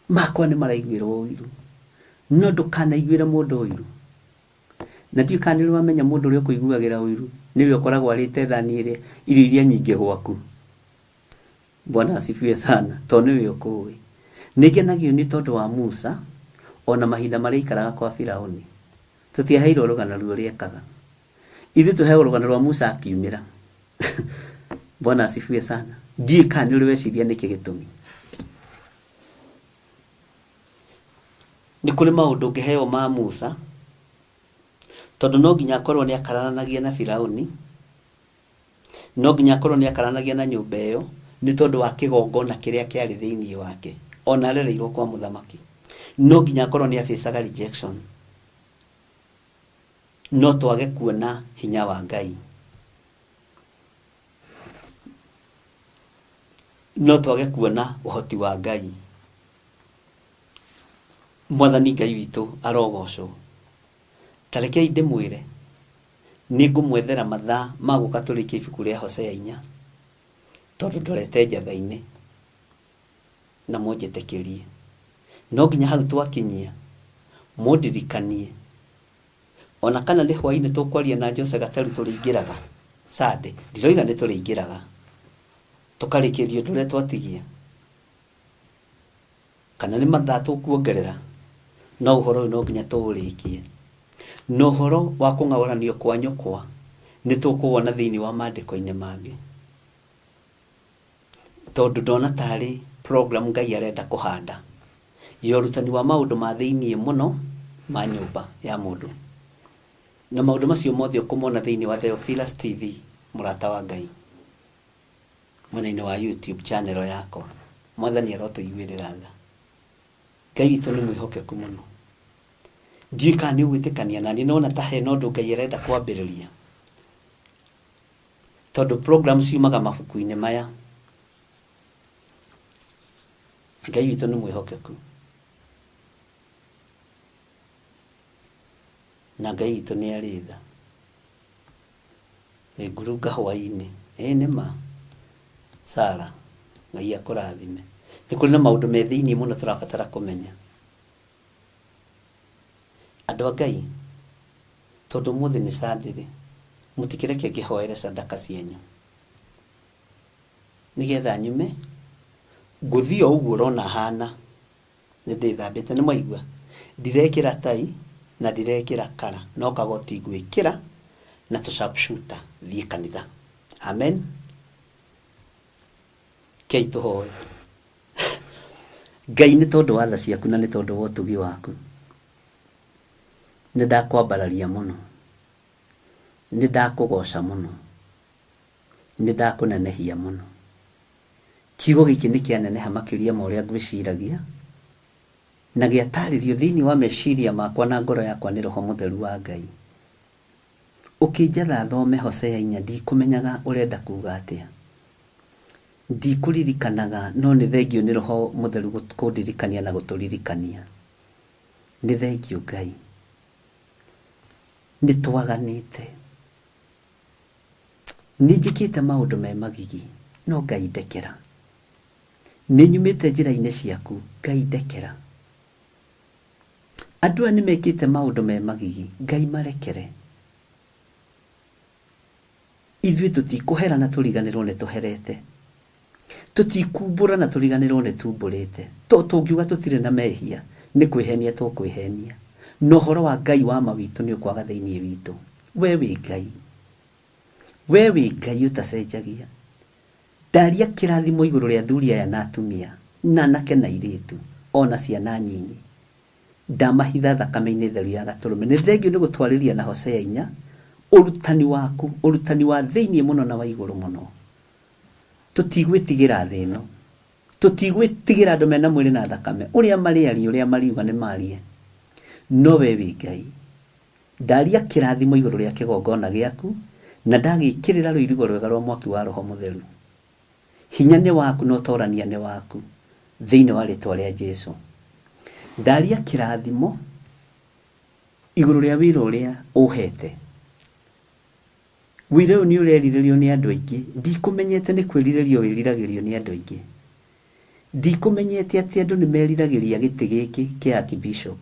Makwa nĩ maraiguĩrwo ũiru. No ndũkanaiguĩre mũndũ ũiru. Na ndiũĩ kana nĩ ũrĩ wamenya mũndũ ũrĩa ũkũiguagĩra ũiru nĩwe ũkoragwo arĩte thani ĩrĩa irio iria nyingĩ gwaku. Bwana asifiwe sana, tondũ nĩwe ũkũĩ. Nĩ ngenagio nĩ tondũ wa Musa ona mahinda marĩa aikaraga kwa Firauni. Tũtiaheirwo rũgano rwa ũrĩa ekaga. Ithuĩ tũheagwo rũgano rwa Musa akiumĩra. Bwana asifiwe sana. Ndiũĩ kana nĩ ũrĩ weciria nĩkĩ gĩtũmi. Nĩ kũrĩ maũndũ ũngĩheo ma Musa, tondũ no nginya akorwo nĩ akararanagia na Firauni, No nginya akorwo nĩ akaranagia na nyũmba ĩyo nĩ tondũ wa kĩgongona kĩrĩa kĩarĩ thĩinĩ wake. Ona arereirwo kwa mũthamaki. No nginya akorwo nĩ afacaga rejection. No twage kuona hinya wa Ngai. No twage kuona ũhoti wa Ngai. Mwathani Ngai witũ arogocwo. Ta rekei ndĩmwĩre, nĩ ngũmwethera mathaa ma gũka tũrĩkie ibuku rĩa Hosea inya, tondũ ndorete njatha-inĩ, na mũnjĩtĩkĩrie. No nginya hau twakinyia, mũndirikanie, ona kana nĩ hwainĩ tũkwaria na Jose Gateru tũrĩingĩraga Sunday, ndiroiga nĩ tũrĩingĩraga, tũkarĩkĩria ũndũ ũrĩa twatigia. Kana nĩ mathaa tũkuongerera, no ũhoro ũyũ no nginya tũũrĩkie. Na ũhoro wa kũng'aũranio kwa nyũkwa nĩ tũkũwona thĩinĩ wa maandĩko-inĩ mangĩ. Tondũ ndona tarĩ program Ngai arenda kũhanda ya ũrutani wa maũndũ ma thĩinĩ mũno ma nyũmba ya mũndũ. Na maũndũ macio mothe ũkũmona thĩinĩ wa Theophilus TV, mũrata wa Ngai. Mwena-inĩ wa YouTube channel yakwa. Mwathani arotũiguĩrĩra tha. Ngai witũ nĩ mwĩhokeku mũno. Ndiũĩ kana nĩ ũgwĩtĩkania naniĩ, nona ta hena ũndũ Ngai arenda kwambĩrĩria. Tondũ program ciumaga mabuku-inĩ maya. Ngai witũ nĩ mwĩhokeku. Na Ngai witũ nĩ arĩ tha. Wĩ ngurunga hwainĩ. Ĩĩ nĩ ma. Sarah, Ngai akũrathime. Nĩ kũrĩ na maũndũ me thĩiniĩ mũno tũrabatara kũmenya. Andũ a Ngai, tondũ ũmũthĩ nĩ Sunday rĩ, mũtikĩreke ngĩhoere sadaka cianyu. Nĩgetha nyume, ngũthiĩ o ũguo ũrona hana. Nĩ ndĩthambĩte, nĩ mwaigua? Ndirekĩra tai na ndirekĩra kara, no kagoti ngwĩkĩra na tũ sharpshooter thiĩ kanitha. Amen. Kei tũhoe. Ngai nĩ tondũ wa tha ciaku na nĩ tondũ wa ũtugi waku, nĩ ndakwambararia mũno, nĩ ndakũgoca mũno, nĩ ndakũnenehia mũno. Kiugo gĩkĩ nĩ kĩaneneha makĩria ma ũrĩa ngwĩciragia, na gĩatarĩrio thĩinĩ wa meciria makwa na ngoro yakwa nĩ Roho Mũtheru wa Ngai. Ũkĩnjatha thome Hosea inya ndikũmenyaga ũrenda kuuga atĩa. Ndikũririkanaga no nĩ thengiũ nĩ Roho Mũtheru kũndirikania na gũtũririkania. Nĩ thengiũ Ngai. Nĩ twaganĩte. Nĩ njĩkĩte maũndũ me magigi, no Ngai ndekera. Nĩ nyumĩte njĩra-inĩ ciaku, Ngai ndekera. Andũ aya nĩ mekĩte maũndũ me magigi, Ngai marekere. Ithuĩ tũtikũhera na tũriganĩrwo nĩ tũherete. Tũtikumbũra na tũriganĩrwo nĩ tumbũrĩte. To tũngiuga tũtirĩ na mehia, nĩ kwĩhenia tũkwĩhenia. Na ũhoro wa Ngai wa ma witũ nĩ ũkwaga thĩinĩ witũ. We wĩ Ngai. We wĩ Ngai ũtacenjagia. Ndaria kĩrathimo igũrũ rĩa athuri aya na atumia, na anake na airĩtu, o na ciana nyinyi. Ndamahitha thakame-inĩ theru ya Gatũrũme. Nĩ thengiũ nĩ gũtwarĩria na Hosea inya, ũrutani waku, ũrutani wa thĩinĩ mũno na wa igũrũ mũno. Tũtigwĩtigĩra thĩ ĩno. Tũtigwĩtigĩra andũ mena mwĩrĩ na thakame. Ũrĩa marĩaria, ũrĩa mariuga nĩ marie. No we wĩ Ngai. Ndaria kĩrathimo igũrũ rĩa kĩgongona gĩaku, na ndagĩkĩrĩra rũirigo rwega rwa mwaki wa Roho Mũtheru. Hinya nĩ waku na ũtorania nĩ waku, thĩinĩ wa rĩtwa rĩa Jesu. Ndaria kĩrathimo igũrũ rĩa wĩra ũrĩa ũhete. Wĩra ũyũ nĩ ũrerirĩrio nĩ andũ aingĩ. Ndikũmenyete nĩ kwĩrirĩrio wĩriragĩrio nĩ andũ aingĩ. Ndikũmenyete atĩ andũ nĩ meriragĩria gĩtĩ gĩkĩ kĩa Archbishop.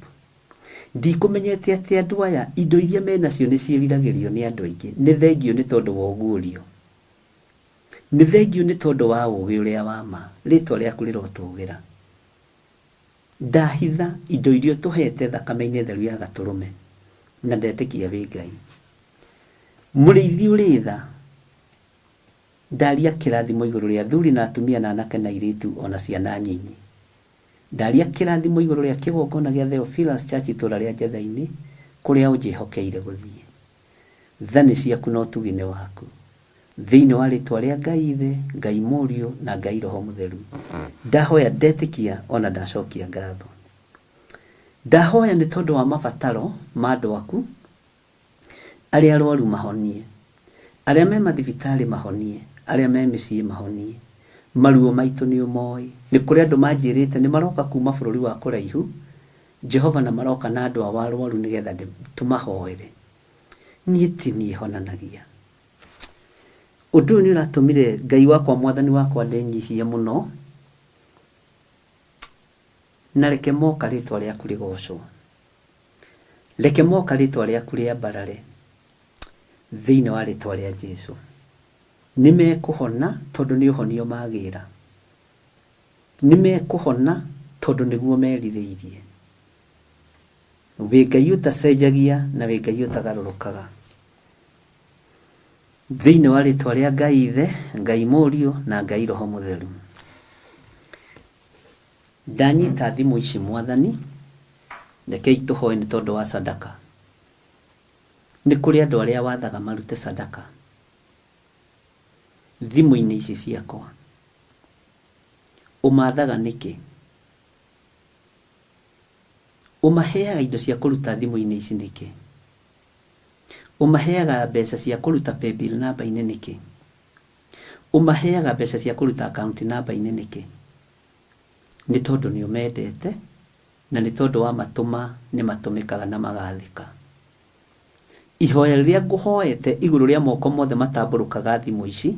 Ndikũmenyete atĩ andũ aya indo iria menacio nĩ ciĩriragĩrio nĩ andũ aingĩ. Nĩ thengiũ nĩ tondũ wa ũguũrio. Nĩ thengiũ nĩ tondũ wa ũũgĩ ũrĩa wa ma. Rĩtwa rĩaku rĩrotũgĩra. Ndahitha indo iria ũtũhete thakame-inĩ theru ya Gatũrũme, na ndetĩkia wĩ Ngai. Mũrĩithi ũrĩ tha, ndaria kĩrathimo igũrũ rĩa athuri na atumia na anake na airĩtu o na ciana nyinyi. Ndaria kĩrathimo igũrũ rĩa kĩgongona gĩa Theophilus Church itũra rĩa Njetha-inĩ kũrĩa ũnjĩhokeire gũthiĩ. Tha nĩ ciaku na ũtugi nĩ waku. Thĩinĩ wa rĩtwa rĩa Ngai Ithe, Ngai Mũriũ na Ngai Roho Mũtheru, ndahoya ndetĩkia o na ndacokia ngatho. Ndahoya nĩ tondũ wa mabataro ma andũ aku, arĩa arwaru mahonie, arĩa me mathibitarĩ mahonie, arĩa me mĩciĩ mahonie. Maruo maitũ nĩ ũmoĩ. Nĩ kũrĩ andũ manjĩrĩte nĩ maroka kuma bũrũri wa kũraihu. Jehova na maroka na andũ ao arwaru nĩgetha tũmahoere. Niĩ ti niĩ honanagia. Ũndũ ũyũ nĩ ũratũmire Ngai wakwa mwathani wakwa ndĩnyihie mũno, na reke moka rĩtwa rĩaku rĩgocwo. Reke moka rĩtwa rĩaku rĩambarare thĩinĩ wa rĩtwa rĩa Jesu. Nĩ mekũhona tondũ nĩ ũhonio magĩra. Nĩ mekũhona tondũ nĩguo merirĩirie. Wĩ Ngai ũtacenjagia na wĩ Ngai ũtagarũrũkaga. Thĩinĩ wa rĩtwa rĩa Ngai Ithe, Ngai Mũriũ na Ngai Roho Mũtheru. Ndanyita thimũ ici Mwathani, rekei tũhoe nĩ tondũ wa sadaka. Nĩ kũrĩ andũ arĩa wathaga marute sadaka thimũ-inĩ ici ciakwa. Ũmathaga nĩkĩ? Ũmaheaga indo cia kũruta thimũ-inĩ ici nĩkĩ? Ũmaheaga mbeca cia kũruta paybill number-inĩ nĩkĩ? Ũmaheaga mbeca cia kũruta account number-inĩ nĩkĩ? Nĩ tondũ nĩ ũmendete na nĩ tondũ wamatũma nĩ matũmĩkaga na magathĩka. Ihoya rĩrĩa ngũhoete igũrũ rĩa moko mothe matambũrũkaga thimũ ici,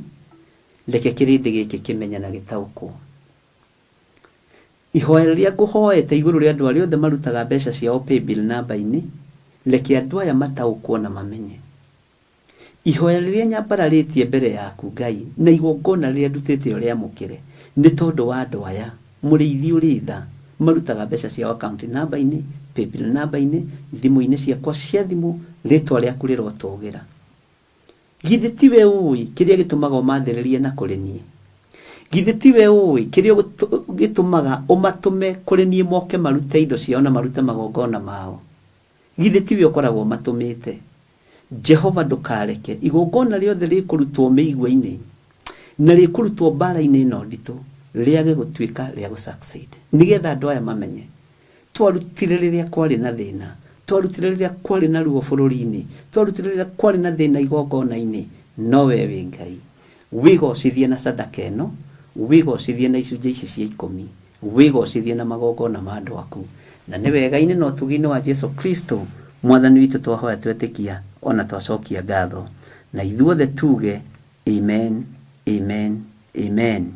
reke kĩrĩndĩ gĩkĩ kĩmenye na gĩtaũkwo. Ihoya rĩrĩa ngũhoete igũrũ rĩa andũ arĩa othe marutaga mbeca ciao paybill number-inĩ, reke andũ aya mataũkwo na mamenye. Ihoya rĩrĩa nyambararĩtie mbere yaku, Ngai, na igongona rĩrĩa ndutĩte ũrĩamũkĩre, nĩ tondũ wa andũ aya, Mũrĩithi ũrĩ tha, marutaga mbeca ciao account number-inĩ, paybill number-inĩ, thimũ-inĩ ciakwa cia thimũ, rĩtwa rĩaku rĩrotũgĩra. Githĩ tiwe ũĩ kĩrĩa gĩtũmaga ũmathĩrĩrie na kũrĩ niĩ? Githĩ tiwe ũĩ kĩrĩa gĩtũmaga ũmatũme kũrĩ niĩ moke marute indo ciao na marute magongona mao? Githĩ tiwe ũkoragwo ũmatũmĩte? Jehova ndũkareke igongona rĩothe rĩkũrutwo mĩigua-inĩ na rĩkũrutwo mbara-inĩ ĩno nditũ rĩage gũtuĩka rĩa gũ succeed. Nĩgetha andũ aya mamenye twarutire rĩrĩa kwarĩ na thĩna, twarutire rĩrĩa kwarĩ na ruo bũrũri-inĩ, twarutire rĩrĩa kwarĩ na thĩna igongona-inĩ, no we wĩ Ngai. Wĩgocithie na sadaka ĩno, wĩgocithie na icunjĩ ici cia ikũmi, wĩgocithie na magongona ma andũ aku. Na nĩ wega-inĩ na ũtugi-inĩ wa Jesu Kristo, Mwathani witũ twahoya twetĩkia o na twacokia ngatho. Na ithuothe tuge, Amen, Amen, Amen.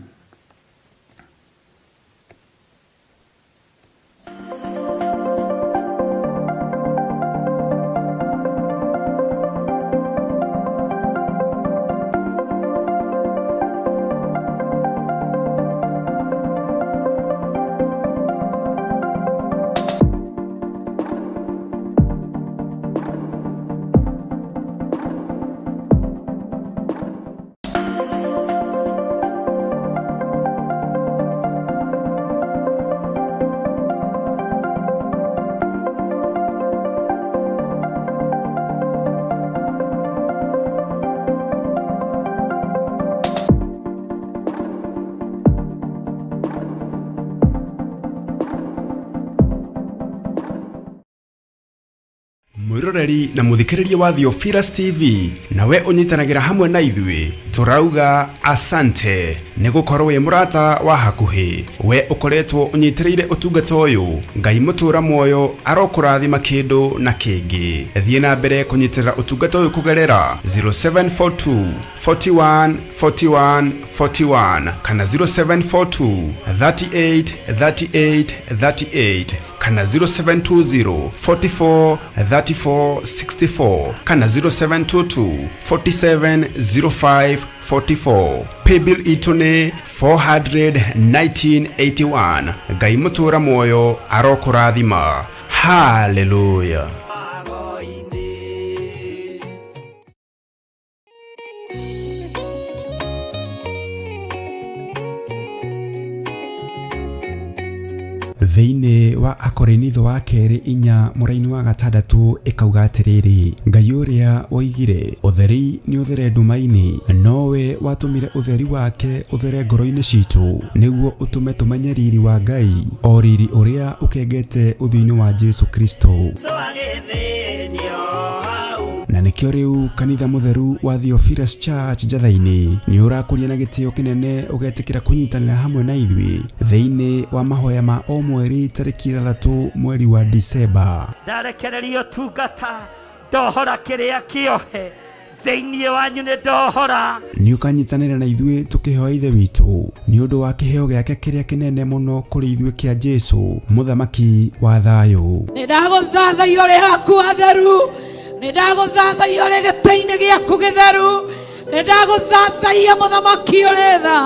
Mwĩroreri na mũthikĩrĩria wa Theophilus TV nawe ũnyitanagĩra hamwe na ithuĩ tũrauga asante nĩ gũkorwo wĩ mũrata wa hakuhĩ we ũkoretwo ũnyitĩrĩire ũtungata ũyũ Ngai mũtũra muoyo arokũrathima kĩndũ na kĩngĩ thiĩ na mbere kũnyitĩrĩra ũtungata ũyũ kũgerera 0742 41 41 41 kana 0742 38 38 38 kana 0720 44 34 64 kana 0722 47 05 44. Paybill itũ nĩ 41981. Ngai mũtũra muoyo arokũrathima. Hallelujah. Thĩinĩ wa Akorinitho wa kerĩ inya mũraini wa gatandatũ ĩkauga atĩrĩrĩ, Ngai ũrĩa woigire ũtheri nĩ ũthere nduma-inĩ, nowe watũmire ũtheri wake ũthere ngoro-inĩ citũ, nĩguo ũtũme tũmenye riri wa Ngai, o riri ũrĩa ũkengete ũthiũ-inĩ wa Jesu Kristo. Na nĩ Nĩkĩo rĩu kanitha mũtheru wa Theophilus Church Njatha-inĩ nĩ ũrakũria na gĩtĩo kĩnene ũgetĩkĩra kũnyitanĩra hamwe na ithuĩ thĩinĩ wa mahoya ma o mweri tarĩki 6 mweri wa Disemba. Ndarekereria ũtungata, ndohora kĩrĩa kĩohe thĩinĩ wanyu, nĩ ndohora. Nĩ ũkanyitanĩra na ithuĩ tũkĩhoya Ithe witũ nĩ ũndũ wa kĩheo gĩake kĩrĩa kĩnene mũno kũrĩ ithuĩ kĩa Jesu, mũthamaki wa thayũ. Nĩ ndagũthathaiya ũrĩ haku hatheru, nĩ ndagũthathaiya ũrĩ gĩtĩ-inĩ gĩaku gĩtheru, nĩ ndagũthathaiya mũthamaki ũrĩ tha,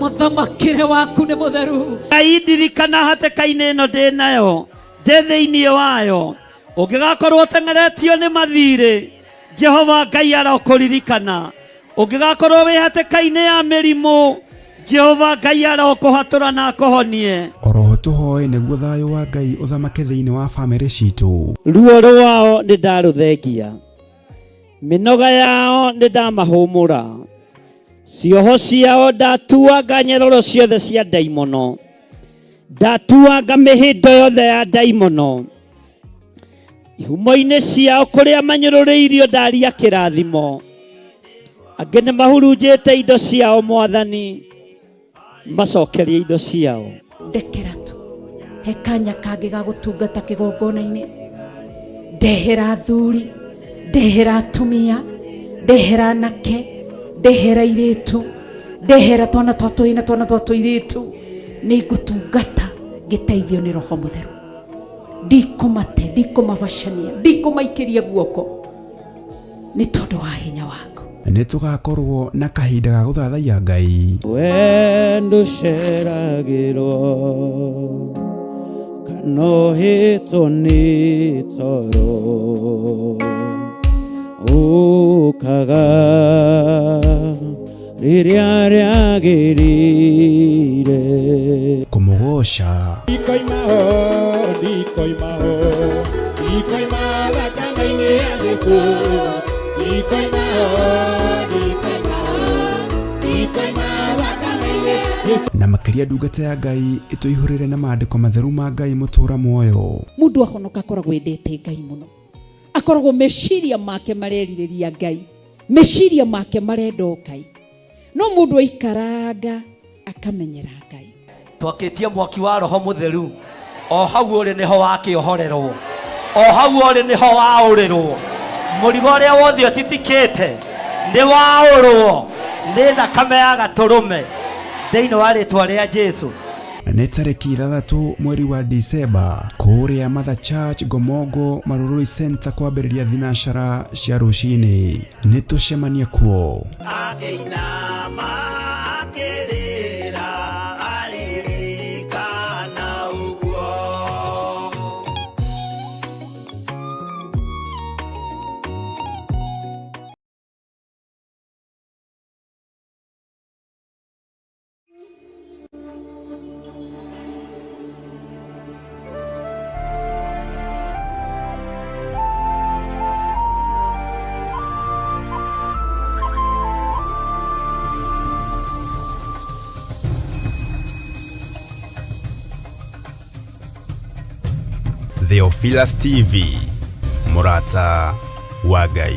mũthamakĩre waku nĩ mũtheru. Ngai ndirikana hatĩka-inĩ ĩno ndĩ nayo, ndĩ thĩinĩ wayo, ũngĩgakorwo ũteng'eretio nĩ mathirĩ, Jehova Ngai arokũririkana. Ũngĩgakorwo wĩ hatĩka-inĩ ya mĩrimũ, Jehova Ngai arokũhatũra na akũhonie. Oroho tũhoe nĩguo thayũ wa Ngai ũthamake thĩinĩ wa bamĩrĩ citũ. Ruo rwao nĩ ndarũthengia, mĩnoga yao nĩ ndamahũmũra, cioho ciao ndatuanga nyororo ciothe cia ndaimono, ndatuanga mĩhĩndo yothe ya ndaimono, ihumo-inĩ ciao kũrĩa manyũrũrĩirio ndaria kĩrathimo, angĩ nĩ mahurunjĩte indo ciao, Mwathani macokerie indo ciao. Ndekera tu, he kanya kangĩ ga gũtungata kĩgongona-inĩ, ndehera athuri, ndehera atumia, ndehera anake, ndehera airĩtu, ndehera twana twa tũhĩĩ na twana twa tũirĩtu, nĩ ngũtungata ngĩteithio nĩ Roho Mũtheru. Ndikũmate, ndikũmabacania, ndikũmaikĩria guoko nĩ tondũ wa hinya waku. Nĩ tũgakorwo na kahinda ga gũthathaiya Ngai. We ndũceragĩrwo kana ũhĩtwo nĩ toro, ũkaga rĩrĩa rĩagĩrĩire. Kũmũgoca. Ndikoima ho, ndikoima ho, ndikoima thakame-inĩ ya Jesũ. Ndikoima ho, ndikoima ho, ndikoima thakame-inĩ ya Jesũ. Na makĩria ndungata ya Ngai ĩtũihũrĩre na maandĩko matheru ma Ngai mũtũra muoyo. Mũndũ ahonoka akoragwo endete Ngai mũno, akoragwo meciria make marerirĩria Ngai, meciria make marenda o Ngai. No mũndũ aikaranga akamenyera Ngai. Twakĩtie mwaki wa Roho Mũtheru, o hau ũrĩ nĩho wakĩohorerwo, o hau ũrĩ nĩho waũrĩrwo, mũrigo ũrĩa wothe ũtitikĩte nĩ waũrwo nĩ thakame ya gatũrũme thĩinĩ wa rĩtwa rĩa Jesu. Nĩ tarĩki 6 mweri wa Disemba kũrĩa Mother Church Ngomongo Marurui Center kwambĩrĩria thinacara cia rũcinĩ. Nĩ tũcemanie kuo. Akĩinama akĩrĩra aririkana ũguo. Theophilus TV, mũrata wa Ngai.